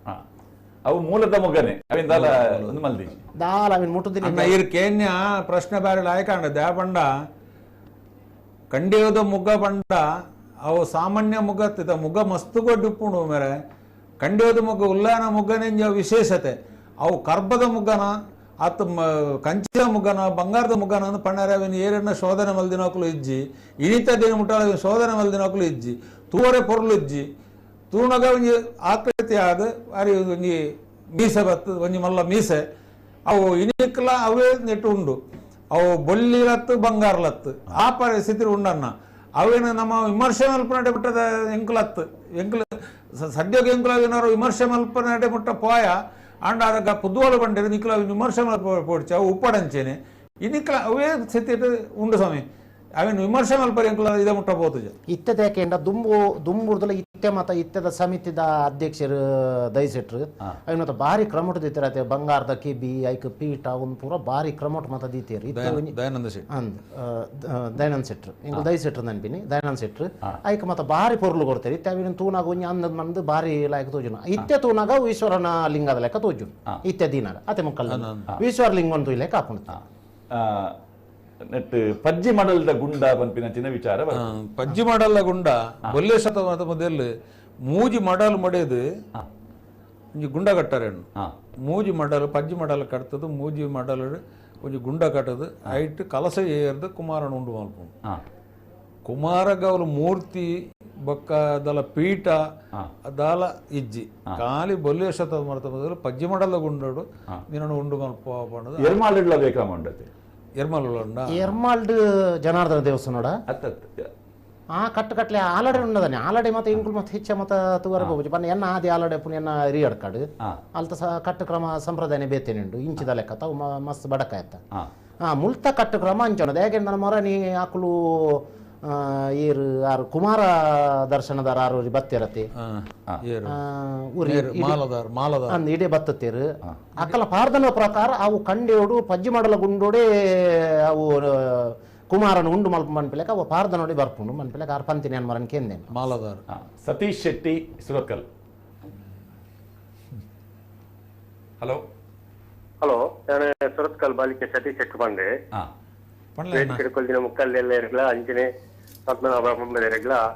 ಅವು ಮೂಲದ ಮೊಗನೆ ಅವಿಂದಾಲ ಒಂದು ಮಲ್ದಿ ದಾಲ ಅವಿನ ಮುಟ್ಟುದಿನ ಇರ್ ಕೇನ್ಯ ಪ್ರಶ್ನೆ ಬಾರಿ ಲಾಯಕಾಂಡ ದ್ಯಾ ಪಂಡ ಕಂಡಿಯೋದ ಮುಗ್ಗ ಪಂಡ ಅವು ಸಾಮಾನ್ಯ ಮುಗ ಮುಗ ಮಸ್ತ್ ಗೊಡ್ಡುಪ್ಪುಂಡು ಮೇರೆ ಕಂಡ್ಯೋದ ಮುಗ್ಗ ಉಲ್ಲಾನ ಮುಗ್ಗನೆಂಜ ವಿಶೇಷತೆ ಅವು ಕರ್ಬದ ಮುಗ್ಗನ ಅತ್ತ ಕಂಚಿನ ಮುಗ್ಗನ ಬಂಗಾರದ ಮುಗ್ಗನ ಅಂದ್ ಪಣ್ಣಾರೆ ಅವಿನ ಏರನ್ನ ಶೋಧನೆ ಮಲ್ದಿನಕುಲು ಇಜ್ಜಿ ಇನಿತ ದಿನ ಮುಟ್ಟಾಲ ಶೋಧನೆ ಮಲ್ದಿನಕುಲು ಇಜ್ಜಿ ತೂವರೆ ಪೊರ್ಲು ಇಜ್ಜಿ ತೂನಗ ಒಂಜಿ ಆಕೃತಿ ಆದ ಅರಿ ಒಂಜಿ ಮೀಸೆ ಬತ್ತು ಒಂಜಿ ಮಲ್ಲ ಮೀಸೆ ಅವು ಇನಿಕ್ಲ ಅವೇ ನೆಟ್ಟು ಉಂಡು ಅವು ಬೊಳ್ಳಿಲತ್ತು ಬಂಗಾರಲತ್ತು ಆ ಪರಿಸ್ಥಿತಿ ಉಂಡನ್ನ ಅವೇನು ನಮ್ಮ ವಿಮರ್ಶೆ ಮಲ್ಪನಡೆ ಬಿಟ್ಟದ ಎಂಕುಲತ್ತು ಎಂಕುಲು ಸದ್ಯಕ್ಕೆ ಎಂಕುಲ ಏನಾರು ವಿಮರ್ಶೆ ಮಲ್ಪನಡೆ ಮುಟ್ಟ ಪೋಯ ಅಂಡ ಅದಕ್ಕೆ ಪುದ್ದುವಲು ಬಂಡಿರು ನಿಕ್ಲ ವಿಮರ್ಶೆ ಮಲ್ಪ ಪೋಡ್ಚ ಅವು ಉಪ್ಪಡಂಚೇನೆ ಇನಿಕ್ಲ ಅವೇ ಸ್ಥಿತಿ ಉಂಡು ಸ್ವಾಮಿ ಅವೇನು ವಿಮರ್ಶೆ ಮಲ್ಪರಿ ಎಂಕುಲ ಇದೇ ಮುಟ್ಟ ಪೋತುಜ ಇತ್ತದೇಕೆಂಡ ದುಂಬು ದುಂಬುರ್ದಲ ಇತ್ತೆ ಮತ ಇತ್ತೆದ ಸಮಿತಿದ ಅಧ್ಯಕ್ಷರು ದಯಸೆಟ್ರು ಅವ್ ಮತ್ತ ಬಾರಿ ಕ್ರಮಟ್ ದಿತ್ತಿರತೆ ಬಂಗಾರದ ಕಿಬಿ ಐಕ್ ಪೀಠ ಒಂದು ಪೂರ ಬಾರಿ ಕ್ರಮಟ್ ಮತ ದಿತ್ತೇರು ದಯಾನಂದ ಶೆಟ್ರು ಅಂದ್ ದಯಾನಂದ ಶೆಟ್ರು ಇಂಗು ದಯಸೆಟ್ರು ನನ್ಪಿನಿ ದಯಾನಂದ ಶೆಟ್ರು ಐಕ್ ಮತ ಬಾರಿ ಪೊರ್ಲು ಕೊಡ್ತಾರೆ ಇತ್ತೆ ಅವಿನ ತೂನಾಗ ಒಂಜಿ ಅಂದದ್ ಮಂದು ಬಾರಿ ಲಾಯಕ ತೋಜುನ ಇತ್ತೆ ತೂನಾಗ ಈಶ್ವರನ ಲಿಂಗದ ಲೆಕ್ಕ ತೋಜುನು ಇತ್ತೆ ದಿನಾಗ ಅತೆ ಮುಕ್ಕಲ್ ಈಶ್ವರ ಲಿಂಗ ಒಂದು ಲೆಕ್ಕ ಹಾಕೊಂಡು ನೆಟ್ ಪಜ್ಜಿ ಮಡಲ್ದ ಗುಂಡ ಪನ್ಪಿನ ಚಿನ್ನ ವಿಚಾರ ಪಜ್ಜಿ ಮಡಲ್ದ ಗುಂಡ ಬೊಲ್ಲೆ ಶತಮಾನದ ಮೊದಲು ಮೂಜಿ ಮಡಲ್ ಮಡೆದು ಒಂಜಿ ಗುಂಡ ಕಟ್ಟಾರೇನು ಮೂಜಿ ಮಡಲ್ ಪಜ್ಜಿ ಮಡಲ್ ಕಟ್ತದು ಮೂಜಿ ಮಡಲ್ ಒಂಜಿ ಗುಂಡ ಕಟ್ಟದು ಐಟ್ ಕಲಸ ಏರ್ದು ಕುಮಾರನ ಉಂಡು ಮಲ್ಪುಂಡು ಕುಮಾರಗೌರ ಮೂರ್ತಿ ಬೊಕ್ಕ ದಲ ಪೀಠ ದಾಲ ಇಜ್ಜಿ ಖಾಲಿ ಬೊಲ್ಲೆ ಶತಮಾನದ ಮೊದಲು ಪಜ್ಜಿ ಮಡಲ್ದ ಗುಂಡೋಡು ನಿನ್ನ ಉಂಡು ಮಲ್ಪ ಎರ್ಮಾಲ್ ಬೇಕಾ ಉಂಡತೆ ಎರ್ಮಾಲ್ಡ್ ಜನಾರ್ದನ ದೇವಸ್ಥಾನ ಆ ಕಟ್ಟು ಕಟ್ಲೆ ಆಲಡೆ ಉನ್ನದಾನೆ ಆಲಡೆ ಮತ್ತೆ ಇಂಕುಲ್ ಮತ್ತೆ ಹೆಚ್ಚ ಮತ ತುವರ ಹೋಗುಜಿ ಪನ್ನ ಎನ್ನ ಆದಿ ಆಲಡೆ ಪುನ ಎನ್ನ ರಿಯಡ್ಕಾಡು ಅಲ್ತ ಸಹ ಕಟ್ಟು ಕ್ರಮ ಸಂಪ್ರದಾಯ ಬೇತೇನುಂಡು ಇಂಚಿದ ಲೆಕ್ಕ ತಾವು ಮಸ್ತ್ ಬಡಕ ಆಯ್ತ ಮುಲ್ತ ಕಟ್ಟು ಕ್ರಮ ಅಂಚೋಣದ ಯಾಕೆಂದ್ರೆ ನನ್ನ ಮೊರ ನೀ ಆಕುಲು ಏರು ಆರು ಕುಮಾರ ದರ್ಶನದಾರ ಆರು ಬತ್ತಿರತೆ ಅಂದ್ ಇಡೀ ಬತ್ತೇರು ಅಕ್ಕಲ ಪಾರ್ದನ ಪ್ರಕಾರ ಅವು ಕಂಡೇಡು ಪಜ್ಜಿ ಮಾಡಲ ಗುಂಡೋಡೆ ಅವು ಕುಮಾರನ ಉಂಡು ಮಲ್ಪ ಮನ್ಪಿಲೆಕ ಅವು ಪಾರ್ದನೋಡಿ ಬರ್ಪುಂಡು ಮನ್ಪಿಲೆಕ ಆರು ಪಂತಿನ ಮರನ್ ಕೇಂದೇನು ಮಾಲದಾರ ಸತೀಶ್ ಶೆಟ್ಟಿ ಸುರತ್ಕಲ್. ಹಲೋ ಹಲೋ, ನಾನು ಸುರತ್ಕಲ್ ಬಾಲಿಕೆ ಸತೀಶ್ ಶೆಟ್ಟಿ ಬಂದೆ. ವೇದಿಕೆ ಮುಕ್ಕಲ್ಲೆಲ್ಲ ಇರಲ್ಲ ಅಂಜನೆ ಪದ್ಮನಾಭ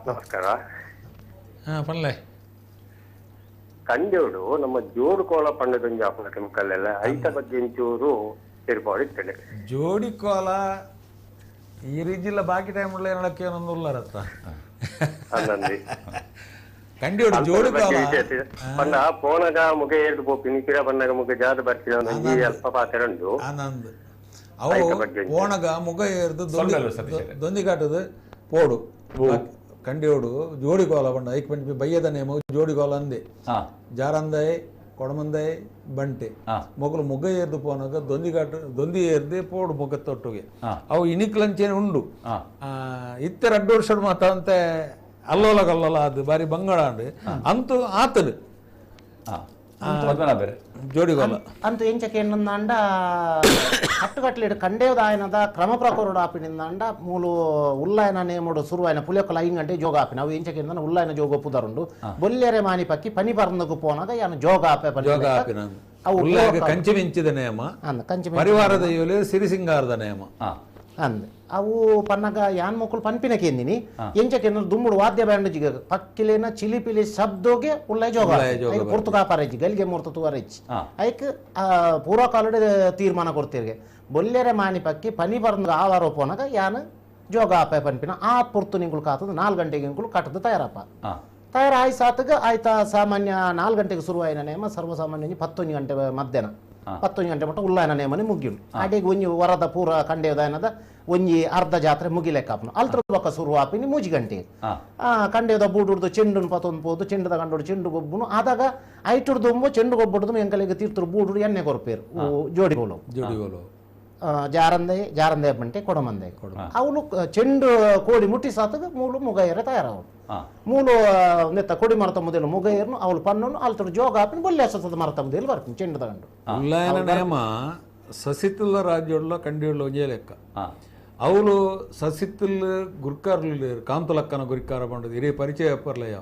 ನಮಸ್ಕಾರ. ಕಂಡೇಡು ನಮ್ಮ ಜೋಡುಕೋಲ ಪಣ್ಣದೊಂಜಿ ಆಪುನಕ್ಕೆ ಮುಕ್ಕಲ್ಲೆಲ್ಲ ಐತ ಬಗ್ಗೆ ಒಂಚೂರು ಸೇರ್ಪಾಡಿತ್ತೇನೆ. ಜೋಡಿಕೋಲ ಈ ರೀತಿಲ್ಲ ಬಾಕಿ ಟೈಮ್ ಉಳ್ಳ ಏನೊಂದು ಉಳ್ಳಾರತ್ತ ಕಂಡೇಡು ಜೋಡಿಕೋಲ ಪಂಡ ಪೋನಗ ಮುಗ ಏರ್ದು ಪೋಪಿನಿ ಕಿರ ಬಣ್ಣಗ ಮುಗ ಜಾದ ಬರ್ತಿದ ಒಂಜಿ ಅಲ್ಪ ಪಾತ್ರ ಉಂಡು. ಆನಂದ್ ಅವು ಪೋಣಗ ಮುಗ ಏರ್ದು ದೊಂದಿಗಾಟದ ಪೋಡು ಕಂಡಿಯೋಡು ಜೋಡಿಗೋಲ ಬಣ್ಣ ಐಕ್ ಪಂಚಮಿ ಬಯ್ಯದ ನೇಮ ಜೋಡಿಗೋಲ ಅಂದೆ ಜಾರಂದೈ ಕೊಡಮಂದೈ ಬಂಟೆ ಮೊಗಲು ಮುಗ ಏರ್ದು ಪೋನಾಗ ದೊಂದಿಗಾಟ ದೊಂದಿ ಏರ್ದೆ ಪೋಡು ಮುಗ ತೊಟ್ಟುಗೆ ಅವು ಇನಿಕ್ಲಂಚೇನೆ ಉಂಡು. ಇತ್ತೆ ರಡ್ಡು ವರ್ಷ ಮಾತಂತೆ ಅಲ್ಲೋಲ ಕಲ್ಲೋಲ ಅದು ಬಾರಿ ಬಂಗಾಳ ಅಂತೂ ಆತದು ಜೋಡಿಗೋಲ ಅಂತ ಎಂಚಕ್ಕೆ ಏನಂದ ಕಟ್ಟುಕಟ್ಲಿಡು ಕಂಡೇವದಾಯನದ ಕ್ರಮ ಪ್ರಕಾರೋಡು ಆಪಿನಿಂದ ಮೂಲು ಉಲ್ಲಾಯನ ನೇಮೋಡು ಸುರುವಾಯನ ಪುಲಿಯೊಕ್ಕಲ 5 ಗಂಟೆ ಜೋಗ ಆಪಿನ ಅವು ಎಂಚಕ್ಕೆ ಏನಂದ ಉಲ್ಲಾಯನ ಜೋಗ ಪುದರುಂಡು ಬೊಲ್ಲೆರೆ ಮಾನಿ ಪಕ್ಕಿ ಪನಿ ಪರಂದకు ಪೋನಾಗ ಯಾನು ಜೋಗ ಆಪೆ ಜೋಗ ಆಪಿನ ಅವು ಕಂಚಿ ಮಿಂಚಿದ ನೇಮ ಪರಿವಾರದ ಯೋಲೆ ಸಿರಿಸಿಂಗಾರದ ನೇಮ ಅಂದ್ ಅವು ಪನ್ನಗ ಯಾನ್ ಮಕ್ಕಳು ಪನ್ಪಿನ ಕೇಂದಿನಿ ಎಂಚಕ್ಕೆ ದುಮ್ಮುಡು ವಾದ್ಯ ಬ್ಯಾಂಡ್ ಜಿಗ ಪಕ್ಕಿಲೇನ ಚಿಲಿಪಿಲಿ ಶಬ್ದೋಗೆ ಉಳ್ಳಾಯ ಜೋಗ ಪುರ್ತು ಕಾಪಾರಜ್ಜಿ ಗಲ್ಗೆ ಮೂರ್ತ ತುವರಜ್ಜಿ ಐಕ್ ಪೂರ್ವಕಾಲಡೆ ತೀರ್ಮಾನ ಕೊಡ್ತೀರಿಗೆ ಬೊಲ್ಲೆರೆ ಮಾನಿ ಪಕ್ಕಿ ಪನಿ ಪರಂದ ಆವಾರ ಪೋನಾಗ ಯಾನ್ ಜೋಗ ಆಪೆ ಪನ್ಪಿನ ಆ ಪುರ್ತು ನಿಂಗುಳು ಕಾತದ 4 ಗಂಟೆಗೆ ಇಂಗುಳು ಕಟ್ಟದ ತಯಾರಪ್ಪ ತಯಾರಾಯ್ ಸಾತಗ ಆಯ್ತಾ ಸಾಮಾನ್ಯ 4 ಗಂಟೆಗೆ ಶುರುವಾಯಿನ ನೇಮ ಸರ್ವಸಾಮಾನ್ಯ 11 ಗಂಟೆ ಮಧ್ಯಾಹ್ನ 11 ಗಂಟೆ ಮಟ್ಟ ಉಲ್ಲಾಯನ ನೇಮನೆ ಮುಗಿಯುಂಡು. ಅಡೆಗೆ ಒಂಜಿ ವರದ ಪೂರ ಕಂಡೇವದಾಯನದ ಒಂಜಿ ಅರ್ಧ ಜಾತ್ರೆ ಮುಗಿಲೆಕ್ಕಾಪನು ಅಲ್ತ್ರ ಬೊಕ್ಕ ಶುರು ಆಪಿನಿ 3 ಗಂಟೆ ಕಂಡೇವದ ಬೂಡುಡ್ದು ಚೆಂಡುನು ಪತೊಂದು ಪೋದು ಚೆಂಡದ ಕಂಡೋಡು ಚೆಂಡು ಗೊಬ್ಬುನು ಆದಾಗ ಐಟುಡ್ದು ಚೆಂಡು ಗೊಬ್ಬುಡ್ದು ಎಂಕಲಿಗೆ ತೀರ್ಥರು ಬೂಡುಡು ಎಣ್ಣೆ ಕೊರ್ಪೇರು ಜೋಡಿಗೋಲು ಜೋಡಿಗೋಲು ಜಾರಂದೆ ಜಾರಂದೆ ಬಂಟೆ ಕೊಡಮಂದೆ ಅವನು ಚೆಂಡು ಕೋಡಿ ಮುಟ್ಟಿ ಸಾತಗ ಮೂಲು ಮುಗೈಯರೆ ತಯಾರಾವಳು ಮೂಲು ನೆತ್ತ ಕೊಡಿ ಮರತ ಮೊದಲು ಮುಗೈಯರ್ನು ಅವಳು ಪನ್ನನು ಅಲ್ತರು ಜೋಗ ಆಪಿನ ಬೊಲ್ಲೆ ಸತದ ಮರತ ಮೊದಲು ಬರ್ತೀನಿ ಚೆಂಡು ತಗೊಂಡು. ಉಲ್ಲಾಯನ ನೇಮ ಸಸಿತುಲ್ಲ ರಾಜ್ಯೋಡ್ಲ ಕಂಡಿಯುಳ್ಳ ಒಂಜೇ ಲೆಕ್ಕ. ಅವಳು ಸಸಿತುಲ್ ಗುರ್ಕಾರ್ಲು ಕಾಂತಲಕ್ಕನ ಗುರಿಕಾರ ಬಂಡದು ಹಿರಿಯ ಪರಿಚಯ ಪರ್ಲಯ್ಯ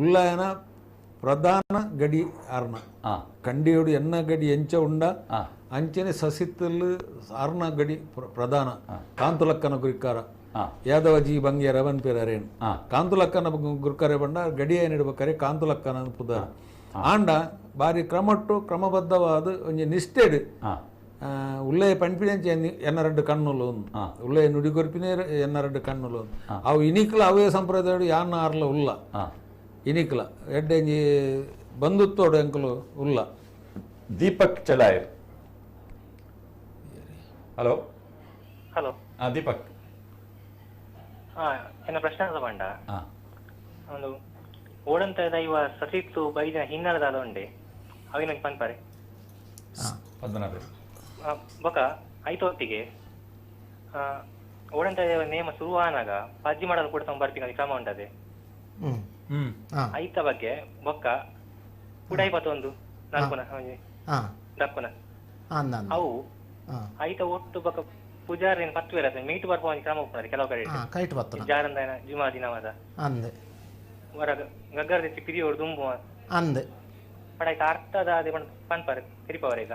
ಉಲ್ಲಾಯನ ಪ್ರಧಾನ ಗಡಿ ಅರ್ಣ ಕಂಡಿಯೋಡು ಎನ್ನ ಗಡಿ ಎಂಚ ಉಂಡ ಅಂಚನೆ ಸಸಿತಲ್ ಅರ್ಣ ಗಡಿ ಪ್ರಧಾನ ಕಾಂತಲಕ್ಕನ ಗುರಿಕಾರ ಯಾದವ ಜಿ ಬಂಗೇರ ಪನ್ಪೇರು ಕಾಂತುಲಕ್ಕನ ಗುರ್ಕರೆ ಬಂಡ ಗಡಿಯ ನಿಡ್ಬೇಕಾರೆ ಕಾಂತುಲಕ್ಕನ ಪುದಾರ್ ಆಂಡ ಬಾರಿ ಕ್ರಮಟ್ಟು ಕ್ರಮಬದ್ಧವಾದ ಒಂಜಿ ನಿಷ್ಠೆಡ್ ಉಳ್ಳೆ ಪನ್ಪಿನೆಂಚ ಎನ್ನ ರಡ್ಡು ಕಣ್ಣುಲು ಉಳ್ಳೆ ನುಡಿಗೊರ್ಪಿನೇ ಎನ್ನ ರಡ್ಡು ಕಣ್ಣುಲು ಅವು ಇನಿಕ್ಲ ಅವೇ ಸಂಪ್ರದಾಯ ಯಾನ್ನ ಆರ್ಲ ಉಲ್ಲ ಇನಿಕ್ಲ ಎಡ್ಡೆಂಜಿ ಬಂಧುತ್ವಡು ಎಂಕಲು ಉಲ್ಲ. ದೀಪಕ್ ಚಲಾಯರ್. ಹಲೋ ಹಲೋ ದೀಪಕ್, ಎನ್ನ ಪ್ರಶ್ನೆ ಬಂಡ ಒಂದು ಓಡಂತ ದೈವ ಸಸಿತ್ತು ಬೈದಿನ ಹಿನ್ನೆಲೆದಾದ ಉಂಡೆ ಅವಿನ ಪನ್ಪಾರೆ ಪದ್ಮನಾಭ ಬೊಕ ಐತೊತ್ತಿಗೆ ಓಡಂತ ದೈವ ನೇಮ ಶುರುವಾನಾಗ ಪಜ್ಜಿ ಮಾಡಲು ಕೂಡ ತಮ್ಮ ಬರ್ಪಿನ ಕ್ರಮ ಉಂಟದೆ ಐತ ಬಗ್ಗೆ ಬೊಕ್ಕ ಉಡಾಯಿ ಪತ್ತೊಂದು ನಾಲ್ಕುನ ದಕ್ಕುನ ಅವು ಐತ ಒಟ್ಟು ಬೊಕ್ಕ ಪೂಜಾರಿ ಪತ್ತು ಬೇರೆ ಮೀಟು ಬರ್ಪ ಒಂದು ಕ್ರಮ ಉಪ್ಪುನದೆ ಕೆಲವು ಕಡೆ ಜಾರಂದ ಜುಮಾ ದಿನವಾದ ಹೊರಗ ಗಗ್ಗರ ತೆಚ್ಚಿ ಪಿರಿಯೋಡು ದುಂಬು ಅಂದ್ ಪಡ ಐತ ಅರ್ಥದ ಅದೇ ಪನ್ಪಾರೆ ತಿರಿಪವರ ಈಗ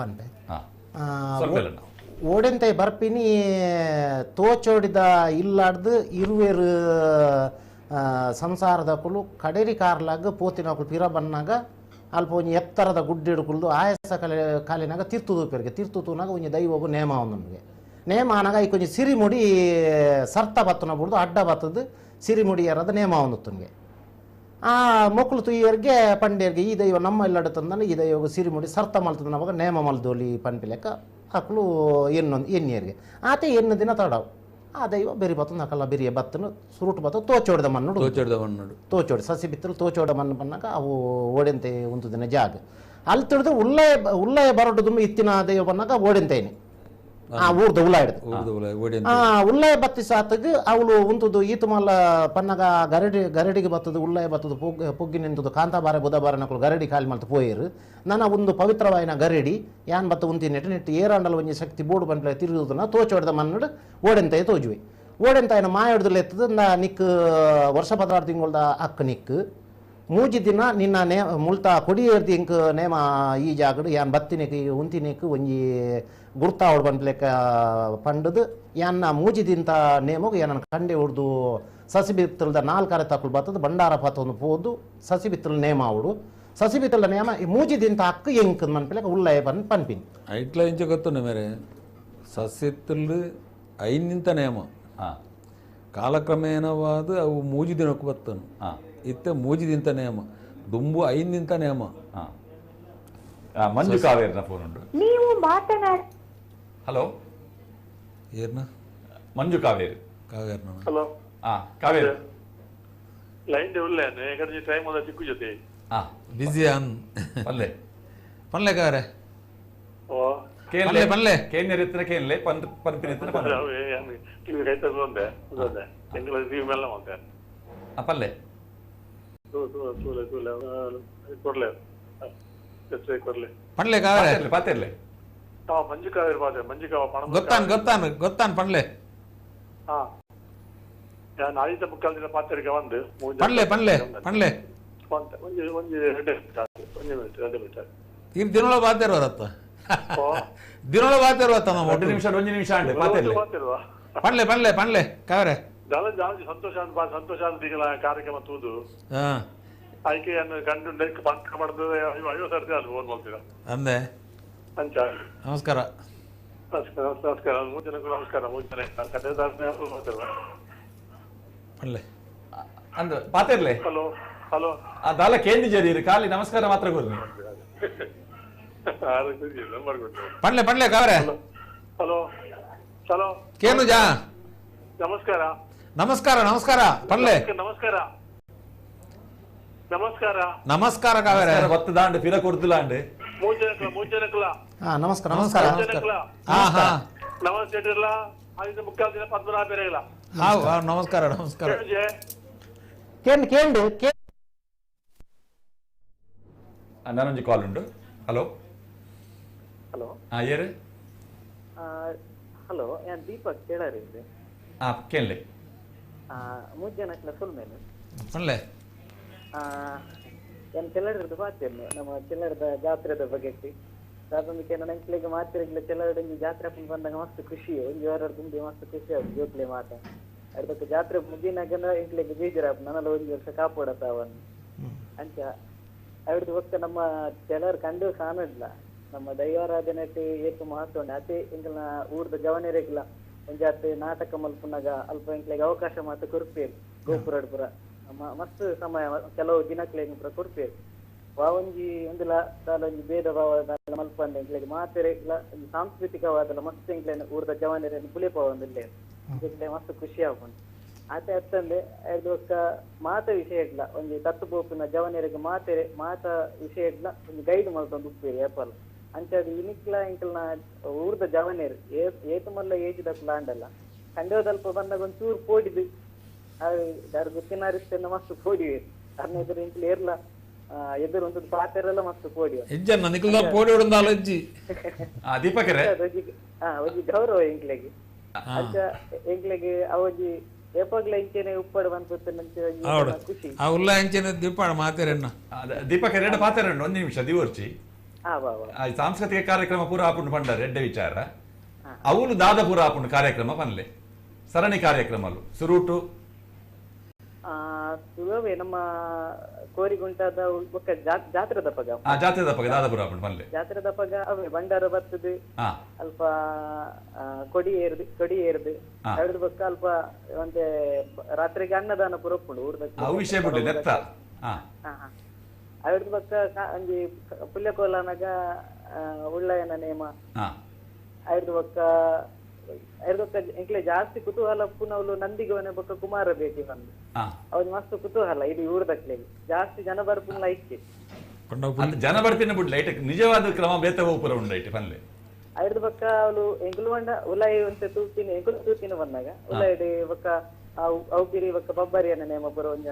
ಪನ್ಪೆ ಓಡೆಂತ ಬರ್ಪಿನಿ ತೋಚೋಡಿದ ಇಲ್ಲಾಡ್ದು ಇರುವೇರು ಸಂಸಾರದಕುಲು ಕಡೇರಿ ಕಾರ್ಲಾಗ ಪೋತಿನಕುಲು ಪಿರ ಬನ್ನಾಗ ಅಲ್ಪ ಒಂಜಿ ಎತ್ತರದ ಗುಡ್ಡೆ ಹಿಡ್ಕೊಳ್ದು ಆಯಸ ಕಲೆ ಕಾಲಿನಾಗ ತೀರ್ತು ತೂಪೆರಿಗೆ ತೀರ್ತು ತೂನಾಗ ಒಂಜಿ ದೈವಗು ನೇಮ ಒಂದೊಂದಿಗೆ ನೇಮ ಆನಾಗ ಐಕ್ ಒಂಜಿ ಸಿರಿಮುಡಿ ಸರ್ತ ಬತ್ತನ ಬಿಡ್ದು ಅಡ್ಡ ಬತ್ತದು ಸಿರಿಮುಡಿ ಯಾರದ ನೇಮ ಒಂದುತ್ತನಿಗೆ ಆ ಮೊಕ್ಕಳು ತುಯ್ಯರ್ಗೆ ಪಂಡ್ಯರ್ಗೆ ಈ ದೈವ ನಮ್ಮ ಇಲ್ಲಡ ತಂದನ ಈ ದೈವಗ ಸಿರಿಮುಡಿ ಸರ್ತ ಮಲ್ತದ ನಮಗ ನೇಮ ಮಲ್ದೋಲಿ ಪನ್ಪಿಲೆಕ್ಕ ಅಕ್ಲು ಎನ್ನೊಂದು ಎನ್ನಿಯರ್ಗೆ ಆತೆ ಎನ್ನು ದಿನ ತಡವು ಆ ದೈವ ಬೆರಿ ಬತ್ತನ ಹಾಕಲ್ಲ ಬೆರಿಯ ಬತ್ತನು ಸುರುಟು ಬತ್ತ ತೋಚೋಡ್ದ ಮಣ್ಣು ತೋಚೋಡ್ದ ಮಣ್ಣು ತೋಚೋಡಿ ಸಸಿ ಬಿತ್ತಲು ತೋಚೋಡ ಮಣ್ಣು ಬನ್ನಾಗ ಅವು ಓಡೆಂತೆ ಒಂದು ದಿನ ಜಾಗ ಅಲ್ಲಿ ತಿಳಿದು ಉಲ್ಲಯ ಉಲ್ಲಯ ಬರಡು ಇತ್ತಿನ ದೈವ ಬನ್ನಾಗ ಓಡೆಂತೇನೆ ಆ ಊರ್ದ ಉಲ್ಲ ಹಿಡ್ದು ಆ ಉಲ್ಲಯ ಬತ್ತಿ ಸಾತಗ್ ಅವಳು ಉಂತುದು ಈತು ಮಲ್ಲ ಪನ್ನಗ ಗರಡಿ ಗರಡಿಗೆ ಬತ್ತದು ಉಲ್ಲಯ ಬತ್ತದು ಪೊಗ್ಗಿ ನಿಂತದು ಕಾಂತಾಬಾರೆ ಬುಧಬಾರೆ ನಕಲು ಗರಡಿ ಖಾಲಿ ಮಲ್ತು ಪೋಯರು ನನ್ನ ಒಂದು ಪವಿತ್ರವಾಯಿನ ಗರಡಿ ಯಾನ್ ಬತ್ತ ಉಂತಿ ನೆಟ್ಟು ನೆಟ್ಟು ಏರಾಂಡಲ ಒಂಜಿ ಶಕ್ತಿ ಬೋಡು ಬಂಟ್ಲೆ ತಿರುಗುದನ್ನ ತೋಚೋಡ್ದ ಮಣ್ಣು ಓಡೆಂತ ತೋಜುವೆ ಓಡೆಂತ ಮಾಯೊಡ್ದಲ್ಲ ಎತ್ತದ ನಿಕ್ ವರ್ಷ 16 ತಿಂಗಳದ ಅಕ್ಕ ನಿಕ್ ಮೂಜಿ ದಿನ ನಿನ್ನ ನೇ ಮುಲ್ತ ಕೊಡಿಯೇರ್ದಿ ಇಂಕ್ ನೇಮ ಈ ಜಾಗಡು ಯಾನ್ ಬತ್ತಿನೆಕ್ ಉಂತಿನೆಕ್ ಒಂಜಿ ಗುರ್ತಾವಡ್ ಬಂದ್ಲೆಕ್ಕ ಪಂಡದು ಯಾನ್ನ ಮೂಜಿ ದಿಂತ ನೇಮಗು ಯಾನ ಕಂಡೆ ಹೊಡ್ದು ಸಸಿ ಬಿತ್ತಲ್ದ ನಾಲ್ಕರೆ ತಕ್ಕಲು ಬತ್ತದ ಬಂಡಾರ ಪತ್ತೊಂದು ಪೋದು ಸಸಿ ಬಿತ್ತಲು ನೇಮ ಅವಡು ಸಸಿ ಬಿತ್ತಲ ನೇಮ ಈ ಮೂಜಿ ದಿಂತ ಅಕ್ಕ ಎಂಕ್ ಮನ್ಪಿಲೆಕ್ಕ ಉಲ್ಲಯ ಪನ್ ಪನ್ಪಿನ್ ಐಟ್ಲ ಇಂಚ ಗೊತ್ತುಂಡು ಮೇರೆ ಸಸಿತ್ತಲು ಐನಿಂತ ನೇಮ ಕಾಲಕ್ರಮೇಣವಾದ ಅವು ಮೂಜಿ ದಿನಕ್ಕೆ ಬತ್ತನು ಇತ್ತೆ ಮೂಜಿ ದಿಂತ ನೇಮ ದುಂಬು ಐನಿಂತ ನೇಮ. ಮಂಜು ಕಾವೇರಿನ ಫೋನ್ ಉಂಟು. ನೀವು ಮಾತನಾಡ ಹಲೋ ಏರ್ನ ಮಂಜು ಕಾವೇರಿ ಕಾವೇರಿನ ಹಲೋ ಕಾವೇರಿ ಲೈನ್ ಉಲ್ಲೇನೆ ಎಕಡೆ ಟೈಮ್ ಒಂದ ಸಿಕ್ಕು ಜೊತೆ ಬಿಜಿ ಅನ್ ಪಲ್ಲೆ ಪಲ್ಲೆ ಕಾರೆ ಓ ಕೇನ್ಲೆ ಪಲ್ಲೆ ಕೇನ್ಯರ್ ಇತ್ತನ ಕೇನ್ಲೆ ಪನ್ ಪನ್ಪಿನ ಇತ್ತನ ಪನ್ ಟಿವಿ ರೈತ ಒಂದೆ ಒಂದೆ ಎಂಗಳ ಟಿವಿ ಮೇಲೆ ಒಂದೆ ಆ ಪಲ್ಲೆ ತೂ ತೂ ತೂಲೆ ತೂಲೆ ಕೊರ್ಲೆ ಎಚ್ಚೆ ಕೊರ್ಲೆ ಪಲ್ಲೆ ಕಾವೇರಿ ಪಾತೆರ್ಲೆ ಆ ಮಂಜು ಕಾವೇರಿ ಪಾತೆ ಮಂಜು ಕಾವ ಪಣ ಗೊತ್ತಾನ್ ಗೊತ್ತಾನ್ ಗೊತ್ತಾನ್ ಪಲ್ಲೆ ಹಾ ನಾನು ಆದಿತ್ಯ ಮುಕ್ಕಾಲ್ ದಿನ ಪಾತೆರ್ಗೆ ಒಂದು ಪಲ್ಲೆ ಪಲ್ಲೆ ಪಲ್ಲೆ ಒಂಜಿ ಒಂಜಿ ಎರಡು ಒಂಜಿ ಮಿನಿಟ್ 2 ಮಿನಿಟ್ ಈ ದಿನೊಳ ಬಾತೆರ್ವರತ್ತ ದಿನೊಳ ಬಾತೆರ್ವತ್ತ ನಮ್ಮ 1 ನಿಮಿಷ 1 ನಿಮಿಷ ಅಂಡೆ ಪಾತೆರ್ಲೆ ಪಲ್ಲೆ ಪಲ್ಲೆ ಪಲ್ಲೆ ಕಾವೇರಿ ದಾಲ ಜಾಸ್ತಿ ಸಂತೋಷ ಸಂತೋಷ ದಿಗಳ ಕಾರ್ಯಕ್ರಮ ತೂದು ಆಯ್ಕೆಯನ್ನು ಕಂಡು ಪಕ್ಕ ಪಡೆದು 50 ಸರ್ತಿ ಅಲ್ಲಿ ಫೋನ್ ಮಾಡ್ತೀರಾ ಅಂದೆ ಅಂಚ ನಮಸ್ಕಾರ ನಮಸ್ಕಾರ ನಮಸ್ಕಾರ 3 ಜನಕ್ಕೂ ನಮಸ್ಕಾರ 3 ಜನ ಪಲ್ಲೆ ಅಂದ್ರೆ ಪಾತೆರ್ಲೆ ಹಲೋ ಹಲೋ ಆ ದಾಲ ಕೇಂದ್ರ ಜರಿ ಖಾಲಿ ನಮಸ್ಕಾರ ಮಾತ್ರ ಕೊರ್ನಿ ಪಲ್ಲೆ ಪಲ್ಲೆ ಕಾವ್ರೆ ಹಲೋ ಹಲೋ ಕೇನು ಜಾ ನಮಸ್ಕಾರ ನಮಸ್ಕಾರ ನಮಸ್ಕಾರ ಪಲ್ಲೆ ನಮಸ್ಕಾರ ನಮಸ್ಕಾರ ನಮಸ್ಕಾರ ಕಾವೇರಿ ಬತ್ತದಾಂಡ್ ಫಿರ ಕೊಡ್ತಿಲ್ಲಾಂಡ್ 3 ಜನಕ್ಲ 3 ಜನಕ್ಲ ನಮಸ್ಕಾರ ನಮಸ್ಕಾರ ಹಾ ನಮಸ್ತೆ ಇರ್ಲ ಆದಿತ್ಯ ಮುಕ್ಕಾಲ್ ದಿನ ಪದ್ಮನಾಭ ಬೇರೆಗಳ ಹಾ ನಮಸ್ಕಾರ ನಮಸ್ಕಾರ ಕೇಂಡ್ ಕೇಂಡ್ ನಾನೊಂದು ಕಾಲ್ ಉಂಟು. ಹಲೋ ಹಲೋ ಏರು ಹಲೋ ಯಾನ್ ದೀಪಕ್ ಕೇಳಾರಿ ಕೇಳಲಿ 3 ಜನಕ್ಲ ಸೊಲ್ಮೇಲೆ ಪಲ್ಲೆ ಯಾನ್ ಚೆಲ್ಲಡ್ದು ಬಾತೇನು ನಮ್ಮ ಚೆಲ್ಲಡ್ದ ಜಾತ್ರೆದ ಬಗ್ಗೆ ದಾದಂದಿಕೆ ನಂಕ್ಲೆಗ್ ಮಾತೆರೆಗ್ಲ ಕೆಲವೆಡೆ ಜಾತ್ರೆ ಬಂದಾಗ ಮಸ್ತ್ ಖುಷಿ ಒಂಜಿ ವಾರ ದುಂಬಿ ಮಸ್ತ್ ಖುಷಿ ಆಪುಂಡು ಜೋಕ್ಲೆ ಮಾತ ಅರ್ಧಕ್ಕೆ ಜಾತ್ರೆ ಮುಗಿನಾಗನ ಎಂಕ್ಲೆಗ್ ಬೇಜಾರಾಪುಂಡು ನನಲ ಒಂಜಿ ವರ್ಷ ಕಾಪೋಡತ್ತ ಅವನ್ ಅಂಚ ಅವಿಡ್ದು ಬೊಕ್ಕ ನಮ್ಮ ಕೆಲವರು ಕಂಡು ಕಾಣಡ್ಲ ನಮ್ಮ ದೈವಾರಾಧನೆಟ್ ಏತ್ ಮಹತ್ವ ಉಂಡು ಅತೆ ಎಂಕಲ್ನ ಊರ್ದ ಜವನೆರೆಗ್ಲ ಒಂಜಾತ್ ನಾಟಕ ಮಲ್ಪುನಗ ಅಲ್ಪ ಎಂಕ್ಲೆಗ್ ಅವಕಾಶ ಮಾತ ಕೊರ್ಪೇರು ಗೋಪುರಡ್ ಪುರ ಮಸ್ತ್ ಸಮಯ ಕೆಲವು ದಿನಕ್ಲೆಗ್ ಪುರ ಕೊರ್ಪೇರು ಒಂಜಿ ಒಂದುಲ ದಾಲ ಒಂಜಿ ಭೇದ ಭಾವ ದಾಲ ಮಲ್ಪಂದೆ ಎಂಕ್ಲೆಗ್ ಮಾತೆರೆಗ್ಲ ಒಂಜಿ ಸಾಂಸ್ಕೃತಿಕವಾದಲ ಮಸ್ತ್ ಎಂಕ್ಲೆನ ಊರ್ದ ಜವನೆರೆನ್ ಬುಲೆಪಾವೊಂದುಲ್ಲೆರ್ ಎಂಕ್ಲೆ ಮಸ್ತ್ ಖುಷಿ ಆಪುಂಡು ಆತೆ ಅತ್ತಂದೆ ಅರ್ದ್ ಬೊಕ್ಕ ಮಾತ ವಿಷಯ ಇಡ್ಲ ಒಂಜಿ ತತ್ತು ಪೋಪಿನ ಜವನೆರೆಗ್ ಮಾತೆರೆ ಮಾತ ವಿಷಯ ಇಡ್ಲ ಒಂಜಿ ಗೈಡ್ ಮಲ್ತೊಂದು ಉಪ್ಪೇರು ಏಪಲ ಅಂಚಾದ್ ಇನಿಕ್ಲ ಎಂಕಲ್ನ ಊರ್ದ ಜವನೆರ್ ಏತ್ ಮಲ್ಲ ಏಜ್ ದಕುಲು ಆಂಡಲ ಕಂಡೋದಲ್ಪ ಬಂದಾಗ ಒಂಚೂರು ಪೋಡಿದು ದಾರ್ ಗೊತ್ತಿನಾರಿತ್ತೆನ್ನ ಮಸ್ತ್ ಪೋಡಿವೇರು ಅರ್ನ ಎದುರು ಎಂಕ್ಲು ಏರ್ಲ ಎದುರು ಒಂದು ಪಾತೆರೆಲ್ಲ ಮಸ್ತ್ ಪೋಡಿವ ಇಜ್ಜನ್ನ ನಿಕಲ್ದ ಪೋಡಿ ಉಂದಾಲ ಇಜ್ಜಿ ದೀಪಕರೇ ಒಂಜಿ ಗೌರವ ಎಂಕ್ಲೆಗ್ ಅಂಚ ಎಂಕ್ಲೆಗ್ ಅವೊಂಜಿ ಏಪಗ್ಲ ಇಂಚೆನೆ ಉಪ್ಪಡು ಪನ್ಪುತ್ತಂಚ ಖುಷಿ ಆ ಉಲ್ಲ ಇಂಚೆನೆ ದೀಪಾಡ ಮಾತೆರೆನ್ನ ದೀಪಕ ಎರಡು ಪಾತೆರಣ್ಣು ಒಂದು ನಿಮಿಷ ದಿವರ್ಚಿ ಸಾಂಸ್ಕೃತಿಕ ಕಾರ್ಯಕ್ರಮ ಪೂರ ಆಪುಂಡು ಪಂಡಾರೆ ಎಡ್ಡೆ ವಿಚಾರ ಅವನು ದಾದ ಪೂರ ಆಪುಂಡು ಕಾರ್ಯಕ್ರಮ ಪನ್ಲೆ ಸರಣಿ ಕಾರ್ಯಕ್ರಮಲು ಸುರೂಟು ಸುರವೇ ನಮ್ಮ ಕೋರಿಗುಂಟದ ಬೊಕ್ಕ ಜಾತ್ರೆ ದಪಗ ಜಾತ್ರೆ ದಪಗ ದಾದ ಪೂರ ಆಪುಂಡು ಪನ್ಲೆ ಜಾತ್ರೆ ದಪಗ ಅವೇ ಭಂಡಾರ ಬರ್ತದೆ ಅಲ್ಪ ಕೊಡಿ ಏರ್ದು ಕೊಡಿ ಏರ್ದು ಅರ್ಧ ಬೊಕ್ಕ ಅಲ್ಪ ಒಂತೆ ರಾತ್ರಿಗೆ ಅನ್ನದಾನ ಪೂರ ಉಪ್ಪುಂಡು ಊರ್ದ ವಿಷಯ ಬಿಡ್ಲಿ ನೆತ್ತ ಅವಿಡ್ದು ಬೊಕ್ಕ ಒಂಜಿ ಪುಲ್ಯಕೋಲನಾಗ ಉಳ್ಳಯನ ನೇಮ ಅವಿಡ್ದು ಬೊಕ್ಕ ಅವಿಡ್ದು ಬೊಕ್ಕ ಎಂಕ್ಲೆ ಜಾಸ್ತಿ ಕುತೂಹಲ ಪುನವ್ಲು ನಂದಿಗೋನೆ ಬೊಕ್ಕ ಕುಮಾರ ಭೇಟಿ ಬಂದು ಅವ್ರು ಮಸ್ತ್ ಕುತೂಹಲ ಇಡೀ ಊರ್ದಕ್ಲೆಗ್ ಜಾಸ್ತಿ ಜನ ಬರ್ಪುನ್ಲ ಇಕ್ಕೆ ಜನ ಬರ್ಪಿನ ಬಿಡ್ಲ ಐಟ್ ನಿಜವಾದ ಕ್ರಮ ಬೇತ ಹೋಪುರ ಉಂಡು ಐಟ್ ಪನ್ಲೆ ಅವಿಡ್ದು ಬೊಕ್ಕ ಅವಳು ಎಂಕುಲು ಬಂಡ ಉಲಾಯಿ ಒಂತೆ ತೂತಿನ ಎಂಕುಲು ತೂತಿನ ಬಂದಾಗ ಉಲಾಯಿಡ್ ಬೊಕ್ಕ ಅವು ಪಿರಿ ಬೊಕ್ಕ ಬಬ್ಬರಿಯನ ನೇಮ ಪೂರ ಒಂಜಿ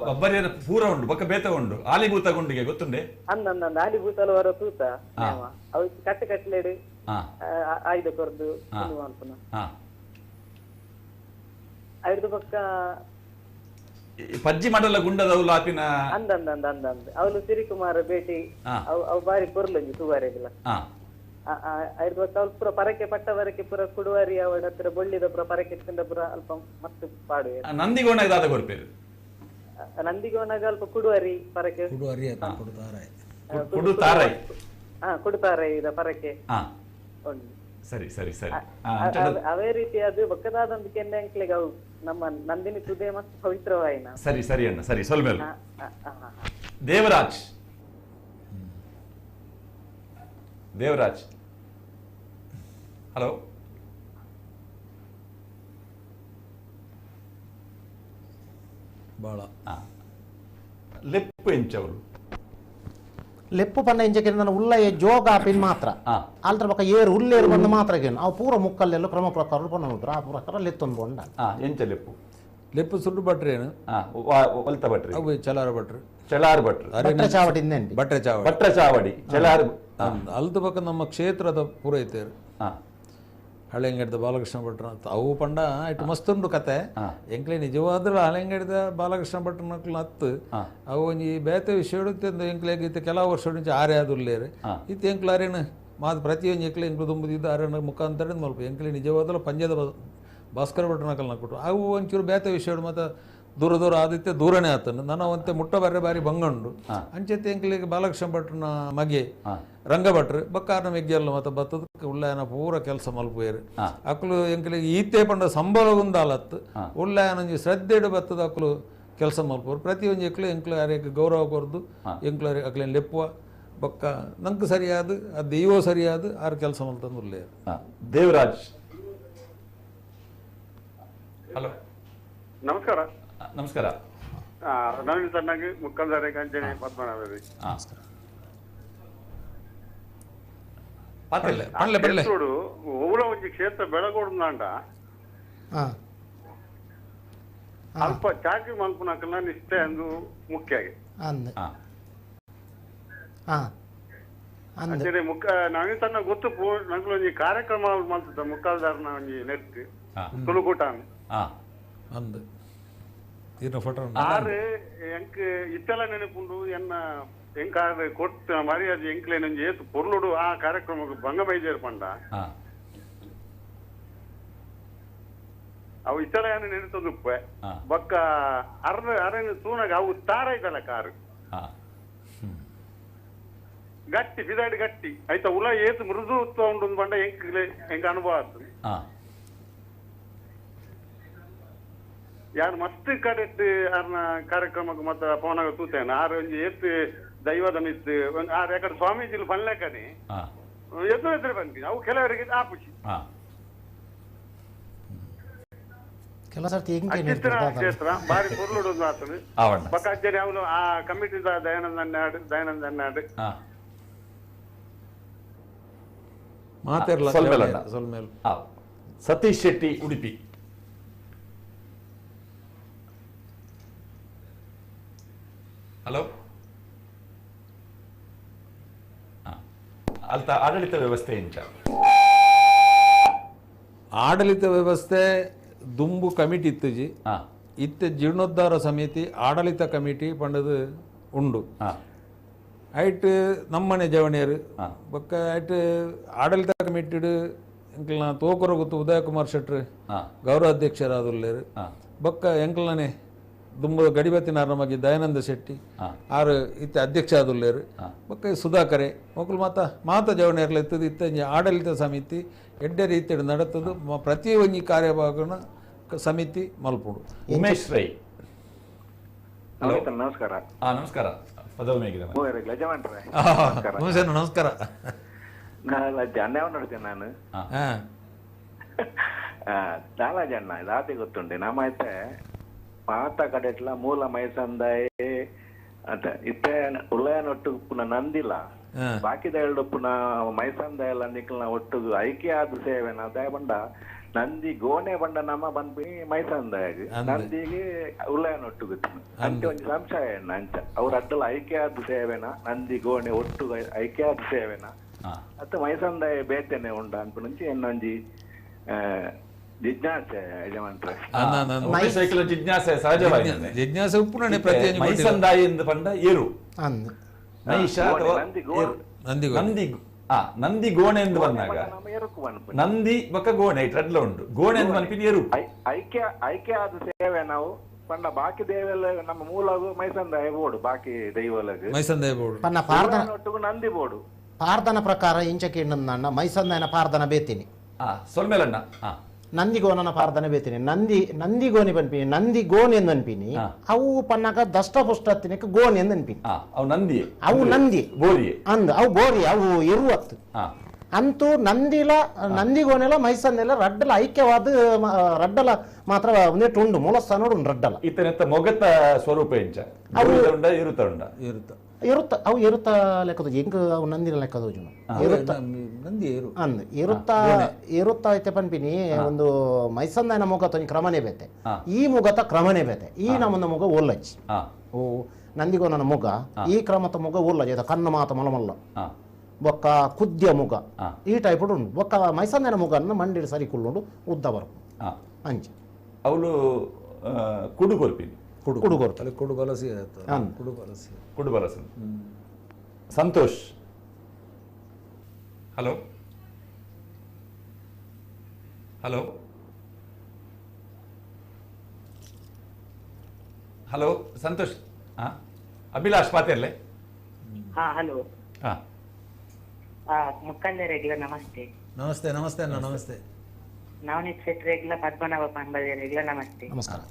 ಬಬ್ಬರಿಯನ ಪೂರ ಉಂಡು ಬೊಕ್ಕ ಬೇತ ಉಂಡು ಆಲಿಭೂತ ಗುಂಡಿಗೆ ಗೊತ್ತುಂಡೆ ಅಂದಂದ ಆಲಿಭೂತಲ ವರ ತೂತ ನೇಮ ಅವು ಕಟ್ಟೆ ಕಟ್ಲೆಡ್ ಆಯುಧ ಕೊರ್ದು ಮಲ್ಪುನ ಅವಿಡ್ದು ಬೊಕ್ಕ ಪಜ್ಜಿ ಮಂಡಲ ಗುಂಡದವ್ಲು ಆಪಿನ ಅಂದಂದ ಅಂದಂದ ಅವಳು ಸಿರಿಕುಮಾರ ಭೇಟಿ ಅವು ಬಾರಿ ಕೊರ್ಲೊಂಜಿ ತೂವಾರೆಗಿಲ್ಲ ಐದು ಬೊಕ್ಕ ಅವ್ಲು ಪೂರ ಪರಕೆ ಪಟ್ಟ ಪರಕೆ ಪೂರ ಕುಡುವಾರಿ ಅವಳ ಹತ್ರ ಬೊಳ್ಳಿದ ಪೂರ ಪರಕೆ ತಿಂದ ಪೂರ ಅಲ್ಪ ಮಸ್ತ್ ಪಾಡುವೆ ನಂದಿಗೋಣ ಇದಾದ ಕೊರ್ಪೇರು ನಂದಿಗೋಣಗ ಅಲ್ಪ ಕುಡುವಾರಿ ಪರಕೆ ಕುಡುವಾರಿ ಕುಡುತಾರೈ ಕುಡುತಾರೈ ಇದ ಪರಕೆ ಉಂಟು ಸರಿ ಸರಿ ಸರಿ ಅವೇ ರೀತಿ ಅದು ಬೊಕ್ಕದಾದಂದು ಕೆನ್ನೆ ಅಂಕ್ಲೆಗ್ ಅವು ನಮ್ಮ ನಂದಿನಿ ತುದೆ ಮಸ್ತ್ ಪವಿತ್ರವಾಯಿನ ಸರಿ ಸರಿ ಅಣ್ಣ ಸರಿ ಸೊಲ್ಮೇಲು ದೇವರಾಜ್ ದೇವರಾಜ್ ಹಲೋ ಬಾಳ ಲೆಪ್ಪು ಎಂಚವರು ಲೆಪ್ಪು ಪನ್ನ ಇಂಚಕ್ಕೆ ಉಲ್ಲಯ ಜೋಗ ಪಿನ್ ಮಾತ್ರ ಅಲ್ದ್ರ ಬೊಕ್ಕ ಏರು ಉಲ್ಲೇರು ಬಂದು ಮಾತ್ರ ಅವು ಪೂರ ಮುಕ್ಕಲ್ಲೆಲ್ಲ ಕ್ರಮ ಪ್ರಕಾರ ಪನ್ನ ಆ ಪ್ರಕಾರ ಲೆತ್ತೊಂದು ಬೊಂಡ ಎಂಚ ಲೆಪ್ಪು ಲೆಪ್ಪು ಸುಡ್ಡು ಭಟ್ರೇನು ಒಲ್ತ ಭಟ್ರಿ ಅವು ಚಲಾರ ಭಟ್ರು ಚಲಾರ್ ಭಟ್ರು ಭಟ್ರ ಚಾವಡಿ ಭಟ್ರ ಚಾವಡಿ ಭಟ್ರ ಚಾವಡಿ ಚಲಾರ್ ಅಲ್ದ ಪಕ್ಕ ನಮ್ಮ ಕ್ಷೇತ್ರದ ಪೂರೈತೇರು ಹಳೆಂಗಡಿದ ಬಾಲಕೃಷ್ಣ ಭಟ್ರ ಅಂತ ಅವು ಪಂಡ ಇಟ್ಟು ಮಸ್ತುಂಡು ಕತೆ ಎಂಕ್ಲೆ ನಿಜವಾದ್ರೆ ಹಳೆಂಗಡಿದ ಬಾಲಕೃಷ್ಣ ಭಟ್ರನಕ್ಲು ಹತ್ತು ಅವು ಒಂಜಿ ಬೇತೆ ವಿಷಯ ಎಂಕ್ಲೆ ಇತ್ತೆ ಕೆಲವು ವರ್ಷ ಆರೆ ಆದುಲ್ಲೇರು ಇತ್ತು ಎಂಕ್ಲು ಅರೇನು ಮಾತು ಪ್ರತಿಯೊಂದು ಎಂಕ್ಲೆ ಎಂಕ್ಲು ದುಂಬುದಿದ್ದು ಆರೇನ ಮುಖಾಂತರ ಮಲ್ಪ ಎಂಕ್ಲೆ ನಿಜವಾದಲು ಪಂಜದ ಭಾಸ್ಕರ ಭಟ್ರನಕಲ್ನ ಕೊಟ್ಟು ಅವು ಒಂಚೂರು ಬೇತೆ ವಿಷಯ ಮತ್ತು ದೂರ ದೂರ ಆದಿತ್ಯ ದೂರನೇ ಆತನು ನನ್ನ ಒಂತೆ ಮುಟ್ಟ ಬಾರಿ ಬಾರಿ ಬಂಗಂಡು ಅಂಚೆತ್ತೆ ಎಂಕ್ಲಿಗೆ ಬಾಲಕೃಷ್ಣ ಭಟ್ರನ ಮಗೆ ರಂಗಭಟ್ರು ಬಕ್ಕಾರನ ಮೆಗ್ಗೆಲ್ಲ ಮತ್ತು ಬತ್ತದ ಉಳ್ಳಾಯನ ಪೂರ ಕೆಲಸ ಮಲ್ಪುವೇರು ಅಕ್ಲು ಎಂಕ್ಲಿಗೆ ಈತೆ ಪಂಡ ಸಂಬಳ ಉಂದಾಲತ್ತು ಉಳ್ಳಾಯನ ಶ್ರದ್ಧೆಡು ಬತ್ತದ ಅಕ್ಲು ಕೆಲಸ ಮಲ್ಪುವರು ಪ್ರತಿಯೊಂದು ಎಂಕ್ಲು ಎಂಕ್ಲು ಯಾರಿಗೆ ಗೌರವ ಕೊರ್ದು ಎಂಕ್ಲು ಅಕ್ಲೇನು ಲೆಪ್ಪುವ ಬೊಕ್ಕ ನಂಗೆ ಸರಿಯಾದ ಅದು ದೈವ ಸರಿಯಾದ ಆರು ಕೆಲಸ ಮಲ್ತಂದು ಉಳ್ಳೇರು. ದೇವರಾಜ್ ಹಲೋ ನಮಸ್ಕಾರ. ನಮಸ್ಕಾರ. ನವೀನ್ ಸಣ್ಣಗೆ ಮುಕ್ಕಲ್ದಾರೆ ಕಂಚನೆ ಪದ್ಮನಾಭ. ಊರ ಒಂಜಿ ಕ್ಷೇತ್ರ ಬೆಳಗೋಡು ನಾಂಡ ಅಲ್ಪ ಚಾಕಿ ಮಲ್ಪುನಕಲ್ನ ನಿಷ್ಠೆ ಅಂದು ಮುಖ್ಯ ಆಗಿ ಅಂಚನೆ ಮುಕ್ಕ ನವೀನ್ ಸಣ್ಣ ಗೊತ್ತು ನಂಗೆ ಒಂಜಿ ಕಾರ್ಯಕ್ರಮ ಮಲ್ತದ ಮುಕ್ಕಲ್ದಾರನ ಒಂಜಿ ನೆಟ್ ತುಳುಕೂಟ ಅಂದು ಫೋಟೋ ಆರು ಎಂಕ್ ಇತ್ತೆಲ್ಲ ನೆನಪುಂಡು ಎನ್ನ ಎಂಕಾದ್ರೆ ಕೊಟ್ಟ ಮರ್ಯಾದೆ ಎಂಕ್ಲೇನೊಂಜಿ ಏತ್ ಪೊರ್ಲುಡು ಆ ಕಾರ್ಯಕ್ರಮಕ್ಕೆ ಭಂಗ ಬೈಜೇರು ಪಂಡ ಅವು ಇತರ ನೆನೆತೊಂದುಪ್ಪೆ ಬೊಕ್ಕ ಅರ್ನ ಅರನ ತೂನಗ ಅವು ತಾರೈತಲ್ಲ ಕಾರು ಗಟ್ಟಿ ಫಿದಾಡಿ ಗಟ್ಟಿ ಆಯ್ತಾ ಉಲ ಏತ್ ಮೃದು ಉಂಡು ಪಂಡ ಎಂಕ್ಲೆ ಎಂಕ್ ಅನುಭವ ಆಗ್ತದೆ. ಯಾರು ಮಸ್ತ್ ಕಡೆಟ್ ಅರ್ನ ಕಾರ್ಯಕ್ರಮಕ್ಕೆ ಮತ್ತ ಪೋನಾಗ ತೂತೇನೆ ಆರು ಒಂಜಿ ಏತ್ ದೈವದ ಮಿತ್ ಆರು ಯಾಕಡೆ ಸ್ವಾಮೀಜಿಲು ಪನ್ಲೆಕನೆ ಎದುರು ಎದುರು ಬಂದಿನಿ ಅವು ಕೆಲವರಿಗೆ ಆಪುಜಿ. ಕೆಲವು ಸರ್ತಿ ಕ್ಷೇತ್ರ ಬಾರಿ ಪೊರ್ಲುಡು ಆತದೆ ಬೊಕ್ಕ ಅಂಚನೆ ಅವನು ಆ ಕಮಿಟಿ ದಯಾನಂದ ಅನ್ನಾಡು ದಯಾನಂದ ಅನ್ನಾಡು ಮಾತಿರಲ್ಲ. ಸತೀಶ್ ಶೆಟ್ಟಿ ಉಡುಪಿ. ಹಲೋ, ಅಲ್ತ ಆಡಳಿತ ವ್ಯವಸ್ಥೆ ಎಂಚ? ಆಡಳಿತ ವ್ಯವಸ್ಥೆ ದುಂಬು ಕಮಿಟಿ ಇತ್ತುಜಿ, ಇತ್ತೆ ಜೀರ್ಣೋದ್ಧಾರ ಸಮಿತಿ ಆಡಳಿತ ಕಮಿಟಿ ಪಂಡದು ಉಂಡು. ಐಟ್ ನಮ್ಮನೆ ಜವಣಿಯರು ಬೊಕ್ಕ ಐಟ್ ಆಡಳಿತ ಕಮಿಟಿಡು ಎಂಕ್ಲನ ತೋಕರಗುತ್ತು ಉದಯಕುಮಾರ್ ಶೆಟ್ರು ಗೌರವಾಧ್ಯಕ್ಷರಾದುಲ್ಲೇರು. ಬೊಕ್ಕ ಎಂಕ್ಲನೆ ದುಂಬು ಗಡಿಬತ್ತಿನಾರ ನಮಗೆ ದಯಾನಂದ ಶೆಟ್ಟಿ ಆರು ಇತ್ತೆ ಅಧ್ಯಕ್ಷ ಆದುಲ್ಲೇರು. ಬೊಕ್ಕ ಸುಧಾಕರೆ ಮೊಕ್ಕಲು ಮಾತ ಮಾತ ಜವಣಿಯರ್ಲ ಇತ್ತದು. ಇತ್ತ ಆಡಳಿತ ಸಮಿತಿ ಎಡ್ಡೆ ರೀತಿಯಲ್ಲಿ ನಡತದು. ಪ್ರತಿ ಒಂಜಿ ಕಾರ್ಯಭಾಗನ ಸಮಿತಿ ಮಲ್ಪುಡು. ಉಮೇಶ್ ರೈ, ನಮಸ್ಕಾರ. ನಮಸ್ಕಾರ. ನಮಸ್ಕಾರ. ನಾನು ದಾಲಾಜಣ್ಣ ದಾತಿ ಗೊತ್ತುಂಟು ನಮ್ಮ ಐತೆ ಮಾತ ಕಡೆಟ್ಲ ಮೂಲ ಮೈಸಂದಾಯ ಅಂತ ಇತ್ತೆ ಉಳ್ಳಯನೊಟ್ಟು ಪುನಃ ನಂದಿಲ್ಲ ಬಾಕಿದ ಎರಡು ಪುನಃ ಮೈಸಂದಾಯ ಎಲ್ಲ ನಿಕ್ಲ ಒಟ್ಟು ಐಕ್ಯ ಆದ ಸೇವೆನ ದಯ ಬಂಡ ನಂದಿ ಗೋನೆ ಬಂಡ ನಮ್ಮ ಬಂದ್ಬಿ ಮೈಸಂದಾಯ ನಂದಿಗೆ ಉಳ್ಳಯನೊಟ್ಟು ಗೊತ್ತು ಅಂಚ ಒಂಜಿ ಸಂಶಯ ಎಣ್ಣ ಅಂಚ ಅವ್ರ ಅಡ್ಡಲ ಐಕ್ಯ ಆದ ಸೇವೆನ ನಂದಿ ಗೋಣೆ ಒಟ್ಟು ಐಕ್ಯ ಆದ ಸೇವೆನ ಅತ್ತ ಮೈಸಂದಾಯ ಬೇತೇನೆ ಉಂಡ ಅನ್ಪುನಂಚಿ ಎನ್ನೊಂಜಿ ಜಿಜ್ಞಾಸೆ ಯಜಮಾನ್ರೆ. ಜಿಜ್ಞಾಸೆ ಸಹಜವಾಗಿ ಜಿಜ್ಞಾಸೆ ಉಪ್ಪುನನೆ ಪ್ರತಿ ಮೈಸಂದಾಯ ಎಂದು ಪಂಡ ಏರು ಮೈಷ ಅಥವಾ ನಂದಿ ನಂದಿ ಗೋಣೆ ಎಂದು ಬಂದಾಗ ನಂದಿ ಬೊಕ್ಕ ಗೋಣೆ ರಡ್ಲ ಉಂಟು. ಗೋಣೆ ಎಂದು ಮನ್ಪಿನ ಏರು ಐಕ್ಯ ಐಕ್ಯ ಆದ ಸೇವೆ ನಾವು ಪಂಡ ಬಾಕಿ ದೇವೆಲ್ಲ ನಮ್ಮ ಮೂಲ ಮೈಸಂದಾಯ ಬೋರ್ಡು ಬಾಕಿ ದೈವಲಗ ಮೈಸಂದಾಯ ಬೋರ್ಡು ಪನ್ನ ಪಾರ್ದನ ಒಟ್ಟುಗು ನಂದಿ ಬೋರ್ಡು ಪಾರ್ದನ ಪ್ರಕಾರ ಇಂಚಕ್ಕೆ ನನ್ನ ಮೈಸಂದಾಯನ ಪಾರ್ದನ ಬೇತೀನಿ ಸೊಲ್ಮೇಲಣ್ಣ ನಂದಿಗೋನನ ಪಾರ್ದನೆ ಬೇತೀನಿ ನಂದಿ ನಂದಿಗೋನಿ ಪನ್ಪಿನಿ ನಂದಿ ಗೋನ್ ಎಂದು ಅನ್ಪಿನಿ ಅವು ಪನ್ನಾಗ ದಷ್ಟ ಪುಷ್ಟ ತಿನ್ನಕ್ಕೆ ಗೋನ್ ಎಂದು ಅನ್ಪಿನಿ ಅವು ನಂದಿ ಅವು ನಂದಿ ಬೋರಿ ಅಂದ್ ಅವು ಬೋರಿ ಅವು ಇರುವತ್ತು ಅಂತೂ ನಂದಿಲ ನಂದಿಗೋನೆಲ್ಲ ಮೈಸಂದೆಲ್ಲ ರಡ್ಡಲ ಐಕ್ಯವಾದ ರಡ್ಡಲ ಮಾತ್ರ ಒಂದೇಟು ಉಂಡು ಮೂಲಸ್ಥಾನ ಉಂಡು ರಡ್ಡಲ ಇತನೆತ್ತ ಮೊಗತ ಸ್ವರೂಪ ಎಂಚ ಅವು ಇರುತ್ತ ಉಂಡ ಇರುತ್ತ ಇರುತ್ತ ಅವು ಇರುತ್ತ ಲೆಕ್ಕದ ಹೆಂಗ ಅವು ನಂದಿನ ಲೆಕ್ಕದ ಇರುತ್ತ ನಂದಿ ಏರು ಅಂದ್ ಇರುತ್ತ ಇರುತ್ತ ಐತೆ ಪನ್ಪಿನಿ ಒಂದು ಮೈಸಂದಾಯನ ಮುಗತ ಒಂಜಿ ಕ್ರಮನೇ ಬೇತೆ ಈ ಮುಗತ ಕ್ರಮನೇ ಬೇತೆ ಈ ನಮ್ಮನ ಮುಗ ಓಲ್ಲಜ್ಜಿ ಓ ನಂದಿಗೋ ನನ್ನ ಮುಗ ಈ ಕ್ರಮತ ಮುಗ ಓಲ್ಲಜ್ಜಿ ಆಯ್ತಾ ಕಣ್ಣು ಮಾತ ಮಲಮಲ್ಲ ಬೊಕ್ಕ ಕುದ್ಯ ಮುಗ ಈ ಟೈಪ್ ಉಂಡು. ಬೊಕ್ಕ ಮೈಸಂದಾಯನ ಮುಗನ್ನ ಮಂಡಿಡ್ ಸರಿ ಕುಲ್ಲುಂಡು ಉದ್ದ ಬರಕು ಅಂಚ ಅವಳು ಕುಡು ಕೊರ್ಪಿನಿ ಕುಡು ಕೊರ್ತಾರೆ ಕುಡು ಬಲಸಿ ಕುಡು ಬಲಸಿ ಕುಡು ಬಲಸಿ. Santosh, hello hello hello Santosh. Abhilash ಪಾತಿರ್ಲೆ. ಹಾ ಹಲೋ. ಹಾ ಮುಕ್ಕಂದರೆಗ್ಲ ನಮಸ್ತೆ. ನಮಸ್ತೆ ನಮಸ್ತೆ ಅಣ್ಣ ನಮಸ್ತೆ. ನವನೀತ್ ಶೆಟ್ಟರೆಗ್ಲ ಪದ್ಮನಾಭ ಪಂಬದರೆಗ್ಲ ನಮಸ್ತೆ. ನಮಸ್ಕಾರ.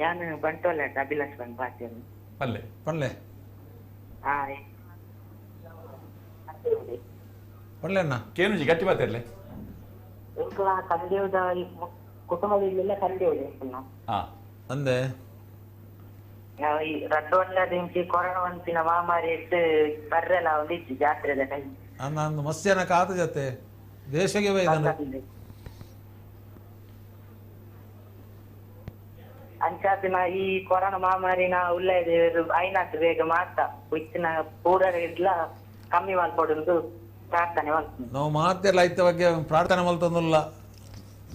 ಯಾನು ಬಂಟೋಲ ಅಭಿಲಾಷ್ ಬಂದ್ ಪಾತಿರ್ನ. ಪಲ್ಲೆ ಪಲ್ಲೆ ಹಾ ಪಲ್ಲೆ ಅಣ್ಣ ಕೇನುಜಿ ಗಟ್ಟಿ ಪಾತಿರ್ಲೆ. ಎಂಕ್ಲ ಕಂದೇವ್ದ ಕುಟುಂಬದಲ್ಲೆಲ್ಲ ಕಂದೇವ್ದೆ ಹಾ ಅಂದೆ ಈ ರಡ್ಡೊಂಡದಿಂಚಿ ಕೊರೋನಾ ಒಂತಿನ ಮಹಾಮಾರಿ ಇಟ್ಟು ಬರ್ರೆಲ್ಲ ಒಂದು ಇತ್ತು ಜಾತ್ರೆದ ಟೈಮ್. ಅಣ್ಣ ಅಂದು ಮಸ್ತ್ ಜನ ಕಾತ ಜೊತೆ ದೇಶಕ್ಕೆ ಬೈದನು ಅಂಚಾತಿನ ಈ ಕೊರೋನಾ ಮಹಾಮಾರಿನ ಉಲ್ಲ ಐನಾತ್ ಬೇಗ ಮಾತ ಇತ್ತಿನ ಪೂರ ಇಡ್ಲ ಕಮ್ಮಿ ಮಲ್ಪೊಡುಂದು ಪ್ರಾರ್ಥನೆ ಮಲ್ಪು. ನಾವು ಮಾತೆಲ್ಲ ಐತ ಬಗ್ಗೆ ಪ್ರಾರ್ಥನೆ ಮಲ್ತಂದುಲ್ಲ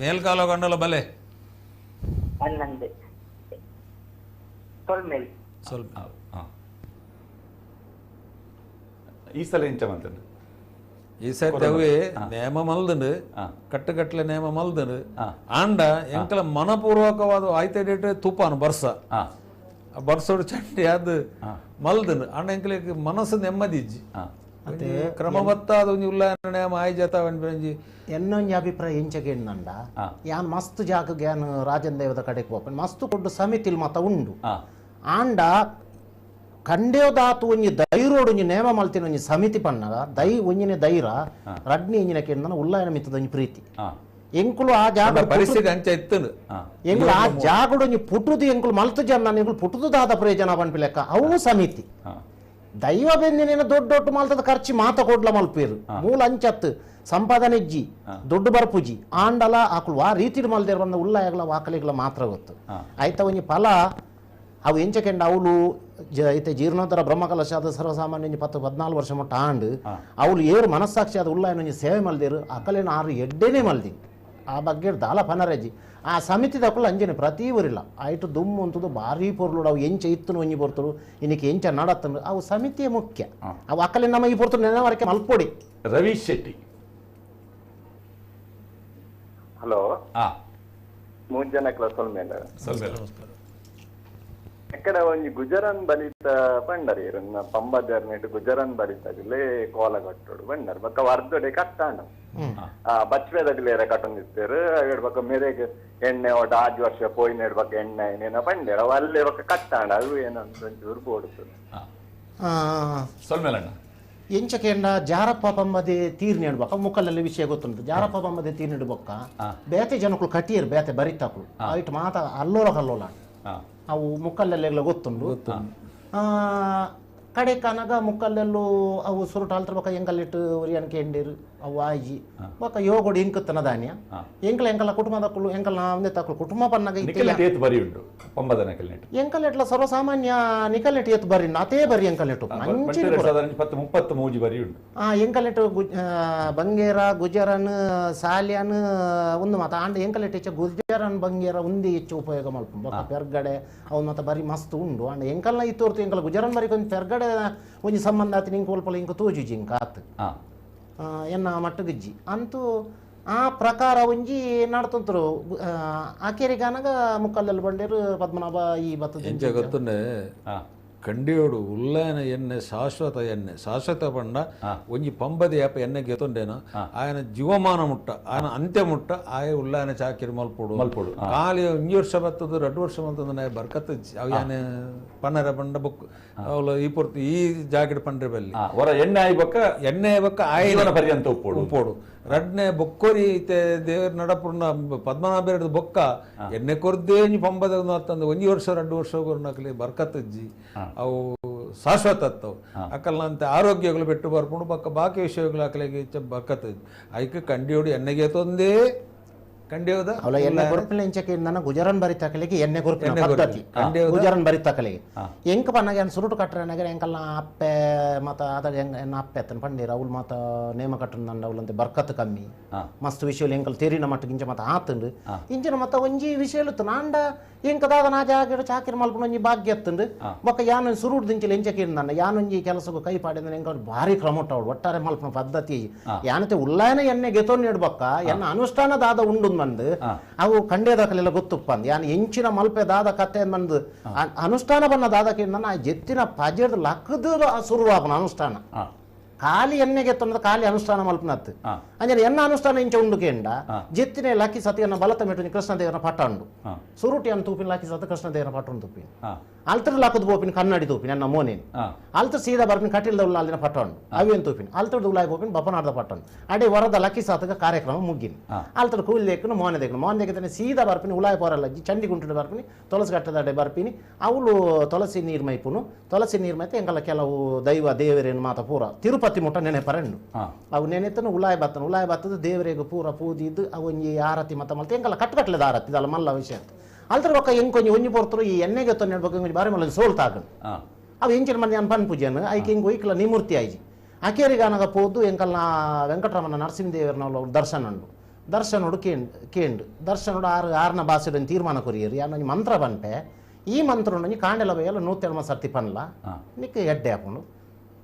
ಮೇಲ್ಕಾಲ ಕಂಡಲ್ಲ ಬಲೆ ಅನ್ನಂದೆ. ಸೊಲ್ಮೇಲ್ ಸ್ವಲ್ಪ. ಈ ಸಲ ಎಂಚ ಮಂತಂಡು ಈ ಸರ್ತಿ ಅವೇ ನೇಮ ಮಲ್ದಂಡು ಕಟ್ಟುಕಟ್ಲೆ ನೇಮ ಮಲ್ದಂಡು ಆಂಡ ಎಂಕಲ ಮನಪೂರ್ವಕವಾದ ಆಯ್ತ ತುಪಾನು ಬರ್ಸ ಬರ್ಸೋಡು ಚಂಡಿ ಅದು ಮಲ್ದಂಡು ಆಂಡ ಎಂಕಲಿಗೆ ಮನಸ್ಸು ನೆಮ್ಮದಿ ಇಜ್ಜಿ ಕ್ರಮಬತ್ತಾದ ಒಂಜಿ ಉಲ್ಲಾಯನ ನೇಮ ಆಯ್ಜತ ಒಂಜಿ ಎನ್ನೊಂಜಿ ಅಭಿಪ್ರಾಯ ಎಂಚ ಕೇಂಡ ಯಾನ್ ಮಸ್ತ್ ಜಾಗಗೆ ಯಾನ್ ರಾಜನ್ ದೇವದ ಕಡೆಗೆ ಪೋಪನ್ ಮಸ್ತ್ ಕೊಡ್ಡು ಸಮಿತಿಲ್ ಮತ ಉಂಡು ಆಂಡ ಕಂಡೇದಾತು ಒಂಜಿ ದೈರೋಡು ಒಂಜಿ ನೇಮ ಮಲ್ತಿನ ಒಂಜಿ ಸಮಿತಿ ಪಣ್ಣಗ ದೈ ಒಂಜಿನೆ ದೈರ ರಡ್ನಿ ಇಂಜಿನ ಕೇಂದ್ರ ಉಲ್ಲಾಯನ ಮಿತ್ತದ ಒಂಜಿ ಪ್ರೀತಿ ಎಂಕುಲು ಆ ಜಾಗ ಪರಿಸ್ಥಿತಿ ಅಂಚ ಇತ್ತು ಎಂಕುಲು ಆ ಜಾಗಡು ಒಂಜಿ ಪುಟುದು ಎಂಕುಲು ಮಲ್ತು ಜನ ಎಂಕುಲು ಪುಟುದಾದ ಪ್ರಯೋಜನ ಪನ್ಪಿ ಲೆಕ್ಕ ಅವು ಸಮಿತಿ ದೈವ ಬೆಂದಿನ ದೊಡ್ಡ ದೊಡ್ಡ ಮಲ್ತದ ಖರ್ಚು ಮಾತ ಕೊಡ್ಲ ಮಲ್ಪೇರು ಮೂಲ ಅಂಚತ್ತು ಸಂಪಾದನೆ ಇಜ್ಜಿ ದೊಡ್ಡ ಬರ್ಪುಜಿ ಆಂಡಲ ಆಕುಲು ಆ ರೀತಿಡ್ ಮಲ್ದೇರ್ ಬಂದ ಉಲ್ಲಾಯಗ್ಲ ವಾಕಲಿಗ್ಲ ಮಾತ್ರ ಗೊತ್ತು ಆಯ್ತ ಒಂಜಿ ಫಲ ಅವು ಎಂಚಕೆಂಡ ಅವಳು ಐತೆ ಜೀರ್ಣೋತ್ತರ ಬ್ರಹ್ಮಕಲಶ ಆದ ಸರ್ವಸಾಮಾನ್ಯ ಒಂಜಿ 10 14 ವರ್ಷ ಮುಟ್ಟ ಆಂಡ್ ಅವಳು ಏರು ಮನಸ್ಸಾಕ್ಷಿ ಆದ ಉಲ್ಲಾಯನ ಒಂಜಿ ಸೇವೆ ಮಲ್ದೇರು ಅಕಲೇನ ಆರು ಎಡ್ಡೆನೇ ಮಲ್ದಿ ಆ ಬಗ್ಗೆ ದಾಲ ಪನರಜಿ ಆ ಸಮಿತಿದಕ್ಕೂ ಅಂಜನೆ ಪ್ರತಿ ಊರಿಲ್ಲ ಆಯ್ತು ದುಮ್ಮು ಅಂತದ್ದು ಭಾರಿ ಪೊರ್ಲುಡು ಅವು ಎಂಚ ಇತ್ತನು ಒಂಜಿ ಪೊರ್ತುಡು ಇನ್ನಕ್ಕೆ ಎಂಚ ನಡತ್ತನು ಅವು ಸಮಿತಿಯೇ ಮುಖ್ಯ ಅವು ಅಕ್ಕಲೆ ನಮ್ಮ ಈ ಪೊರ್ತು ನೆನವರಕ್ಕೆ ಮಲ್ಪೊಡಿ. ರವಿ ಶೆಟ್ಟಿ ಹಲೋ ಮೂರು ಜನ ಕ್ಲಾಸ್ ಮೇಲೆ ಎಕ್ಕಡ ಒಂಜಿ ಗುಜರಾನ್ ಬಲಿತ ಬಂಡರ್ ಇರನ್ನ ಪಂಬದರ್ನೆಟ್ ಗುಜರಾನ್ ಬಲಿತಾಗಲೇ ಕೋಲ ಕಟ್ಟೋಡು ಬಂಡರ್ ಬಕ್ಕ ವರ್ದೊಡೆ ಕಟ್ಟಾಣ ಬಚ್ವೆದಗಲೇರ ಕಟ್ಟೊಂದಿತ್ತೇರು ಬಕ್ಕ ಮೇರೆಗ್ ಎಣ್ಣೆ ಒಟ್ಟು ಆಜ್ ವರ್ಷ ಪೋಯಿನ ಬಕ್ಕ ಎಣ್ಣೆ ಏನೇನೋ ಬಂಡೇರ ಅಲ್ಲೇ ಬಕ್ಕ ಕಟ್ಟಾಣ ಅದು ಏನಂತ ಒಂಚೂರು ಬೋಡುತ್ತದೆ. ಎಂಚಕೆಂಡ ಜಾರಪ್ಪ ಪಂಬದೆ ತೀರ್ ನೆಡ್ಬೇಕ ಮುಕ್ಕಲಲ್ಲಿ ವಿಷಯ ಗೊತ್ತುಂಟು. ಜಾರಪ್ಪ ಪಂಬದೆ ತೀರ್ ನೆಡ್ಬೊಕ್ಕ ಬೇತೆ ಜನಕ್ಕಳು ಕಟ್ಟಿಯರು ಬೇತೆ ಬರಿತಾಕಳು ಆಯ್ತು ಮಾತ ಅಲ್ಲೋಲ ಕಲ್ಲೋಲ ಅವು ಮುಕ್ಕಲ್ಲೆಲ್ಲ ಗೊತ್ತುಂಡು. ಕಡೆ ಕನಗ ಮುಕ್ಕಲ್ಲೆಲ್ಲೂ ಅವು ಸುರುಟ ಅಲ್ತರ ಎಂಕಲ್ಲಿಟ್ಟು ಉರಿಯನ್ಕೆ ಎಂಡಿರು ಅವು ಆಯ್ಜಿ ಬೊಕ್ಕ ಯೋಗೋಡು ಇಂಕುತ್ತನ ಧಾನ್ಯ ಎಂಕಲ ಎಂಕಲ ಕುಟುಂಬದಕ್ಕಳು ಎಂಕಲ ಒಂದೇ ತಕ್ಕಳು ಕುಟುಂಬ ಪನ್ನಗ ಬರಿ ಉಂಟು ಪಂಬದನಕಲ್ನೆಟ್ ಎಂಕಲೆಟ್ಲ ಸರ್ವಸಾಮಾನ್ಯ ನಿಕಲೆಟ್ ಏತ್ ಬರಿ ಅತೇ ಬರಿ ಎಂಕಲೆಟು 33 ಬರಿ ಉಂಟು. ಎಂಕಲೆಟ್ ಬಂಗೇರ ಗುಜರನ್ ಸಾಲ್ಯಾನ್ ಒಂದು ಮಾತ ಆಂಡ ಎಂಕಲೆಟ್ ಹೆಚ್ಚು ಗುಜರನ್ ಬಂಗೇರ ಒಂದೇ ಹೆಚ್ಚು ಉಪಯೋಗ ಮಲ್ಪು ಬೊಕ್ಕ ಪೆರ್ಗಡೆ ಅವ್ನು ಮಾತ ಬರಿ ಮಸ್ತ್ ಉಂಡು ಆಂಡ ಎಂಕಲ್ನ ಇತ್ತೋರ್ತು ಎಂಕಲ ಗುಜರನ್ ಬರಿ ಕೊಂಚ ಪೆರ್ಗಡೆ ಒಂಜಿ ಸಂಬಂಧ ಆತು ನಿಂಗೆ ಒಲ್ಪಲ ಇಂಕ ತೋಜುಜಿ ಇಂಕ ಆತು ಎನ್ನ ಮಟ್ಟಗಿಜ್ಜಿ ಅಂತೂ ಆ ಪ್ರಕಾರ ಒಂಜಿ ನಡ್ತಂತರು ಆಕೇರಿಗಾನಗ ಮುಕ್ಕಲ್ಲೆಲ್ಲ ಬಂಡೇರು ಪದ್ಮನಾಭ ಈ ಬತ್ತದ ಎಂಚ ಗೊತ್ತುಂಡೆ ಕಂಡಿಯೋಡು ಉಲ್ಲಾಯನ ಎಣ್ಣೆ ಶಾಶ್ವತ ಎಣ್ಣೆ ಶಾಶ್ವತ ಪಂಡ ಒಂಜಿ ಪಂಬದಿ ಯಾಪ ಎಣ್ಣೆ ಗೆತೊಂಡೇನ ಆಯನ ಜೀವಮಾನ ಮುಟ್ಟ ಆಯನ ಅಂತ್ಯ ಮುಟ್ಟ ಆಯ ಉಲ್ಲಾಯನ ಚಾಕಿರಿ ಮಲ್ಪೊಡು ಮಲ್ಪೊಡು ಖಾಲಿ ಒಂಜಿ ವರ್ಷ ಬತ್ತದ 2 ವರ್ಷ ಬತ್ತದ ನಾಯ ಬರ್ಕತ್ತ ಅವು ಯಾನೆ ಪನ್ನರ ಪಂಡ ಬೊಕ್ ಅವಳು ಈ ಪೊರ್ತು ಈ ಜಾಕೆಟ್ ಪಂಡ್ರೆ ಬಲ್ಲಿ ಹೊರ ಎಣ್ಣೆ ಆಯ್ಬೊಕ್ಕ ಎಣ್ಣೆ ಆಯ್ಬೊಕ್ಕ ಆಯ್ನ ಪರ್ಯಂತ ಉಪ್ಪೋಡು ಉಪ್ಪೋಡು ರಡ್ನೆ ಬೊಕ್ಕೋರಿ ಇತ್ತೆ ದೇವರ ನಡಪುರ್ನ ಪದ್ಮನಾಭ ಬೊಕ್ಕ ಎಣ್ಣೆ ಕೊರ್ದೇ ಒಂಜಿ ಪಂಬದ ಅಂತಂದು ಒಂಜಿ ವರ್ಷ 2 ವರ್ಷ ಕೊರ್ನಕ್ಲಿ ಬರ್ಕತ್ತಜ್ಜಿ ಅವು ಶಾಶ್ವತ ಅತ್ತವು ಅಕಲ್ನಂತೆ ಆರೋಗ್ಯಗಳು ಬೆಟ್ಟು ಬರ್ಪುಂಡು ಬೊಕ್ಕ ಬಾಕಿ ವಿಷಯಗಳು ಅಕಲಿಗೆ ಹೆಚ್ಚ ಬರ್ಕತ್ತಜ್ಜಿ ಐಕ್ ಕಂಡಿಯೋಡು ಎಣ್ಣೆಗೆ ತೊಂದೇ ಕಂಡಿಯೋದ ಅವಳ ಎಣ್ಣೆ ಕೊರ್ಪಿನ ಇಂಚಕ್ಕೆ ನನ್ನ ಗುಜರನ್ ಬರಿ ತಕಲಿಗೆ ಎಣ್ಣೆ ಕೊರ್ಪಿನ ಪದ್ಧತಿ ಗುಜರನ್ ಬರಿ ತಕಲಿಗೆ ಎಂಕ ಪನ್ನಗ ಏನು ಸುರುಟು ಕಟ್ಟರೆ ಎಂಕಲ್ನ ಅಪ್ಪೆ ಮತ ಅದ ಎನ್ನ ಅಪ್ಪೆ ಅತ್ತನ ಪಂಡೀರ ಅವಳು ಮಾತ ನೇಮ ಕಟ್ಟಂದ ಅವಳಂತೆ ಬರ್ಕತ್ ಕಮ್ಮಿ ಮಸ್ತ್ ವಿಷಯలు ಎಂಕಲ್ ತೆರಿನ ಮಟ್ಟ ಇಂಚ ಮತ ಆತಂಡು ಇಂಚಿನ ಮತ ಒಂಜಿ ವಿಷಯ ನಾಂಡ ಎಂಕದಾಗ ನಾ ಜಾಗಿಡ ಚಾಕಿರಿ ಮಲ್ಪುನ ಒಂಜಿ ಭಾಗ್ಯ ಎತ್ತಂಡು ಬೊಕ್ಕ ಯಾನೊಂಜಿ ಸುರುಟು ದಿಂಚಿಲ ಎಂಚಕ್ಕೆ ನನ್ನ ಯಾನೊಂಜಿ ಕೆಲಸಕ್ಕೂ ಕೈ ಪಾಡಿದ ಎಂಕ ಭಾರಿ ಕ್ರಮ ಅವಳು ಒಟ್ಟಾರೆ ಮಲ್ಪನ ಪದ್ಧತಿ ಯಾನತೆ ಉಲ್ಲಾಯನ ಎಣ್ಣೆ ಗೆತೊನ್ ಇಡ್ಬೊಕ್ಕ ಎನ್ನ ಅನುಷ್ಠಾನದಾದ ಉಂಡು ಬಂದು ಅವು ಕಂಡೇದಾಕಲೆಲ್ಲ ಗೊತ್ತುಪ್ಪ ಅಂದ್ ಯಾನ್ ಎಂಚಿನ ಮಲ್ಪೆ ದಾದ ಕತೆ ಬಂದು ಅನುಷ್ಠಾನ ಬನ್ನ ದಾದಕ್ಕೆ ನನ್ನ ಜೆತ್ತಿನ ಪಜೆಡ್ ಲಕ್ಕದ ಶುರುವಾಪನ ಅನುಷ್ಠಾನ ಖಾಲಿ ಎಣ್ಣೆಗೆ ತೊಂದ ಖಾಲಿ ಅನುಷ್ಠಾನ ಮಲ್ಪನತ್ತು ಅಂದ್ರೆ ಎನ್ನ ಅನುಷ್ಠಾನ ಇಂಚ ಉಂಡು ಕೇಂಡ ಜೆತ್ತಿನ ಲಕ್ಕಿ ಸತಿಯನ್ನ ಬಲತ ಮೆಟ್ಟು ಕೃಷ್ಣದೇವನ ಪಟ್ಟ ಉಂಡು ಸುರುಟಿ ಅನ್ ತೂಪಿನ ಲಕ್ಕಿ ಸತ ಕೃಷ್ಣದೇವನ ಪಟ್ಟ ಉಂಡು ತೂಪಿನ ಅಲ್ತರ ಲಾಕದ ಬೋಪಿನ ಕನ್ನಡಿ ತೂಪಿನ ನನ್ನ ಮೋನೇನು ಅಲ್ತರ ಸೀದಾ ಬರ್ಪಿನ ಕಟಿಲ್ದ ಉಳ್ಳಾಲಿನ ಪಟ್ಟ ಉಂಡು ಅವೇನು ತೂಪಿನ ಅಲ್ತರದ ಉಳ್ಳಾಯಿ ಬೋಪಿನ ಬಪನಾರ್ದ ಪಟ್ಟ ಉಂಡು ಅಡೆ ವರದ ಲಕ್ಕಿ ಸಾತಕ ಕಾರ್ಯಕ್ರಮ ಮುಗ್ಗಿನ ಅಲ್ತರ ಕೂಲಿ ದೇಕನು ಮೋನೆ ದೇಕನು ಮೋನೆ ದೇಕತಾನೆ ಸೀದಾ ಬರ್ಪಿನಿ ಉಳಾಯಿ ಪೋರಲ್ಲಜ್ಜಿ ಚಂಡಿ ಗುಂಟು ಬರ್ಪಿನಿ ತುಳಸಿ ಕಟ್ಟದ ಅಡೆ ಬರ್ಪಿನಿ ಅವಳು ತುಳಸಿ ನೀರು ಮೈಪುನು ತುಳಸಿ ನೀರು ಮೈತೆ ಎಂಕಲ್ಲ ಕೆಲವು ದೈವ ದೇವರೇನು ಮಾತ ಪೂರ ತಿರುಪತಿ ಮುಟ್ಟ ನೆನೆ ಪರೆಂಡು ಅವು ನೆನೆತನು ಉಳಾಯಿ ಬತ್ತನು ಉಳಾಯಿ ಬತ್ತದ ದೇವರಿಗೆ ಪೂರ ಪೂದಿದ್ದು ಅವು ಒಂಜಿ ಆರತಿ ಮತ್ತ ಮಲ್ತೆ ಎಂಕಲ್ಲ ಕಟ್ಟುಕಟ್ಲದ ಆರತಿ ಇದಲ್ಲ ಮಲ್ಲ ವಿಷಯ ಅಂತ ಅಲ್ತರ ಬೊಕ್ಕ ಎಂಕೊಂಜಿ ಒಂಜಿ ಪೊರ್ತರು ಈ ಎಣ್ಣೆಗೆ ತೊಂದರೆ ಬಗ್ಗೆ ಒಂಜಿ ಬಾರಿ ಮಲ್ಲ ಸೋಲ್ತಾಗನು ಅವು ಎಂಚಿನ ಮಂದಿ ಅನ್ ಪನ್ ಪೂಜೆನು ಐಕೆ ಹಿಂಗೆ ಒಯ್ಕಲ ನಿಮೂರ್ತಿ ಆಯ್ಜಿ ಅಕೇರಿಗಾನಗ ಪೋದು ಎಂಕಲ್ನ ವೆಂಕಟರಮಣ ನರಸಿಂಹದೇವರನ ದರ್ಶನ ಉಂಡು ದರ್ಶನೋಡು ಕೇಂಡ್ ಕೇಂಡ್ ದರ್ಶನೋಡು ಆರು ಆರನ ಭಾಷೆಡ್ ತೀರ್ಮಾನ ಕೊರಿಯರು ಯಾನೊಂಜಿ ಮಂತ್ರ ಪನ್ಪೆ ಈ ಮಂತ್ರ ಒಂಜಿ ಕಾಂಡೆಲ ಬೈಯಲ್ಲ 108 ಸರ್ತಿ ಪನ್ಲ ನಿಕ್ ಎಡ್ಡೆ ಹಾಕೊಂಡು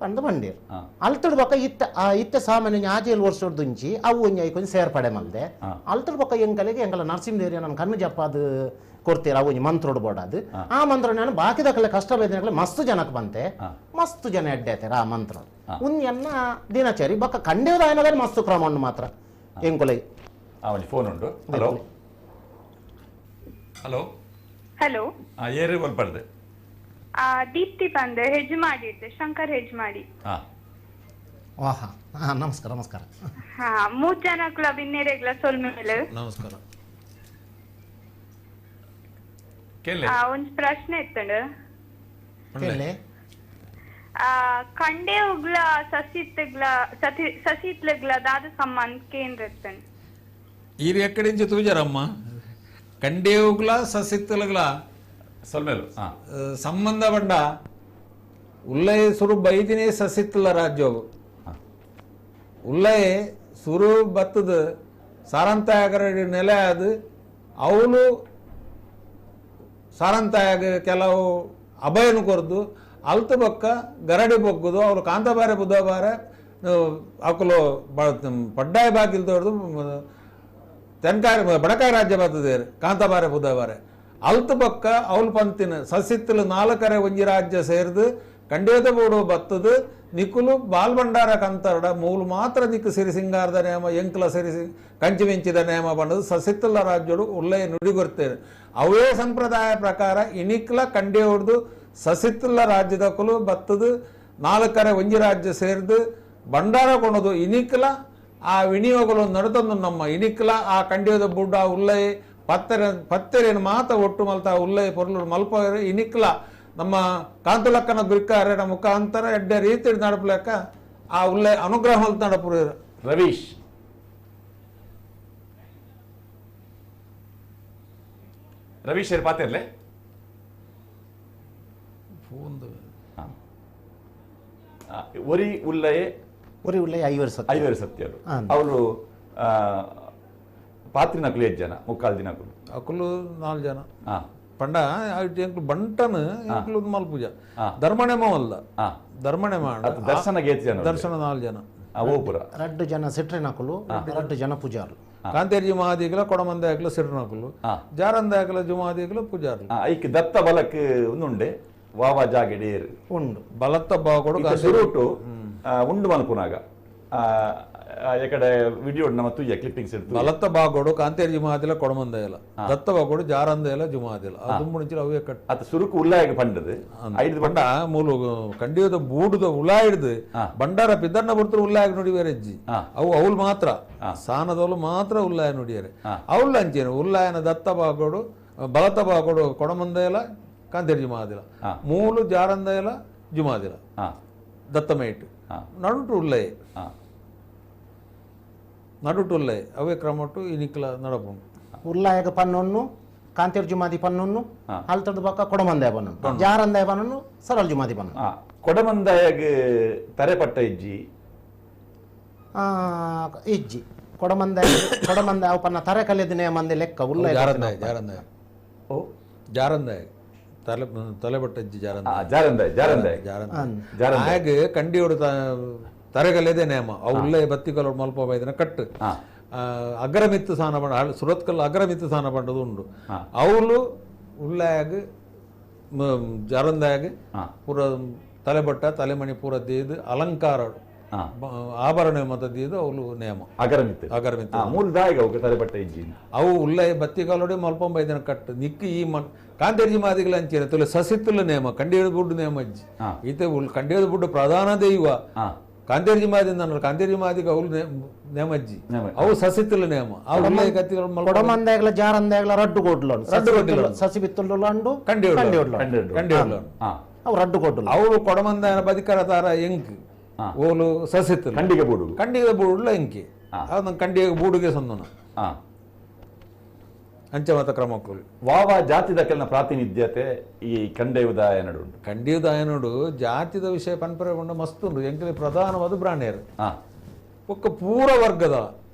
ಪಂದ್ ಬಂಡೀರ್ ಅಲ್ತಡ್ ಬೊಕ್ಕ ಇತ್ತ ಇತ್ತೆ ಸಾಮಾನ್ಯ ಆಜೇಳು ವರ್ಷದ ಅವು ಒಂಜಿ ಐಕೊಂಜಿ ಸೇರ್ಪಡೆ ಮಲ್ದೆ ಅಲ್ತಡ್ ಬೊಕ್ಕ ಎಂಕಲೆಗೆ ಎಂಕಲ ನರಸಿಂಹದೇವ್ರಿ ನನ್ನ ಕಣ್ಣು ಜಪ್ಪಾದ ಕೊಡ್ತೀರ ಅವು ಒಂಜಿ ಮಂತ್ರೋಡು ಬೋಡಾದು ಆ ಮಂತ್ರ ನಾನು ಬಾಕಿದಕಲೆ ಕಷ್ಟ ಬೇದನಕಲೆ ಮಸ್ತ್ ಜನಕ್ಕೆ ಬಂತೆ ಮಸ್ತ್ ಜನ ಎಡ್ಡೆ ಆಯ್ತಾರ ಆ ಮಂತ್ರ ಉನ್ಯನ್ನ ದಿನಚರಿ ಬೊಕ್ಕ ಕಂಡೇವದಾಯನದಲ್ಲಿ ಮಸ್ತ್ ಕ್ರಮ ಉಂಡು ಮಾತ್ರ ಎಂಕುಲೆ ಫೋನ್ ಉಂಟು. ಹಲೋ ಹಲೋ ಹಲೋ ಏರು ಒಲ್ಪಡ್ದೆ ದೀಪ್ತಿ ಬಂದೆ ಹೆಜ್ಮಾಡಿ ಇದ್ದೆ ಶಂಕರ್ ಹೆಜ್ಮಾಡಿ. ನಮಸ್ಕಾರ ನಮಸ್ಕಾರ. ಹಾ ಮೂರ್ ಜನ ಕ್ಲಬ್ ಇನ್ನೇರೆಗ್ಲ ಸೊಲ್ಮೇಲೆ ನಮಸ್ಕಾರ. ಒಂದ್ ಪ್ರಶ್ನೆ ಇತ್ತಂಡ. ಕಂಡೆ ಉಗ್ಲ ಸಸಿತ್ಗ್ಲ ಸಸಿತ್ಲಗ್ಲ ದಾದ ಸಂಬಂಧ ಕೇಂದ್ರ ಇತ್ತಂಡ. ಈ ಎಕ್ಕಡಿಂಚ ತೂಜರಮ್ಮ ಕಂಡೆ ಉಗ್ಲ ಸಸಿತ್ಲಗ್ಲ ಸೊಲ್ಮೇಲು ಸಂಬಂಧ ಬಂಡ ಉಲ್ಲಯ ಸುರು ಬೈದಿನೇ ಸಸಿತ್ತಲ ರಾಜ್ಯವು ಉಲ್ಲಯ ಸುರು ಬತ್ತದ ಸಾರಂತಾಯಗರ ನೆಲೆ ಅದು ಅವಳು ಸಾರಂತಾಯಗ ಕೆಲವು ಅಭಯನು ಕೊರ್ದು ಅಲ್ತ ಬೊಕ್ಕ ಗರಡಿ ಬೊಗ್ಗುದು ಅವಳು ಕಾಂತಬಾರೆ ಬುದ್ಧಬಾರೆ ಅಕುಲು ಪಡ್ಡಾಯ ಬಾಗಿಲ್ ದೊಡ್ದು ತೆನ್ಕಾಯಿ ಬಡಕಾಯಿ ರಾಜ್ಯ ಬರ್ತದೆ ಕಾಂತಬಾರೆ ಬುದ್ಧಬಾರೆ ಅಲ್ತ ಬೊಕ್ಕ ಅವಳು ಪಂತಿನ ಸಸಿತ್ತಲು ನಾಲ್ಕರೆ ಒಂಜಿ ರಾಜ್ಯ ಸೇರ್ದು ಕಂಡೇದ ಬೋಡು ಬತ್ತದು ನಿಕ್ಕುಲು ಬಾಲ್ಬಂಡಾರ ಕಂತರಡ ಮೂಲು ಮಾತ್ರ ನಿಕ್ಕು ಸಿರಿ ಸಿಂಗಾರದ ನೇಮ ಎಂಕ್ಲ ಸಿರಿ ಕಂಚಿಮೆಂಚಿದ ನೇಮ ಬಂಡದು ಸಸಿತ್ತಲ ರಾಜ್ಯೋಡು ಉಲ್ಲಯ ನುಡಿಗೊರ್ತೇನೆ ಅವೇ ಸಂಪ್ರದಾಯ ಪ್ರಕಾರ ಇನಿಕ್ಲ ಕಂಡೆ ಹೊಡೆದು ಸಸಿತ್ತಲ ರಾಜ್ಯದ ಕುಲು ಬತ್ತದು ನಾಲ್ಕರೆ ಒಂಜಿ ರಾಜ್ಯ ಸೇರ್ದು ಭಂಡಾರ ಕೊಣದು ಇನಿಕ್ಲ ಆ ವಿನಿಯೋಗಲು ನಡತಂದು ನಮ್ಮ ಇನಿಕ್ಲ ಆ ಕಂಡಿಯೋದ ಬುಡ್ಡ ಉಲ್ಲಯ ಪತ್ತೆರೆ ಪತ್ತೆರೇನು ಮಾತ ಒಟ್ಟು ಮಲ್ತ ಉಲ್ಲಯ ಪೊರ್ಲು ಮಲ್ಪ ಇನಿಕ್ಲ ನಮ್ಮ ಕಾಂತುಲಕ್ಕನ ಗುರಿಕಾರನ ಮುಖಾಂತರ ಎಡ್ಡೆ ರೀತಿ ನಡಪಲೆಕ್ಕ ಆ ಉಲ್ಲಯ ಅನುಗ್ರಹ ಮಲ್ತ ನಡಪುರ. ರವೀಶ್ ರವೀಶ್ ಪಾತಿರ್ಲೆ ಒರಿ ಉಲ್ಲಯೇ ಒರಿ ಉಲ್ಲಯ ಐವರು ಸತ್ಯ ಐವರು ಸತ್ಯರು ಅವರು ಪಾತ್ರಿನಕುಲು ಎಷ್ಟು ಜನ ಮುಕ್ಕಾಲು ದಿನಕುಲು ಅಕುಲು ನಾಲ್ಕು ಜನ ಪಂಡ ಬಂಟನ್ ಎಂಕುಲು ಮಲ್ಪೂಜ ಧರ್ಮಣೆಮ ಅಲ್ಲ ಧರ್ಮಣೆಮ ದರ್ಶನ ದರ್ಶನ ನಾಲ್ಕು ಜನ ರಡ್ಡು ಜನ ಸಿಟ್ರಿನಕುಲು ರಡ್ಡು ಜನ ಪೂಜಾರು ಕಾಂತೇರಿ ಜುಮಾದಿಗಳ ಕೊಡಮಂದಾಯಕಲ ಸಿರ್ನಕುಲು ಜಾರಂದಾಯಕಲ ಜುಮಾದಿಗಳ ಪೂಜಾರು ಐಕ್ ದತ್ತ ಬಲಕ್ ಉಂಡುಂಡೆ ವಾವಾ ಜಾಗೆಡೇರು ಉಂಡು ಬಲತ್ತ ಬಾಕೊಡು ಸುರುಟು ಉಂಡು ಮಲ್ಪುನಾಗ ಎಕಡೆ ವಿಡಿಯೋ ನಮ್ಮ ತುಯ್ಯ ಕ್ಲಿಪ್ಪಿಂಗ್ಸ್ ಬಲತ್ತ ಬಾಗೋಡು ಕಾಂತೇರಿ ಜುಮಾದಿಲ ಕೊಡಮಂದಾಯಲ ದತ್ತ ಬಾಗೋಡು ಜಾರಂದಾಯಲ ಜುಮಾದಿಲ ಅದು ಮುಂಚಿನ ಅವೇ ಕಟ್ ಅತ್ತ ಸುರುಕು ಉಲ್ಲಾಯಗ ಪಂಡದು ಐದು ಬಂಡ ಮೂಲು ಕಂಡಿಯೋದ ಬೂಡುದ ಉಲಾ ಹಿಡ್ದು ಬಂಡಾರ ಪಿದ್ದಣ್ಣ ಬರ್ತರು ಉಲ್ಲಾಯಗ ನುಡಿವೇರೆ ಅಜ್ಜಿ ಅವು ಅವಳು ಮಾತ್ರ ಸಾನದವಳು ಮಾತ್ರ ಉಲ್ಲಾಯ ನುಡಿಯರೆ ಅವಳು ಅಂಚೇನು ಉಲ್ಲಾಯನ ದತ್ತ ಬಾಗೋಡು ಬಲತ್ತ ಬಾಗೋಡು ಕೊಡಮಂದಾಯಲ ಕಾಂತೇರಿ ಜುಮಾದಿಲ ಮೂಲು ಜಾರಂದಾಯಲ ಜುಮಾದಿಲ ದತ್ತಮೇಟು ನಡುಟು ಉಲ್ಲಯೆ ನಡುಟು ಉಲ್ಲಯೆ ಅವೇ ಕ್ರಮಟು ಇನಿಕ್ಲ ನಡಪುಂಡು ಉಲ್ಲಾಯಗ ಪನ್ನೊನ್ನು ಕಾಂತೇರ್ ಜುಮಾದಿ ಪನ್ನೊನ್ನು ಅಲ್ತದ ಬಕ್ಕ ಕೊಡಮಂದಾಯ ಪನ್ನೊನ್ನು ಜಾರಂದಾಯ ಪನ್ನೊನ್ನು ಸರಲ್ ಜುಮಾದಿ ಪನ್ನೊನ್ನು ಕೊಡಮಂದಾಯಗ ತರೆಪಟ್ಟ ಇಜ್ಜಿ ಇಜ್ಜಿ ಕೊಡಮಂದಾಯ ಕೊಡಮಂದಾಯ ಅವು ಪನ್ನ ತರೆ ಕಲಿಯದ ನೇಮಂದೆ ಲೆಕ್ಕ ಉಲ್ಲಾಯ ಜಾರಂದಾಯ ಜಾರಂದಾಯ ಓ ಜಾರಂದಾಯ ತಲೆ ತಲೆಬಟ್ಟಜ್ಜಿ ಜಾರಂದಾಯ ಜಾರಂದಾಯ ಜಾರಂದಾಯ ಜಾರಂದಾಯ ಹಾಗೆ ಕಂಡಿಯೋಡು ತರೆಗಲೇದೆ ನೇಮ ಅವು ಉಲ್ಲೇ ಬತ್ತಿಕಲೋಡು ಮಲ್ಪ ಬೈದಿನ ಕಟ್ಟು ಅಗ್ರಮಿತ್ತು ಸಾನ ಬಂಡ ಸುರತ್ಕಲ್ ಅಗ್ರಮಿತ್ತು ಸಾನ ಬಂಡದು ಉಂಡು ಅವಳು ಉಲ್ಲಾಯಾಗ ಜಾರಂದಾಯಾಗ ಪೂರ ತಲೆಬಟ್ಟ ತಲೆಮಣಿ ಪೂರ ದೇದು ಅಲಂಕಾರ ಆಭರಣ ಮತ ದೇದು ಅವಳು ನೇಮ ಅಗರಮಿತ್ತು ಅಗರಮಿತ್ತು ಮೂಲದಾಯಗ ಅವು ತಲೆಬಟ್ಟ ಇಜ್ಜಿ ಅವು ಉಲ್ಲಯ ಬತ್ತಿಕಾಲೋಡೆ ಮಲ್ಪ ಬೈದಿನ ಕಟ್ಟು ನಿಕ್ಕು ಈ ಮನ್ ಕಾಂತೇರಿ ಮಾದಿಗಳ ಅಂಚೇನೆ ತುಲೆ ಸಸಿತ್ತುಲ ನೇಮ ಕಂಡಿಯೋದು ಬುಡ್ಡು ನೇಮ ಅಜ್ಜಿ ಈತೆ ಕಂಡಿಯೋದು ಬುಡ್ಡು ಪ್ರಧಾನ ದೈವ ಕಾಂತೇರಿ ಮಾದಿ ಅಂದ್ರೆ ಕಾಂತೇರಿ ಮಾದಿಗೆ ಅವಳು ನೇಮಜ್ಜಿ ಅವು ಸಸಿತ್ತುಲ ನೇಮ ಕೊಡಮಂದಾಗಲ ಜಾರಂದಾಗಲ ರಡ್ಡು ಕೊಡ್ಲು ರಡ್ಡು ಕೊಡ್ಲು ಸಸಿ ಬಿತ್ತುಲ್ಲು ಕಂಡಿಯೋಡ್ಲು ಕಂಡಿಯೋಡ್ಲು ಅವು ರಡ್ಡು ಕೊಡ್ಲು ಅವಳು ಕೊಡಮಂದಾಯನ ಬದಿಕರ ತಾರ ಎಂಕ್ ಓಲು ಸಸಿತ್ತುಲು ಕಂಡಿಗೆ ಬೂಡು ಕಂಡಿಗೆ ಬೂಡುಲ ಎಂಕಿ ಅದು ಕಂಡಿಗೆ ಬೂಡುಗೆ ಸಂದನ ಅಂಚಮತ ಕ್ರಮಕ್ಕಲು ವಾವಾ ಜಾತಿದ ಕೆಲನ ಪ್ರಾತಿನಿಧ್ಯತೆ ಈ ಕಂಡೆಯುದಾಯ ನಡು ಕಂಡೆಯುದಾಯ ನಡು ಜಾತಿದ ವಿಷಯ ಪನ್ಪರೆ ಕೊಂಡ ಮಸ್ತ್ ಉಂಡು ಎಂಕಲಿ ಪ್ರಧಾನವಾದ ಬ್ರಾಹ್ಮಣರು ಒಕ್ಕ ಪೂರ ವರ್ಗದ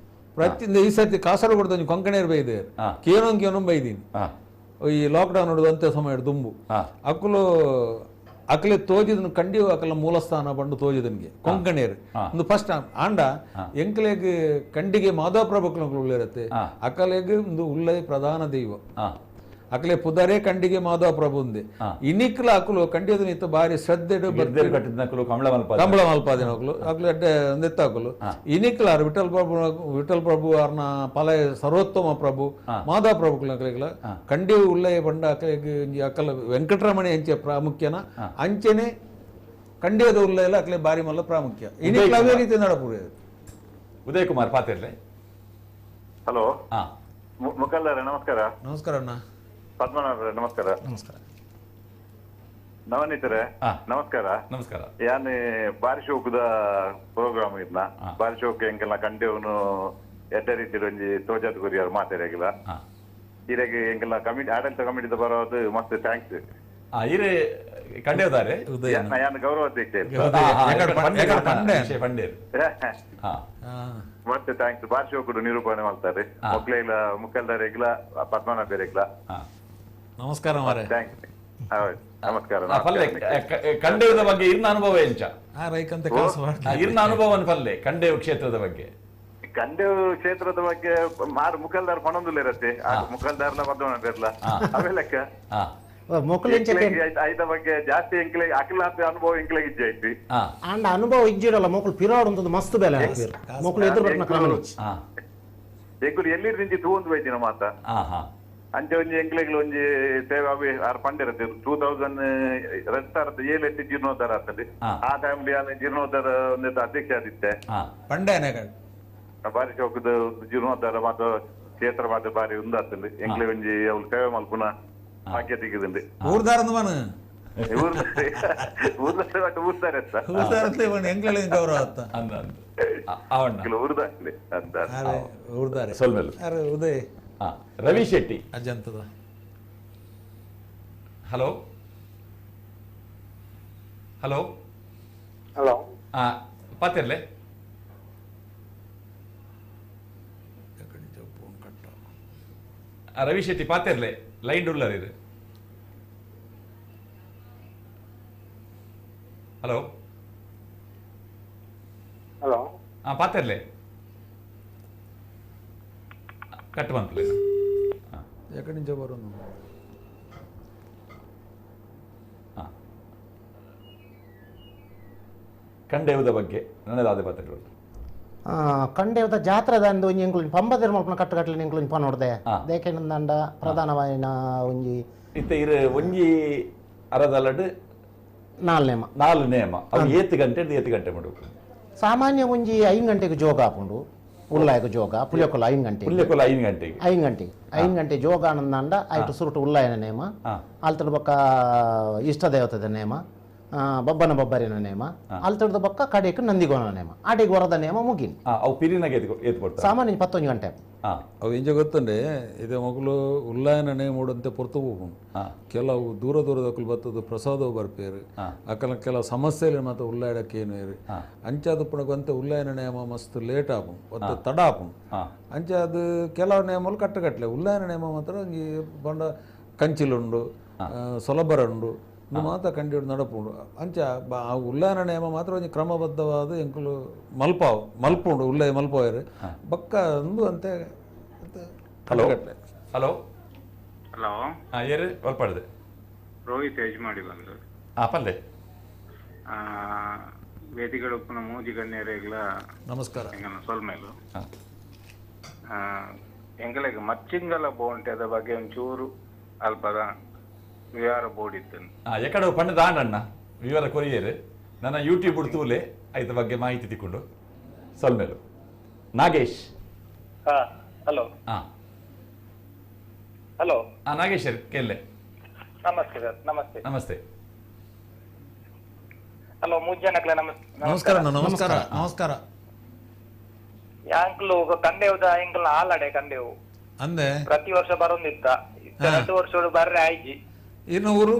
ಪ್ರತಿ ಈ ಸರ್ತಿ ಕಾಸರಗೋಡು ಕೊಂಕಣೇರು ಬೈದೆ ಕೇನೋ ಕೇನೋ ಬೈದೀನಿ ಈ ಲಾಕ್ಡೌನ್ ನೋಡುದು ಅಂತ್ಯ ಸಮಯ ದುಂಬು ಅಕ್ಕುಲು ಅಕಲೆ ತೋಜಿದನು ಕಂಡಿಯು ಅಕಲ ಮೂಲಸ್ಥಾನ ಬಂಡು ತೋಜಿದನ್ಗೆ ಕೊಂಕಣೇರು ಒಂದು ಫಸ್ಟ್ ಆಂಡ ಎಂಕಲೆಗ್ ಕಂಡಿಗೆ ಮಾಧವ ಪ್ರಭುಕ್ಲು ಉಳ್ಳಿರತ್ತೆ ಅಕಲೆಗ್ ಒಂದು ಉಳ್ಳೈ ಪ್ರಧಾನ ದೈವ ಅಕಲೆ ಪುದರೆ ಕಂಡಿಗೆ ಮಾಧವ ಪ್ರಭು ಉಂದೆ ಇನಿಕ್ಲ ಅಕಲು ಕಂಡಿಯದ ಇತ್ತ ಬಾರಿ ಶ್ರದ್ಧೆ ಕಂಬಳ ಮಲ್ಪಾದಿನ ಅಕಲು ಅಕಲು ಅಡ್ಡೆ ಒಂದೆತ್ತ ಅಕಲು ಇನಿಕ್ಲಾರು ವಿಠಲ್ ಪ್ರಭು ವಿಠಲ್ ಪ್ರಭು ಅರ್ನ ಪಲ ಸರ್ವೋತ್ತಮ ಪ್ರಭು ಮಾಧವ ಪ್ರಭು ಅಕಲೆಗ್ಲ ಕಂಡಿ ಉಳ್ಳೈ ಬಂಡ ಅಕಲೆಗ್ ಅಕಲ ವೆಂಕಟರಮಣಿ ಅಂಚೆ ಪ್ರಾಮುಖ್ಯನ ಅಂಚೆನೆ ಕಂಡಿಯದ ಉಳ್ಳೈಲ ಅಕಲೆ ಬಾರಿ ಮಲ್ಲ ಪ್ರಾಮುಖ್ಯ ಇನಿಕ್ಲ ಅವೇ ರೀತಿ ನಡಪುರಿ. ಉದಯ್ ಕುಮಾರ್ ಪಾತಿರ್ಲೆ. ಹಲೋ ಮುಕಲ್ಲಾರೆ ನಮಸ್ಕಾರ. ನಮಸ್ಕಾರ ಅಣ್ಣ. ಪದ್ಮನಾಭ ನಮಸ್ಕಾರ. ನಮಸ್ಕಾರ. ನವನೀತರೆ ನಮಸ್ಕಾರ. ನಮಸ್ಕಾರ. ಯಾನ್ ಬಾರಿ ಶೋಕದ ಪ್ರೋಗ್ರಾಮ್ ಇದ್ನ ಬಾರಿ ಶೋಕ ಎಂಕೆಲ್ಲ ಕಂಡೆವನು ಎಡ್ಡ ರೀತಿ ಒಂಜಿ ತೋಜಾತ್ ಗುರಿಯಾರು ಮಾತಾಡಿಲ್ಲ ಇರೆಗೆ ಎಂಕೆಲ್ಲ ಕಮಿಟಿ ಆಡಳಿತ ಕಮಿಟಿದ ಬರೋದು ಮಸ್ತ್ thanks. ಇರೆ ಕಂಡೆವದಾರೆ ಯಾನ್ ಗೌರವ ಅಧ್ಯಕ್ಷ ಮತ್ತೆ thanks. ಬಾರಿ ಶೋಕುಡು ನಿರೂಪಣೆ ಮಾಡ್ತಾರೆ ಮೊಕ್ಲೆಗ್ಲ ಮುಕ್ಕಲ್ದಾರೆಗ್ಲ ಪದ್ಮನಾಭರೆಗ್ಲ ನಮಸ್ಕಾರ ಮಾರ್ರೆ. Thanks. ನಮಸ್ಕಾರ. ಕಂಡೇವದ ಬಗ್ಗೆ ಇರ್ನ ಅನುಭವ ಎಂಚ? ಇರ್ನ ಅನುಭವನ ಪಲ್ಲೆ ಕಂಡೇವ್ ಕ್ಷೇತ್ರದ ಬಗ್ಗೆ. ಕಂಡೇವ್ ಕ್ಷೇತ್ರದ ಬಗ್ಗೆ ಮಾರು ಮುಕಲ್ದಾರ್ ಪಣೊಂದುಲ್ಲ ಇರತ್ತೆ ಮುಕಲ್ದಾರ್ಲ ಪದ್ಮನಾಭರ್ಲ ಅವೆಲ್ಲಕ್ಕ ಐದ ಬಗ್ಗೆ ಜಾಸ್ತಿ ಎಂಕ್ಲೆ ಅಖಿಲಾತ ಅನುಭವ ಎಂಕ್ಲೆ ಇಜ್ಜೆ ಐತಿ ಅಂಡ ಅನುಭವ ಇಜ್ಜಿರಲ್ಲ ಮೋಕುಲು ಪಿರಾಡ್ ಅಂತ ಮಸ್ತ್ ಬೆಲೆ ಮೋಕುಲು ಎದುರು ಬರ್ನ ಕ್ರಮ ಎಂಕುಲು ಎಲ್ಲಿ ನಿಂಚಿ ತೂಂದು ಬೈದಿನ ಮಾತ ಅಂಚೆ ಒಂಜಿ ಎಂಕ್ಲೆಗ್ಲ ಒಂಜಿ ಸೇವೆ ಅವೆ ಆರ್ ಪಂಡಿರತ್ತೆ 2007 ಎತ್ತಿ ಜೀರ್ಣೋದ್ಧಾರ ಆಗ್ತದೆ. ಆ ಟೈಮ್ ಜೀರ್ಣೋದ್ಧಾರ ಒಂದು ಅಧ್ಯಕ್ಷ ಆದಿತ್ತೆ ಪಂಡೇನೆ ಬಾರಿ ಚೌಕದ ಜೀರ್ಣೋದ್ಧಾರ ಮಾತ ಕ್ಷೇತ್ರ ಮಾತ ಬಾರಿ ಉಂದಾಗ್ತದೆ. ಎಂಕ್ಲೆ ಒಂಜಿ ಅವ್ಳು ಸೇವೆ ಮಲ್ಪುನ ಭಾಗ್ಯ ತೆಗೆದುಂಡು. ಊರ್ದಾರಂದು ಮನ ಊರ್ದಾರೆ ಎಂಕ್ಲೆ ಗೌರವ ಊರ್ದಾರೆ ಉದಯ್ ರವಿ ಶೆಟ್ಟಿ ಅಜಂತದ. ಹಲೋ ಹಲೋ ಹಲೋ ಪಾತಿರ್ಲೆ. ರವಿ ಶೆಟ್ಟಿ ಪಾತಿರ್ಲೆ ಲೈನ್ ಉಳ್ಳರ್ ಇದು. ಹಲೋ ಹಲೋ ಪಾತಿರ್ಲೆ ಕಟ್ ಬಂತಲ್ಲ ಎಕಡೆ ಬರೋನು. ಕಂಡೇವದ ಬಗ್ಗೆ ನನ್ನದಾದ ಪಾತ್ರಗಳು. ಕಂಡೇವದ ಜಾತ್ರೆದ ಒಂಜಿ ಎಂಕುಲು ಪಂಬದಿರ್ ಮಲ್ಪನ ಕಟ್ಟುಕಟ್ಲೆ ಎಂಕುಲು ಪನೋಡ್ದೆ ದೇಕೆನಂದಾಂಡ ಪ್ರಧಾನವಾಯಿನ ಒಂಜಿ ಇತ್ತೆ ಇರು ಒಂಜಿ ಅರದಲ್ಲಡು ನಾಲ್ ನೇಮ ನಾಲ್ ನೇಮ ಅವು ಏತ್ ಗಂಟೆ ಏತ್ ಗಂಟೆ ಮಾಡಬೇಕು. ಸಾಮಾನ್ಯ ಒಂಜಿ 5 ಗಂಟೆಗೆ ಜೋಗ ಹಾಕೊಂಡು ಉಲ್ಲಾಯಕ ಜೋಗ ಪುಲ್ಯಕೊಲ 5 ಗಂಟೆ ಪುಲ್ಯಕೊಲ 5 ಗಂಟೆಗೆ 5 ಗಂಟೆಗೆ 5 ಗಂಟೆ ಜೋಗ ಆನಂದಾಂಡ ಆಯ್ತು ಸುರುಟು ಉಲ್ಲಾಯನ ನೇಮ ಆಲ್ತಡ ಬೊಕ್ಕ ಇಷ್ಟ ದೇವತದ ನೇಮ ಬಬ್ಬನ ಬಬ್ಬರಿನ ನೇಮ ಆಲ್ತಡದ ಬೊಕ್ಕ ಕಡೆಗೆ ನಂದಿಗೋನ ನೇಮ ಆಟಿಗೆ ವರದ ನೇಮ ಮುಗಿನ ಅವು ಪಿರಿನಾಗ ಏತ್ ಕೊಡ್ತಾರೆ ಸಾಮಾನ್ಯ 11 ಗಂಟೆ. ಅವು ಇಂಜ ಗೊತ್ತಂಡೆ ಇದೆ ಮಗಳು ಉಲ್ಲಾಯನ ನೇಮ ಪೊರ್ತು ಹೋಗುಂಡು ಕೆಲವು ದೂರ ದೂರದಕ್ಕಲು ಬತ್ತದು ಪ್ರಸಾದ ಬರ್ಪೇರು ಅಕಲ ಕೆಲವು ಸಮಸ್ಯೆಲಿ ಮಾತ್ರ ಉಲ್ಲಾಯಡಕ್ಕೆ ಏನು ಇರು ಅಂಚಾದ ಪುಣಕ್ ಉಲ್ಲಾಯನ ನೇಮ ಮಸ್ತ್ ಲೇಟ್ ಆಪುಂಡು ಒತ್ತ ತಡ ಆಪುಂಡು ಅಂಚೆ ಅದು ಕೆಲವು ನೇಮలు ಕಟ್ಟುಕಟ್ಲೆ ಉಲ್ಲಾಯನ ನೇಮ ಮಾತ್ರ ಬಂಡ ಕಂಚಿಲುಂಡು ಸೊಲಬರ ಉಂಡು ಮಾತ್ರ ಕಂಡಿ ನಡಪುಂಡು ಅಂಚ ಆ ಉಲ್ಲಾಯನ ನೇಮ ಮಾತ್ರ ಒಂಜಿ ಕ್ರಮಬದ್ಧವಾದ ಎಂಕುಲು ಮಲ್ಪಾವು ಮಲ್ಪುಂಡು ಉಲ್ಲಾಯ ಮಲ್ಪಾಯರು ಬಕ್ಕ ಅಂದು ಅಂತೆ. ಹಲೋ ಹಲೋ ಹಲೋ ಏರು ಒಲ್ಪಾಡ್ದೆ ರೋಹಿತ್ ಯಜಮಾಡಿ ಬಂದು ಪಲ್ಲೆ ವೇದಿಗಳು ಮೂಜಿ ಗಣ್ಯರೆಗ್ಲ ನಮಸ್ಕಾರ. ಸೊಲ್ಮೇಲು ಎಂಕಲೆಗ್ ಮಚ್ಚಿಂಗಲ ಬೋಂಟೆದ ಬಗ್ಗೆ ಒಂಚೂರು ಅಲ್ಪದ ವಿವರ ಬೋಡಿತ್ತು. ಎಕಡೆ ಪಂಡ ದಾಂಡಣ್ಣ ವಿವರ ಕೊರಿಯರು ನನ್ನ ಯೂಟ್ಯೂಬ್ ತೂಲೆ ಐತ ಬಗ್ಗೆ ಮಾಹಿತಿ ತಿಕ್ಕೊಂಡು ಸೊಲ್ಮೇಲು. ನಾಗೇಶ್. ಹಲೋ ಹಲೋ ನಾಗೇಶ್ ಕೇಳಲೆ. ನಮಸ್ತೆ ಸರ್. ನಮಸ್ತೆ ನಮಸ್ತೆ. ಹಲೋ ಮೂಜನಕ್ಲೆ ನಮಸ್ತೆ. ನಮಸ್ಕಾರ ನಮಸ್ಕಾರ ನಮಸ್ಕಾರ. ಯಾಂಕ್ಲು ಕಂಡೇವುದ ಎಂಕ್ಲ ಆಲಡೆ ಕಂಡೇವು ಅಂದೆ ಪ್ರತಿ ವರ್ಷ ಬರೋಂದಿತ್ತ 2 ವರ್ಷ ಬರ್ರೆ ಆಯ್ಜಿ. ಇನ್ನು ಊರು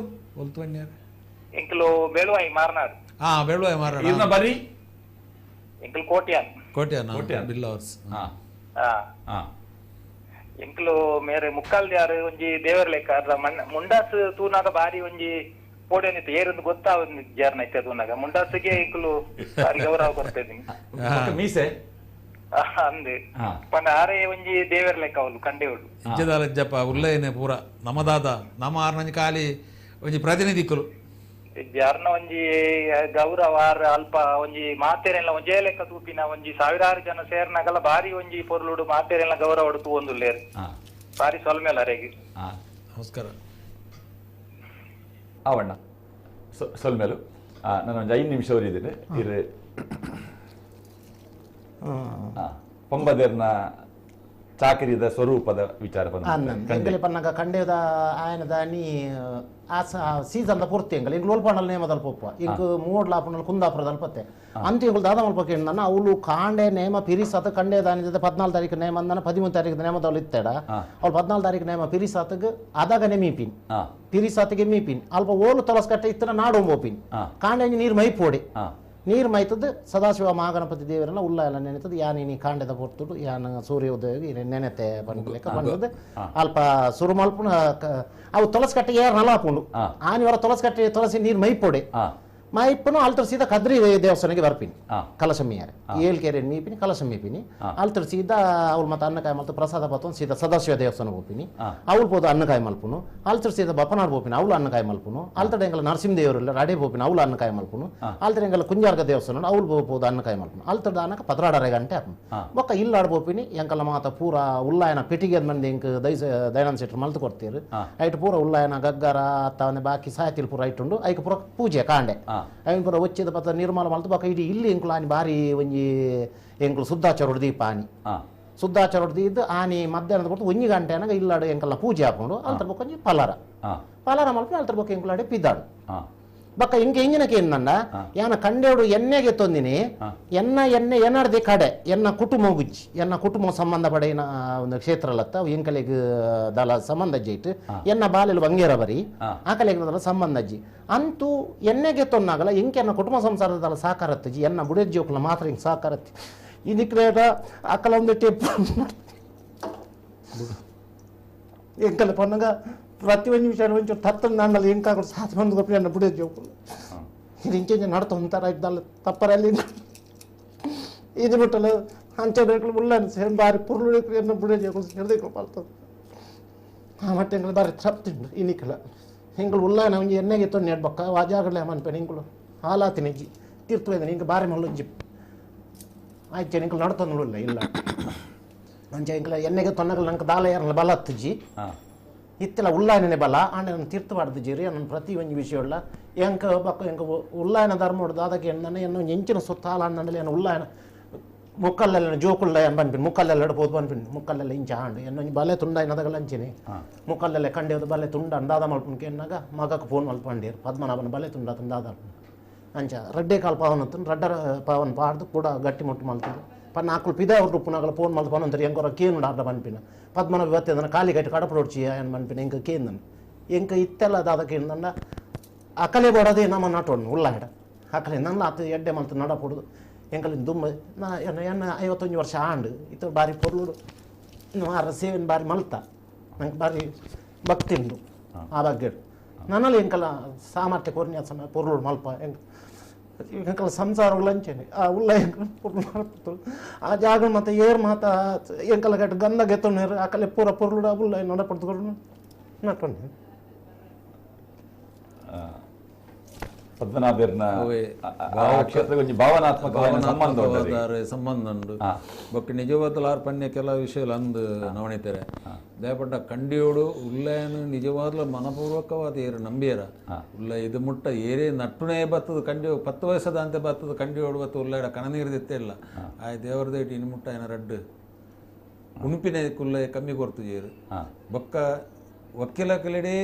ಎಂಕ್ಲು ಬೆಳುವಾಯಿ ಮಾರ್ನಾಡು. ಹಾ ಬೆಳುವಾಯಿ ಮಾರ್ನಾಡು. ಇನ್ನ ಬರಿ ಎಂಕ್ಲು ಕೋಟ್ಯಾನ್ ಕೋಟ್ಯಾನ್ ಕೋಟ್ಯಾನ್ ಬಿಲ್ಲವರ್ಸ್. ಹಾ ಹಾ ಎಂಕ್ಲು ಮೇರೆ ಮುಕ್ಕಾಲ್ದ ಯಾರು ಒಂಜಿ ದೇವರ ಲೆಕ್ಕ ಮುಂಡಾಸ್ ತೂನಾಗ ಬಾರಿ ಒಂಜಿ ಪೋಡೇನಿತ್ತು ಏರೊಂದು ಗೊತ್ತಾವ ಜಾರ್ನ ಇತ್ತೆ ತೂನಾಗ ಮುಂಡಾಸಿಗೆ ಇಂಕುಲು ಬಾರಿ ಗೌರವ ಕೊರ್ತಾ ಇದ್ದೀನಿ ಮೀಸೆ ಅಂದೆ ಪಂಡ ಆರೇ ಒಂಜಿ ದೇವರ ಲೆಕ್ಕ ಅವಳು ಕಂಡೇವಳು ಇಜ್ಜದಾಲ ಇಜ್ಜಪ್ಪ ಉಲ್ಲೇನೆ ಪೂರ ನಮದಾದ ನಮ್ಮ ಆರ್ನಂಜಿ ಖಾಲಿ ಒಂಜಿ ಪ್ರತಿನಿಧಿಕುಲು ಅರ್ನ ಒಂಜಿ ಗೌರವ ಆರ್ ಅಲ್ಪ ಒಂಜಿ ಮಾತೆರೆಲ್ಲ ಒಂಜೇ ಲೆಕ್ಕ ತೂಪಿನ ಒಂಜಿ ಸಾವಿರಾರು ಜನ ಸೇರ್ನಾಗಲ್ಲ ಬಾರಿ ಒಂಜಿ ಪೊರ್ಲುಡು ಮಾತೆರೆಲ್ಲ ಗೌರವ ತೂವೊಂದುಲ್ಲೇರು ಬಾರಿ ಸೊಲ್ಮೇಲ ಅರೆಗೆ. ನಮಸ್ಕಾರ ಆವಣ್ಣ ಸೊಲ್ಮೇಲು ನಾನು ಒಂಜಿ 5 ನಿಮಿಷ ಅವರಿದ್ದೇನೆ ಇರು ಪಂಬದೇರ್ನ ಚಾಕರಿದ ಸ್ವರೂಪದ ವಿಚಾರ ಎಂಗಲೆ ಪನ್ನಗ ಕಂಡೇದ ಆಯನ ದಾನಿ ಆ ಸೀಸನ್ ಪೂರ್ತಿ ಎಂಗಲ್ ಎಂಗ್ಲು ಒಲ್ಪಂಡಲ್ ನೇಮದಲ್ ಪೊಪ್ಪ ಇಂಕ್ ಮೂಡ್ಲಾಪುಂಡಲ್ ಕುಂದಾಪುರದಲ್ ಪತ್ತೆ ಅಂತ ಎಂಗುಲು ದಾದ ಮಲ್ಪ ಕೇಂದ್ರ ಅವಳು ಕಾಂಡೆ ನೇಮ ಪಿರಿಸಾತ ಕಂಡೆ ದಾನಿದ 14 ತಾರೀಕು ನೇಮ ಅಂದನ 13 ತಾರೀಕು ನೇಮದವಳು ಇತ್ತೇಡ ಅವಳು 14 ತಾರೀಕು ನೇಮ ಪಿರಿಸಾತಗ್ ಅದಾಗನೆ ಮೀಪಿನ್ ಪಿರಿಸಾತಿಗೆ ಮೀಪಿನ್ ಅಲ್ಪ ಓಲು ತೊಲಸ್ಕಟ್ಟೆ ಇತ್ತನ ನಾಡು ಮೋಪಿನ್ ಕಾಂಡೆ ನೀರು ಮೈಪೋಡಿ ನೀರು ಮೈತದ್ದು ಸದಾಶಿವ ಮಹಾಗಣಪತಿ ದೇವರನ್ನ ಉಲ್ಲ ಎಲ್ಲ ನೆನೆತದ್ದು ಯಾನ್ ಇನಿ ಕಾಂಡೆದ ಪೊರ್ತುಡು ಯಾನ್ ಸೂರ್ಯೋದಯ ನೆನೆತೆ ಪನ್ಪಿಲೆಕ್ಕ ಪಂಡದು ಅಲ್ಪ ಸುರು ಮಲ್ಪುನ ಅವು ತೊಲಸ್ಕಟ್ಟೆ ಏರ್ ನಲಾಪುಂಡು ಆನಿವರ ತೊಲಸ್ಕಟ್ಟೆ ತುಳಸಿ ನೀರು ಮೈಪೊಡೆ ಮೈಪುನು ಅಲ್ತರ ಸೀದಾ ಕದ್ರಿ ದೇವಸ್ಥಾನಕ್ಕೆ ಬರ್ಪಿನಿ ಕಲಶ ಮೀಯಾರೆ ಏಳ್ಕೆರೆ ಮೀಪಿನಿ ಕಲಶ ಮೀಪಿನಿ ಅಲ್ತರ ಸೀದಾ ಅವ್ಳು ಮತ್ತೆ ಅನ್ನಕಾಯಿ ಮಲ್ತು ಪ್ರಸಾದ ಪತ್ತೊಂದು ಸೀದಾ ಸದಾಶಿವ ದೇವಸ್ಥಾನ ಹೋಪಿನಿ ಅವ್ಳು ಪೋದು ಅನ್ನಕಾಯಿ ಮಲ್ಪುನು ಅಲ್ತರ ಸೀದಾ ಬಪ್ಪನಾಡ್ ಪೋಪಿನಿ ಅವಳು ಅನ್ನಕಾಯಿ ಮಲ್ಪುನು ಅಲ್ತರ ಎಂಗಲ ನರಸಿಂಹದೇವರೆಲ್ಲ ರಡೆ ಪೋಪಿನಿ ಅವಳು ಅನ್ನಕಾಯಿ ಮಲ್ಪುನು ಅಲ್ತರ ಎಂಗಲ ಕುಂಜಾರ್ಗ ದೇವಸ್ಥಾನ ಅವಳು ಪೋದು ಅನ್ನಕಾಯಿ ಮಲ್ಪುನು ಅಲ್ತರ ದಾನಕ 16.5 ಗಂಟೆ ಆಪುನು ಬೊಕ್ಕ ಇಲ್ಲಾಡ್ ಪೋಪಿನಿ ಎಂಕಲ ಮಾತ ಪೂರ ಉಲ್ಲಾಯನ ಪೆಟ್ಟಿಗೆ ಮಂದಿ ಎಂಕ್ ದೈನಂದ ಸೆಟ್ರು ಮಲ್ತು ಕೊಡ್ತೀರು ಐಟ್ ಪೂರ ಉಲ್ಲಾಯನ ಗಗ್ಗರ ಅತ್ತವನೆ ಬಾಕಿ ಸಾಯತಿಲ್ ಪೂರ ಐಟುಂಡು ಐಕ್ ಪೂರ ಪೂಜೆ ಕಾಂಡೆ ಐನ್ ಪೂರ ಒಚ್ಚಿದ ಪತ್ತ ನಿರ್ಮಲ ಮಲ್ತು ಬೊಕ್ಕ ಇಡೀ ಇಲ್ಲಿ ಎಂಕುಲು ಆನಿ ಬಾರಿ ಒಂಜಿ ಎಂಕುಲು ಶುದ್ಧಾಚಾರೋಡು ದೀಪ ಆನಿ ಶುದ್ಧಾಚಾರೋಡು ದೀದ್ ಆನಿ ಮಧ್ಯಾಹ್ನದ ಕೊಡ್ತು 1 ಗಂಟೆ ಅನಾಗ ಇಲ್ಲಾಡು ಎಂಕಲ್ಲ ಪೂಜೆ ಹಾಕೊಂಡು ಅಲ್ತರ ಬೊಕ್ಕ ಒಂಜಿ ಪಲಾರ ಪಲಾರ ಮಲ್ಪು ಅಲ್ತರ ಬೊಕ್ಕ ಎಂಕುಲಾಡೆ ಪಿದಾಡು ಬೊಕ್ಕ ಇಂಕ ಇಂಜಿನಕ್ಕೆ ಏನಂಡ ಯಾನ ಕಂಡೇಡು ಎಣ್ಣೆಗೆ ತೊಂದಿನಿ ಎನ್ನ ಎಣ್ಣೆ ಎನ್ನಾಡ್ದೆ ಕಡೆ ಎನ್ನ ಕುಟುಂಬ ಗುಜ್ಜಿ ಎನ್ನ ಕುಟುಂಬ ಸಂಬಂಧ ಪಡೆಯಿನ ಒಂದು ಕ್ಷೇತ್ರ ಲತ್ತ ಎಂಕಲೆಗ್ ದಲ ಸಂಬಂಧ ಜೈಟ್ ಎನ್ನ ಬಾಲೆಲು ಬಂಗೇರ ಬರಿ ಆಕಲೆಗ್ ದಲ ಸಂಬಂಧ ಅಜ್ಜಿ ಅಂತೂ ಎಣ್ಣೆಗೆ ತೊನ್ನಾಗಲ್ಲ ಇಂಕೆ ಎನ್ನ ಕುಟುಂಬ ಸಂಸಾರದಲ್ಲ ಸಾಕಾರತ್ತಜ್ಜಿ ಎನ್ನ ಬುಡೆಜ್ಜೋಕ್ಲ ಮಾತ್ರ ಹಿಂಗೆ ಸಾಕಾರತ್ತಿ ಇದಕ್ಕೆ ಅಕಲ ಒಂದು ಟೇಪ್ ಎಂಕಲೆ ಪನ್ನಗ ಪ್ರತಿ ಒಂದು ನಿಮಿಷ ಒಂಚೂರು ತತ್ತಂದು ನಾನಲ್ಲಿ ಎಂಕಾಗೋದು ಸಾತ್ ಬಂದು ಗೊಪ್ಪಿ ಅನ್ನ ಬುಡಿಯೋದು ಇದು ಇಂಚೆ ನಡ್ತು ಒಂಥರ ಇದ್ದಲ್ಲ ತಪ್ಪರಲ್ಲಿ ಇದು ಬಿಟ್ಟಲ್ಲ ಅಂಚೆ ಬೇಕು ಉಲ್ಲ ಸೇಮ್ ಬಾರಿ ಪುರ್ಲು ಎನ್ನ ಬುಡಿಯೋದು ಹಿಡ್ದು ಪಾಲ್ತದೆ ಆ ಮಟ್ಟ ಎಂಗಳು ಬಾರಿ ತಪ್ತಿಂಡು ಇನ್ನಿಕ್ಕಲ್ಲ ಹಿಂಗಳು ಉಲ್ಲ ಒಂಜಿ ಎಣ್ಣೆಗೆ ತೊಂದು ನೆಡ್ಬಕ್ಕ ವಾಜಾಗಲೇ ಮನ್ಪೇನೆ ಹಿಂಗಳು ಹಾಲಾತಿನ ಜಿ ತೀರ್ತು ಇದ್ದಾನೆ ಹಿಂಗೆ ಬಾರಿ ಮಲ್ಲು ಜಿಪ್ ಆಯ್ತು ಎಂಕಲು ನಡ್ತಂದು ಇಲ್ಲ ಇಲ್ಲ ಅಂಚೆ ಎಂಕಲ ಎಣ್ಣೆಗೆ ತೊನ್ನಗಲು ನಂಗೆ ದಾಲ ಯಾರಲ್ಲ ಬಲ ಹತ್ತುಜಿ ಇತ್ತೆಲ್ಲ ಉಲ್ಲಾಯನೇ ಬಲ ಆಂಡ ನನ್ನ ತೀರ್ಥವಾಡ್ದು ಜೀರಿ ನನ್ನ ಪ್ರತಿ ಒಂಜಿ ವಿಷಯ ಉಳ್ಳ ಎಂಕ ಬಕ್ಕ ಎಂಕ ಉಲ್ಲಾಯನ ಧರ್ಮ ಹೊಡ್ದು ಅದಕ್ಕೆ ಎಣ್ಣೆ ಎನ್ನು ಎಂಚಿನ ಸುತ್ತಾಲ ಅಣ್ಣಲ್ಲಿ ಏನು ಉಲ್ಲಾಯನ ಮುಕ್ಕಲ್ಲೆಲ್ಲ ಜೋಕುಳ್ಳ ಏನು ಬಂದ್ಪಿನಿ ಮುಕ್ಕಲ್ಲೆಲ್ಲ ಎಡ್ಬೋದು ಬಂದ್ಪಿನಿ ಮುಕ್ಕಲ್ಲೆಲ್ಲ ಇಂಚ ಹಾಂಡು ಎನ್ನೊಂಜಿ ಬಲೆ ತುಂಡ ಏನದಗಲ ಅಂಚಿನಿ ಮುಕ್ಕಲ್ಲೆಲ್ಲ ಕಂಡೇದು ಬಲೆ ತುಂಡ ಅಂದಾದ ಮಲ್ಪುನ್ಕೆ ಎನ್ನಾಗ ಮಗಕ್ಕೆ ಫೋನ್ ಮಲ್ಪಂಡೀರು ಪದ್ಮನಾಭನ ಬಲೆ ತುಂಡ ತುಂಡಾದ ಅಂಚ ರಡ್ಡೆ ಕಾಲು ಪಾವನ ರಡ್ಡರ ಪಾವನ ಪಾಡ್ದು ಕೂಡ ಗಟ್ಟಿ ಮುಟ್ಟು ಮಲ್ತದ್ದು ಪನ್ನ ಆಕಳು ಪಿದ ಅವ್ರು ಪುನಗಲ ಫೋನ್ ಮಲ್ತು ಪನ್ನೊಂತಾರೆ ಎಂಕೊರ ಕೇನು ಆರ್ಡ ಪನ್ಪಿನ ಪದ್ಮನಾಭ ಇವತ್ತೇಂದನ ಕಾಲಿ ಗಟ್ಟಿ ಕಡಪಡೊಡ್ಚಿ ಏನು ಪನ್ಪಿನ ಎಂಕ ಕೇಂದನ ಎಂಕ ಇತ್ತೆಲ್ಲ ದಾದ ಕೇಂದನ್ನ ಅಕಲೆ ಬೋಡದೆ ನಮ್ಮ ನಾಟೋಣ ಉಳ್ಳಾಡ ಅಕಲೆ ನನ್ನ ಆತ ಎಡ್ಡೆ ಮಲ್ತು ನಡಪೊಡುದು ಎಂಕಲಿನ ದುಮ್ಮ ನಾ ಎನ್ನ 51 ವರ್ಷ ಆಂಡು ಇತ್ತು ಬಾರಿ ಪೊರ್ಲುಡು ಆರ ಸೇವೆನ ಬಾರಿ ಮಲ್ತ ನಂಗೆ ಬಾರಿ ಭಕ್ತಿ ಉಂಡು ಆ ಬಗ್ಗೆ ನನ್ನಲ್ಲಿ ಎಂಕಲ ಸಾಮರ್ಥ್ಯ ಕೊರ್ನ್ಯ ಸಮಯ ಪೊರ್ಲುಡು ಮಲ್ಪ ಎಂಕ ಎಂಕಲ ಸಂಸಾರ ಉಳ್ಳಂಚೇನೆ ಆ ಉಳ್ಳ ಎಂಕಲ ಪೊರ್ಲು ಮಲ್ಪತ್ತು ಆ ಜಾಗ ಮತ್ತು ಏರ್ ಮಾತ ಎಂಕಲ ಗಟ್ಟ ಗಂಧ ಗೆತ್ತೊಂಡು ಆಕಲೆ ಪೂರ ಪೊರ್ಲುಡು ಉಳ್ಳ ನಡಪಡ್ದುಕೊಂಡು ನಟ್ಟೊಂಡು ಪದ್ಮನಾಭರ್ನ ಕ್ಷೇತ್ರಕ್ಕೆ ಭಾವನಾತ್ಮಕ ಸಂಬಂಧ ಸಂಬಂಧ ಉಂಡು ಬೊಕ್ಕ ನಿಜವಾದ ಆರ್ ಪನ್ಯ ಕೆಲವು ವಿಷಯ ಅಂದು ನವಣಿತಾರೆ ದಯಪಟ್ಟ ಕಂಡಿಯೋಡು ಉಲ್ಲಯನು ನಿಜವಾದ್ಲ ಮನಪೂರ್ವಕವಾದ ಏರು ನಂಬಿಯರ ಉಲ್ಲ ಇದು ಮುಟ್ಟ ಏರೇ ನಟ್ಟುನೇ ಬತ್ತದ ಕಂಡಿ 10 ವಯಸ್ಸದ ಅಂತೆ ಬತ್ತದ ಕಂಡಿಯೋಡು ಬತ್ತು ಉಲ್ಲಾಡ ಕಣನೀರ್ದಿತ್ತೇ ಇಲ್ಲ ಆ ದೇವರದೇಟಿ ಇನ್ನು ಮುಟ್ಟ ಏನ ರಡ್ಡು ಉಣುಪಿನ ಕುಲ್ಲ ಕಮ್ಮಿ ಕೊರ್ತು ಏರು ಬೊಕ್ಕ ವಕೀಲ ಕಲೆಡೆ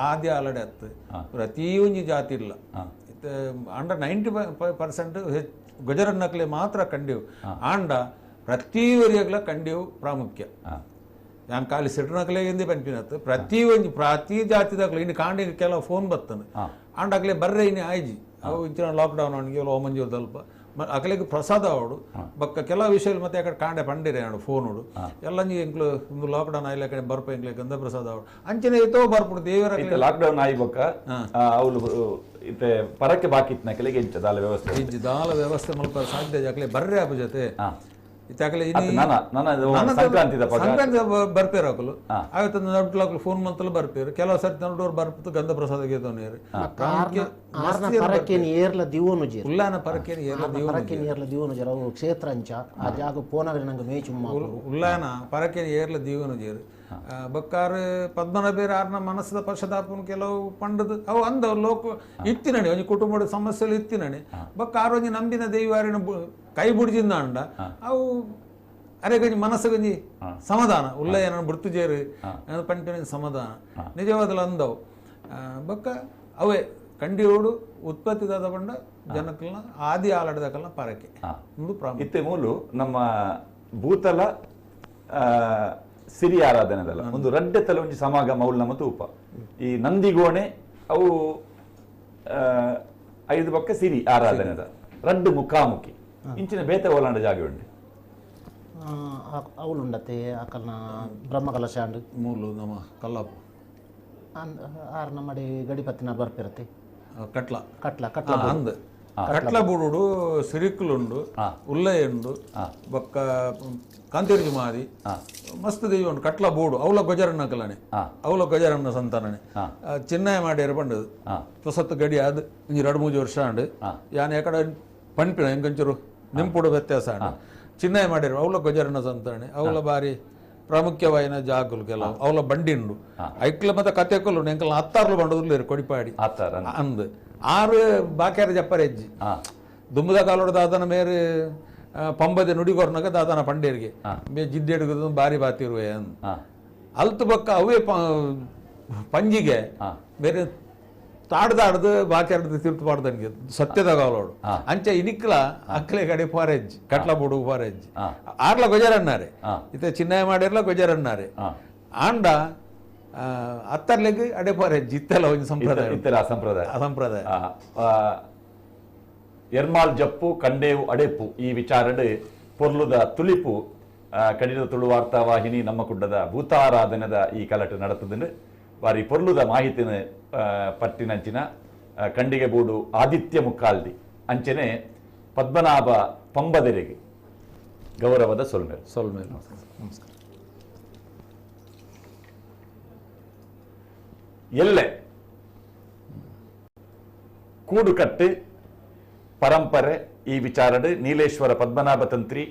ಆದ್ಯ ಆಲಡೆ ಅತ್ತು ಪ್ರತಿಯೊಂದು ಜಾತಿ ಇಲ್ಲ ಅಂಡ 90% ಗುಜರನ್ನಕ್ಲೆ ಮಾತ್ರ ಕಂಡೇವು ಆಂಡ ಪ್ರತಿಯೊರಿಯಗ್ಲ ಕಂಡೇವು ಪ್ರಾಮುಖ್ಯ ನಾನು ಖಾಲಿ ಸಿಟ್ರನಕ್ಲೆ ಎಂದೇ ಪನ್ಪಿನತ್ತು ಪ್ರತಿಯೊಂದು ಪ್ರತಿ ಜಾತಿದಾಗ್ಲೆ ಇನ್ನು ಕಾಂಡಿ ಕೆಲವು ಫೋನ್ ಬತ್ತಾನೆ ಆಂಡಾಗ್ಲೆ ಬರ್ರೆ ಇನ್ನು ಆಯ್ಜಿ ಅವು ಇಂಚಿನ ಲಾಕ್ಡೌನ್ ಅವನಿಗೆ ಓಮಂಜೂರ್ದಲ್ಪ ಅಕಲೆಗ್ ಪ್ರಸಾದ ಆವಡು ಬೊಕ್ಕ ಕೆಲವು ವಿಷಯ ಮತ್ತೆ ಅಕಡೆ ಕಾಂಡೆ ಪಂಡಿರೆ ಫೋನ್ ಎಲ್ಲ ಎಂಕ್ಲು ಒಂದು ಲಾಕ್ಡೌನ್ ಆಯ್ಲ ಕಡೆ ಬರ್ಪ ಎಂಕ್ಲೆ ಗಂಧ ಪ್ರಸಾದ ಆವಡು ಅಂಚನೆ ಇತ್ತೋ ಬರ್ಪುಡು ದೇವರ ಲಾಕ್ಡೌನ್ ಆಯಿ ಬೊಕ್ಕ ಅವ್ಲು ಇತ್ತೆ ಪರಕ್ಕೆ ಬಾಕಿ ಇತ್ತಿನ ಎಂಚ ದಾಲ ವ್ಯವಸ್ಥೆ ಇಜ್ಜಿ ದಾಲ ವ್ಯವಸ್ಥೆ ಮಲ್ಪ ಸಾಧ್ಯ ಅಕಲೆ ಬರ್ರೆ ಆಪು ಜೊತೆ ಸಂಕ್ರಾಂತಿ ಬರ್ಪೇರು ಅಕಲು ಆವತ್ತು ನಡುಟ್ಲಾಕ್ಲು ಫೋನ್ ಮಂತಲು ಬರ್ಪೇರು ಕೆಲವು ಸರ್ತಿ ನಡುವರು ಬರ್ಪು ಗಂಧ ಪ್ರಸಾದ ಗೀತವನೇರು ಉಲ್ಲಾನ ಪರಕೇನಿ ಏರ್ಲ ದಿವನು ಅವು ಕ್ಷೇತ್ರ ಅಂಚ ಆ ಜಾಗ ಪೋನಾಗ ನಂಗೆ ಮೇಚು ಉಲ್ಲಾನ ಪರಕೇನಿ ಏರ್ಲ ದಿವನು ಜೇರು ಬಕ್ಕಾರು ಪದ್ಮನಾಭೇರು ಆರ್ನ ಮನಸ್ಸದ ಪಶ್ಚಾತ್ತಾಪನ ಕೆಲವು ಪಂಡದು ಅವು ಅಂದ ಲೋಕ ಇತ್ತಿನಣಿ ಒಂಜಿ ಕುಟುಂಬದ ಸಮಸ್ಯೆలు ಇತ್ತಿನಣಿ ಬಕ್ಕಾರು ಒಂಜಿ ನಂಬಿನ ದೈವಾರಿನ ಕೈ ಬುಡಿಜಿಂದ ಅಂಡ ಅವು ಅರೆ ಗಂಜಿ ಮನಸ್ಸು ಗಂಜಿ ಸಮಾಧಾನ ಉಲ್ಲ ಏನೋ ಬುಡ್ತು ಜೇರು ಪಂಪಿನ ಸಮಾಧಾನ ನಿಜವಾದಲ ಅಂದವು ಬಕ್ಕ ಅವೇ ಕಂಡಿಯೋಡು ಉತ್ಪತ್ತಿದಾದ ಬಂಡ ಜನಕ್ಕಲ್ನ ಆದಿ ಆಲಡದಕಲ್ನ ಪರಕೆ ಒಂದು ಇತ್ತೆ ಮೂಲು ನಮ್ಮ ಭೂತಲ ಸಿರಿ ಆರಾಧನೆದಲ್ಲ ಒಂದು ರಡ್ಡೆ ತಲೆ ಒಂಜಿ ಸಮಾಗಮ ಅವುಲ್ ನಮ್ಮ ತೂಪ ಈ ನಂದಿಗೋಣೆ ಅವು ಐದು ಪಕ್ಕ ಸಿರಿ ಆರಾಧನೆದ ರಡ್ಡು ಮುಖಾಮುಖಿ ಇಂಚಿನ ಬೇತೆ ಓಲಾಂಡ ಜಾಗ ಉಂಡು ಅವಳುಂಡತ್ತೆ ಅಕಲ್ನ ಬ್ರಹ್ಮಕಲಶ ಅಂಡು ಮೂಲು ನಮ್ಮ ಕಲ್ಲಾಪು ಆರು ನಮ್ಮಡಿ ಗಡಿಪತ್ತಿನ ಬರ್ಪಿರತ್ತೆ ಕಟ್ಲ ಕಟ್ಲ ಕಟ್ಲ ಅಂದ್ ಕಟ್ಲ ಬೂಡುಡು ಸಿರಿಕುಲುಂಡು ಉಲ್ಲಯುಂಡು ಬೊಕ್ಕ ಕಾಂತೇರಿ ಮಾರಿ ಮಸ್ತ್ ದೈವ ಉಂಡು ಕಟ್ಲ ಬೋಡು ಅವಲ ಗೊಜರಣ್ಣ ಕಲನೆ ಅವಲ ಗೊಜರಣ್ಣ ಸಂತಾನನೆ ಚಿನ್ನಯ ಮಾಡ್ಯಾರ ಪಂಡದು ಹೊಸತ್ತು ಗಡಿ ಅದು ಒಂಜಿ 2 3 ವರ್ಷ ಅಂಡು ಯಾನ್ ಯಾಕಡೆ ಪಂಪಿನ ಎಂಕಂಚೂರು ನಿಂಪುಡು ವ್ಯತ್ಯಾಸ ಅಂಡು ಚಿನ್ನಯ ಮಾಡ್ಯಾರ ಅವಲ ಗೊಜರಣ್ಣ ಸಂತಾನೆ ಅವಲ ಬಾರಿ ಪ್ರಾಮುಖ್ಯವಾಯಿನ ಜಾಗಲು ಕೆಲವು ಅವಲ ಬಂಡಿ ಉಂಡು ಐಕ್ಲ ಮತ್ತೆ ಕತೆಕುಲು ಎಂಕಲ್ನ ಹತ್ತಾರ್ಲು ಬಂಡೋದು ಕೊಡಿಪಾಡಿ ಅಂದ್ ಆರು ಬಾಕ್ಯಾರ ಜಪ್ಪರ ಹೆಜ್ಜಿ ದುಂಬದ ಕಾಲೋಡ ದಾದನ ಮೇರೆ ಪಂಬದೆ ನುಡಿಗೊರ್ನಾಗ ದಾದನ ಪಂಡೇರಿಗೆ ಮೇ ಜಿದ್ದೆಡುಗದು ಬಾರಿ ಬಾತಿರುವೆ ಅಂದ್ ಅಲ್ತು ಬಕ್ಕ ಅವೇ ಪಂಜಿಗೆ ಬೇರೆ ತಾಡ್ದಾಡ್ದು ಬಾಕ್ಯಾರ್ದು ತೀರ್ತು ಪಾಡ್ದನ್ಗೆ ಸತ್ಯದ ಕಾಲೋಡು ಅಂಚೆ ಇನಿಕ್ಲ ಅಕ್ಲೆ ಕಡೆ ಫಾರೆಜ್ ಕಟ್ಲ ಬೋಡು ಫಾರೆಜ್ ಆರ್ಲ ಗೊಜರನ್ನಾರೆ ಇತ್ತೆ ಚಿನ್ನಯ ಮಾಡಿರ್ಲ ಗೊಜರನ್ನಾರೆ ಆಂಡ ಅತ್ತರ್ಲೆಗ್ ಅಡೆ ಫಾರೆಜ್ ಇತ್ತೆಲ್ಲ ಒಂದು ಸಂಪ್ರದಾಯ ಇತ್ತೆಲ್ಲ ಸಂಪ್ರದಾಯ ಸಂಪ್ರದಾಯ ಎರ್ಮಾಲ್ ಜಪ್ಪು ಕಂಡೇವು ಅಡೆಪ್ಪು ಈ ವಿಚಾರಡು ಪೊರ್ಲುದ ತುಳಿಪು ಕಡಿದ ತುಳು ವಾರ್ತಾ ವಾಹಿನಿ ನಮ್ಮ ಕುಡ್ಡದ ಭೂತಾರಾಧನೆದ ಈ ಕಲಟು ನಡತದಂಡು ಬಾರಿ ಪೊರ್ಲುದ ಮಾಹಿತಿನ ಪಟ್ಟಿನಂಚಿನ ಕಂಡಿಗೆ ಬೂಡು ಆದಿತ್ಯ ಮುಕ್ಕಾಲ್ದಿ ಅಂಚನೆ ಪದ್ಮನಾಭ ಪಂಬದೆರೆಗೆ ಗೌರವದ ಸೊಲ್ಮೇಲು ಸೊಲ್ಮೇಲು ನಮಸ್ಕಾರ. ಎಲ್ಲೆ ಕೂಡುಕಟ್ಟು ಪರಂಪರೆ ಈ ವಿಚಾರಡು ನೀಲೇಶ್ವರ ಪದ್ಮನಾಭ ತಂತ್ರಿ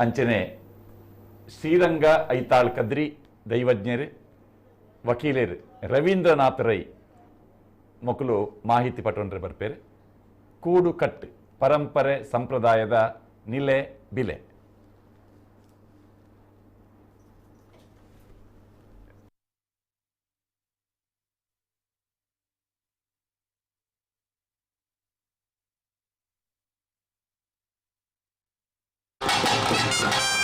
ಅಂಚನೆ ಶ್ರೀರಂಗ ಐತಾಳ್ ಕದ್ರಿ ದೈವಜ್ಞರು ವಕೀಲರು ರವೀಂದ್ರನಾಥ್ ರೈ ಮೊಕಲು ಮಾಹಿತಿ ಪಟ್ಟೊಂಡ್ರೆ ಬರ್ಪೇರು. ಕೂಡುಕಟ್ಟು ಪರಂಪರೆ ಸಂಪ್ರದಾಯದ ನಿಲೆ ಬಿಲೆ. Thank you.